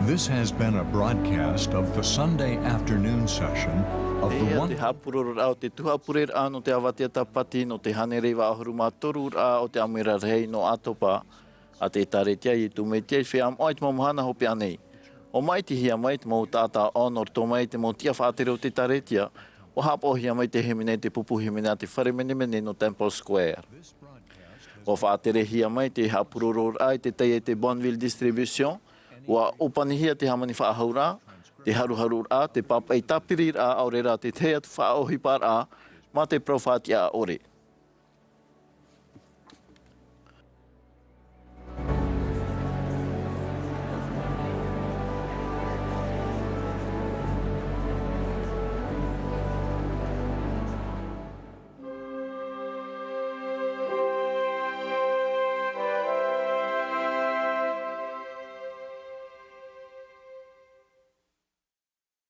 This has been a broadcast of the Sunday afternoon session of the Teie te haʻapurororaʻa o te tuhaʻa pureraʻa nō te avatea tāpati nō te hānere iva ʻahuru mā toruraʻa o te ʻāmuiraʻa rahi nō ʻAtopa, a te ʻĒtārētia a Iesu Mesia i Feiā Moʻa i te mau mahana hopeʻa nei. ʻUa māʻitihia mai te mau taʻata ʻaʻau nō roto mai i te mau tiʻa faʻatere o te ʻĒtārētia, ʻua haʻapaʻohia mai te hīmene i te pupu hīmene a te fare menemene nō Temple Square. ʻUa faʻaterehia mai te haʻapurororaʻa i te tahi e te Bonneville Distribution, ʻua ʻōpanihia te hāmani faʻahou ra, te haruharuraʻa, te pāpaʻi tāpiriraʻa, ʻaore rā te tahi atu faʻaʻohiparaʻa mā te parau faʻatiʻa ʻore.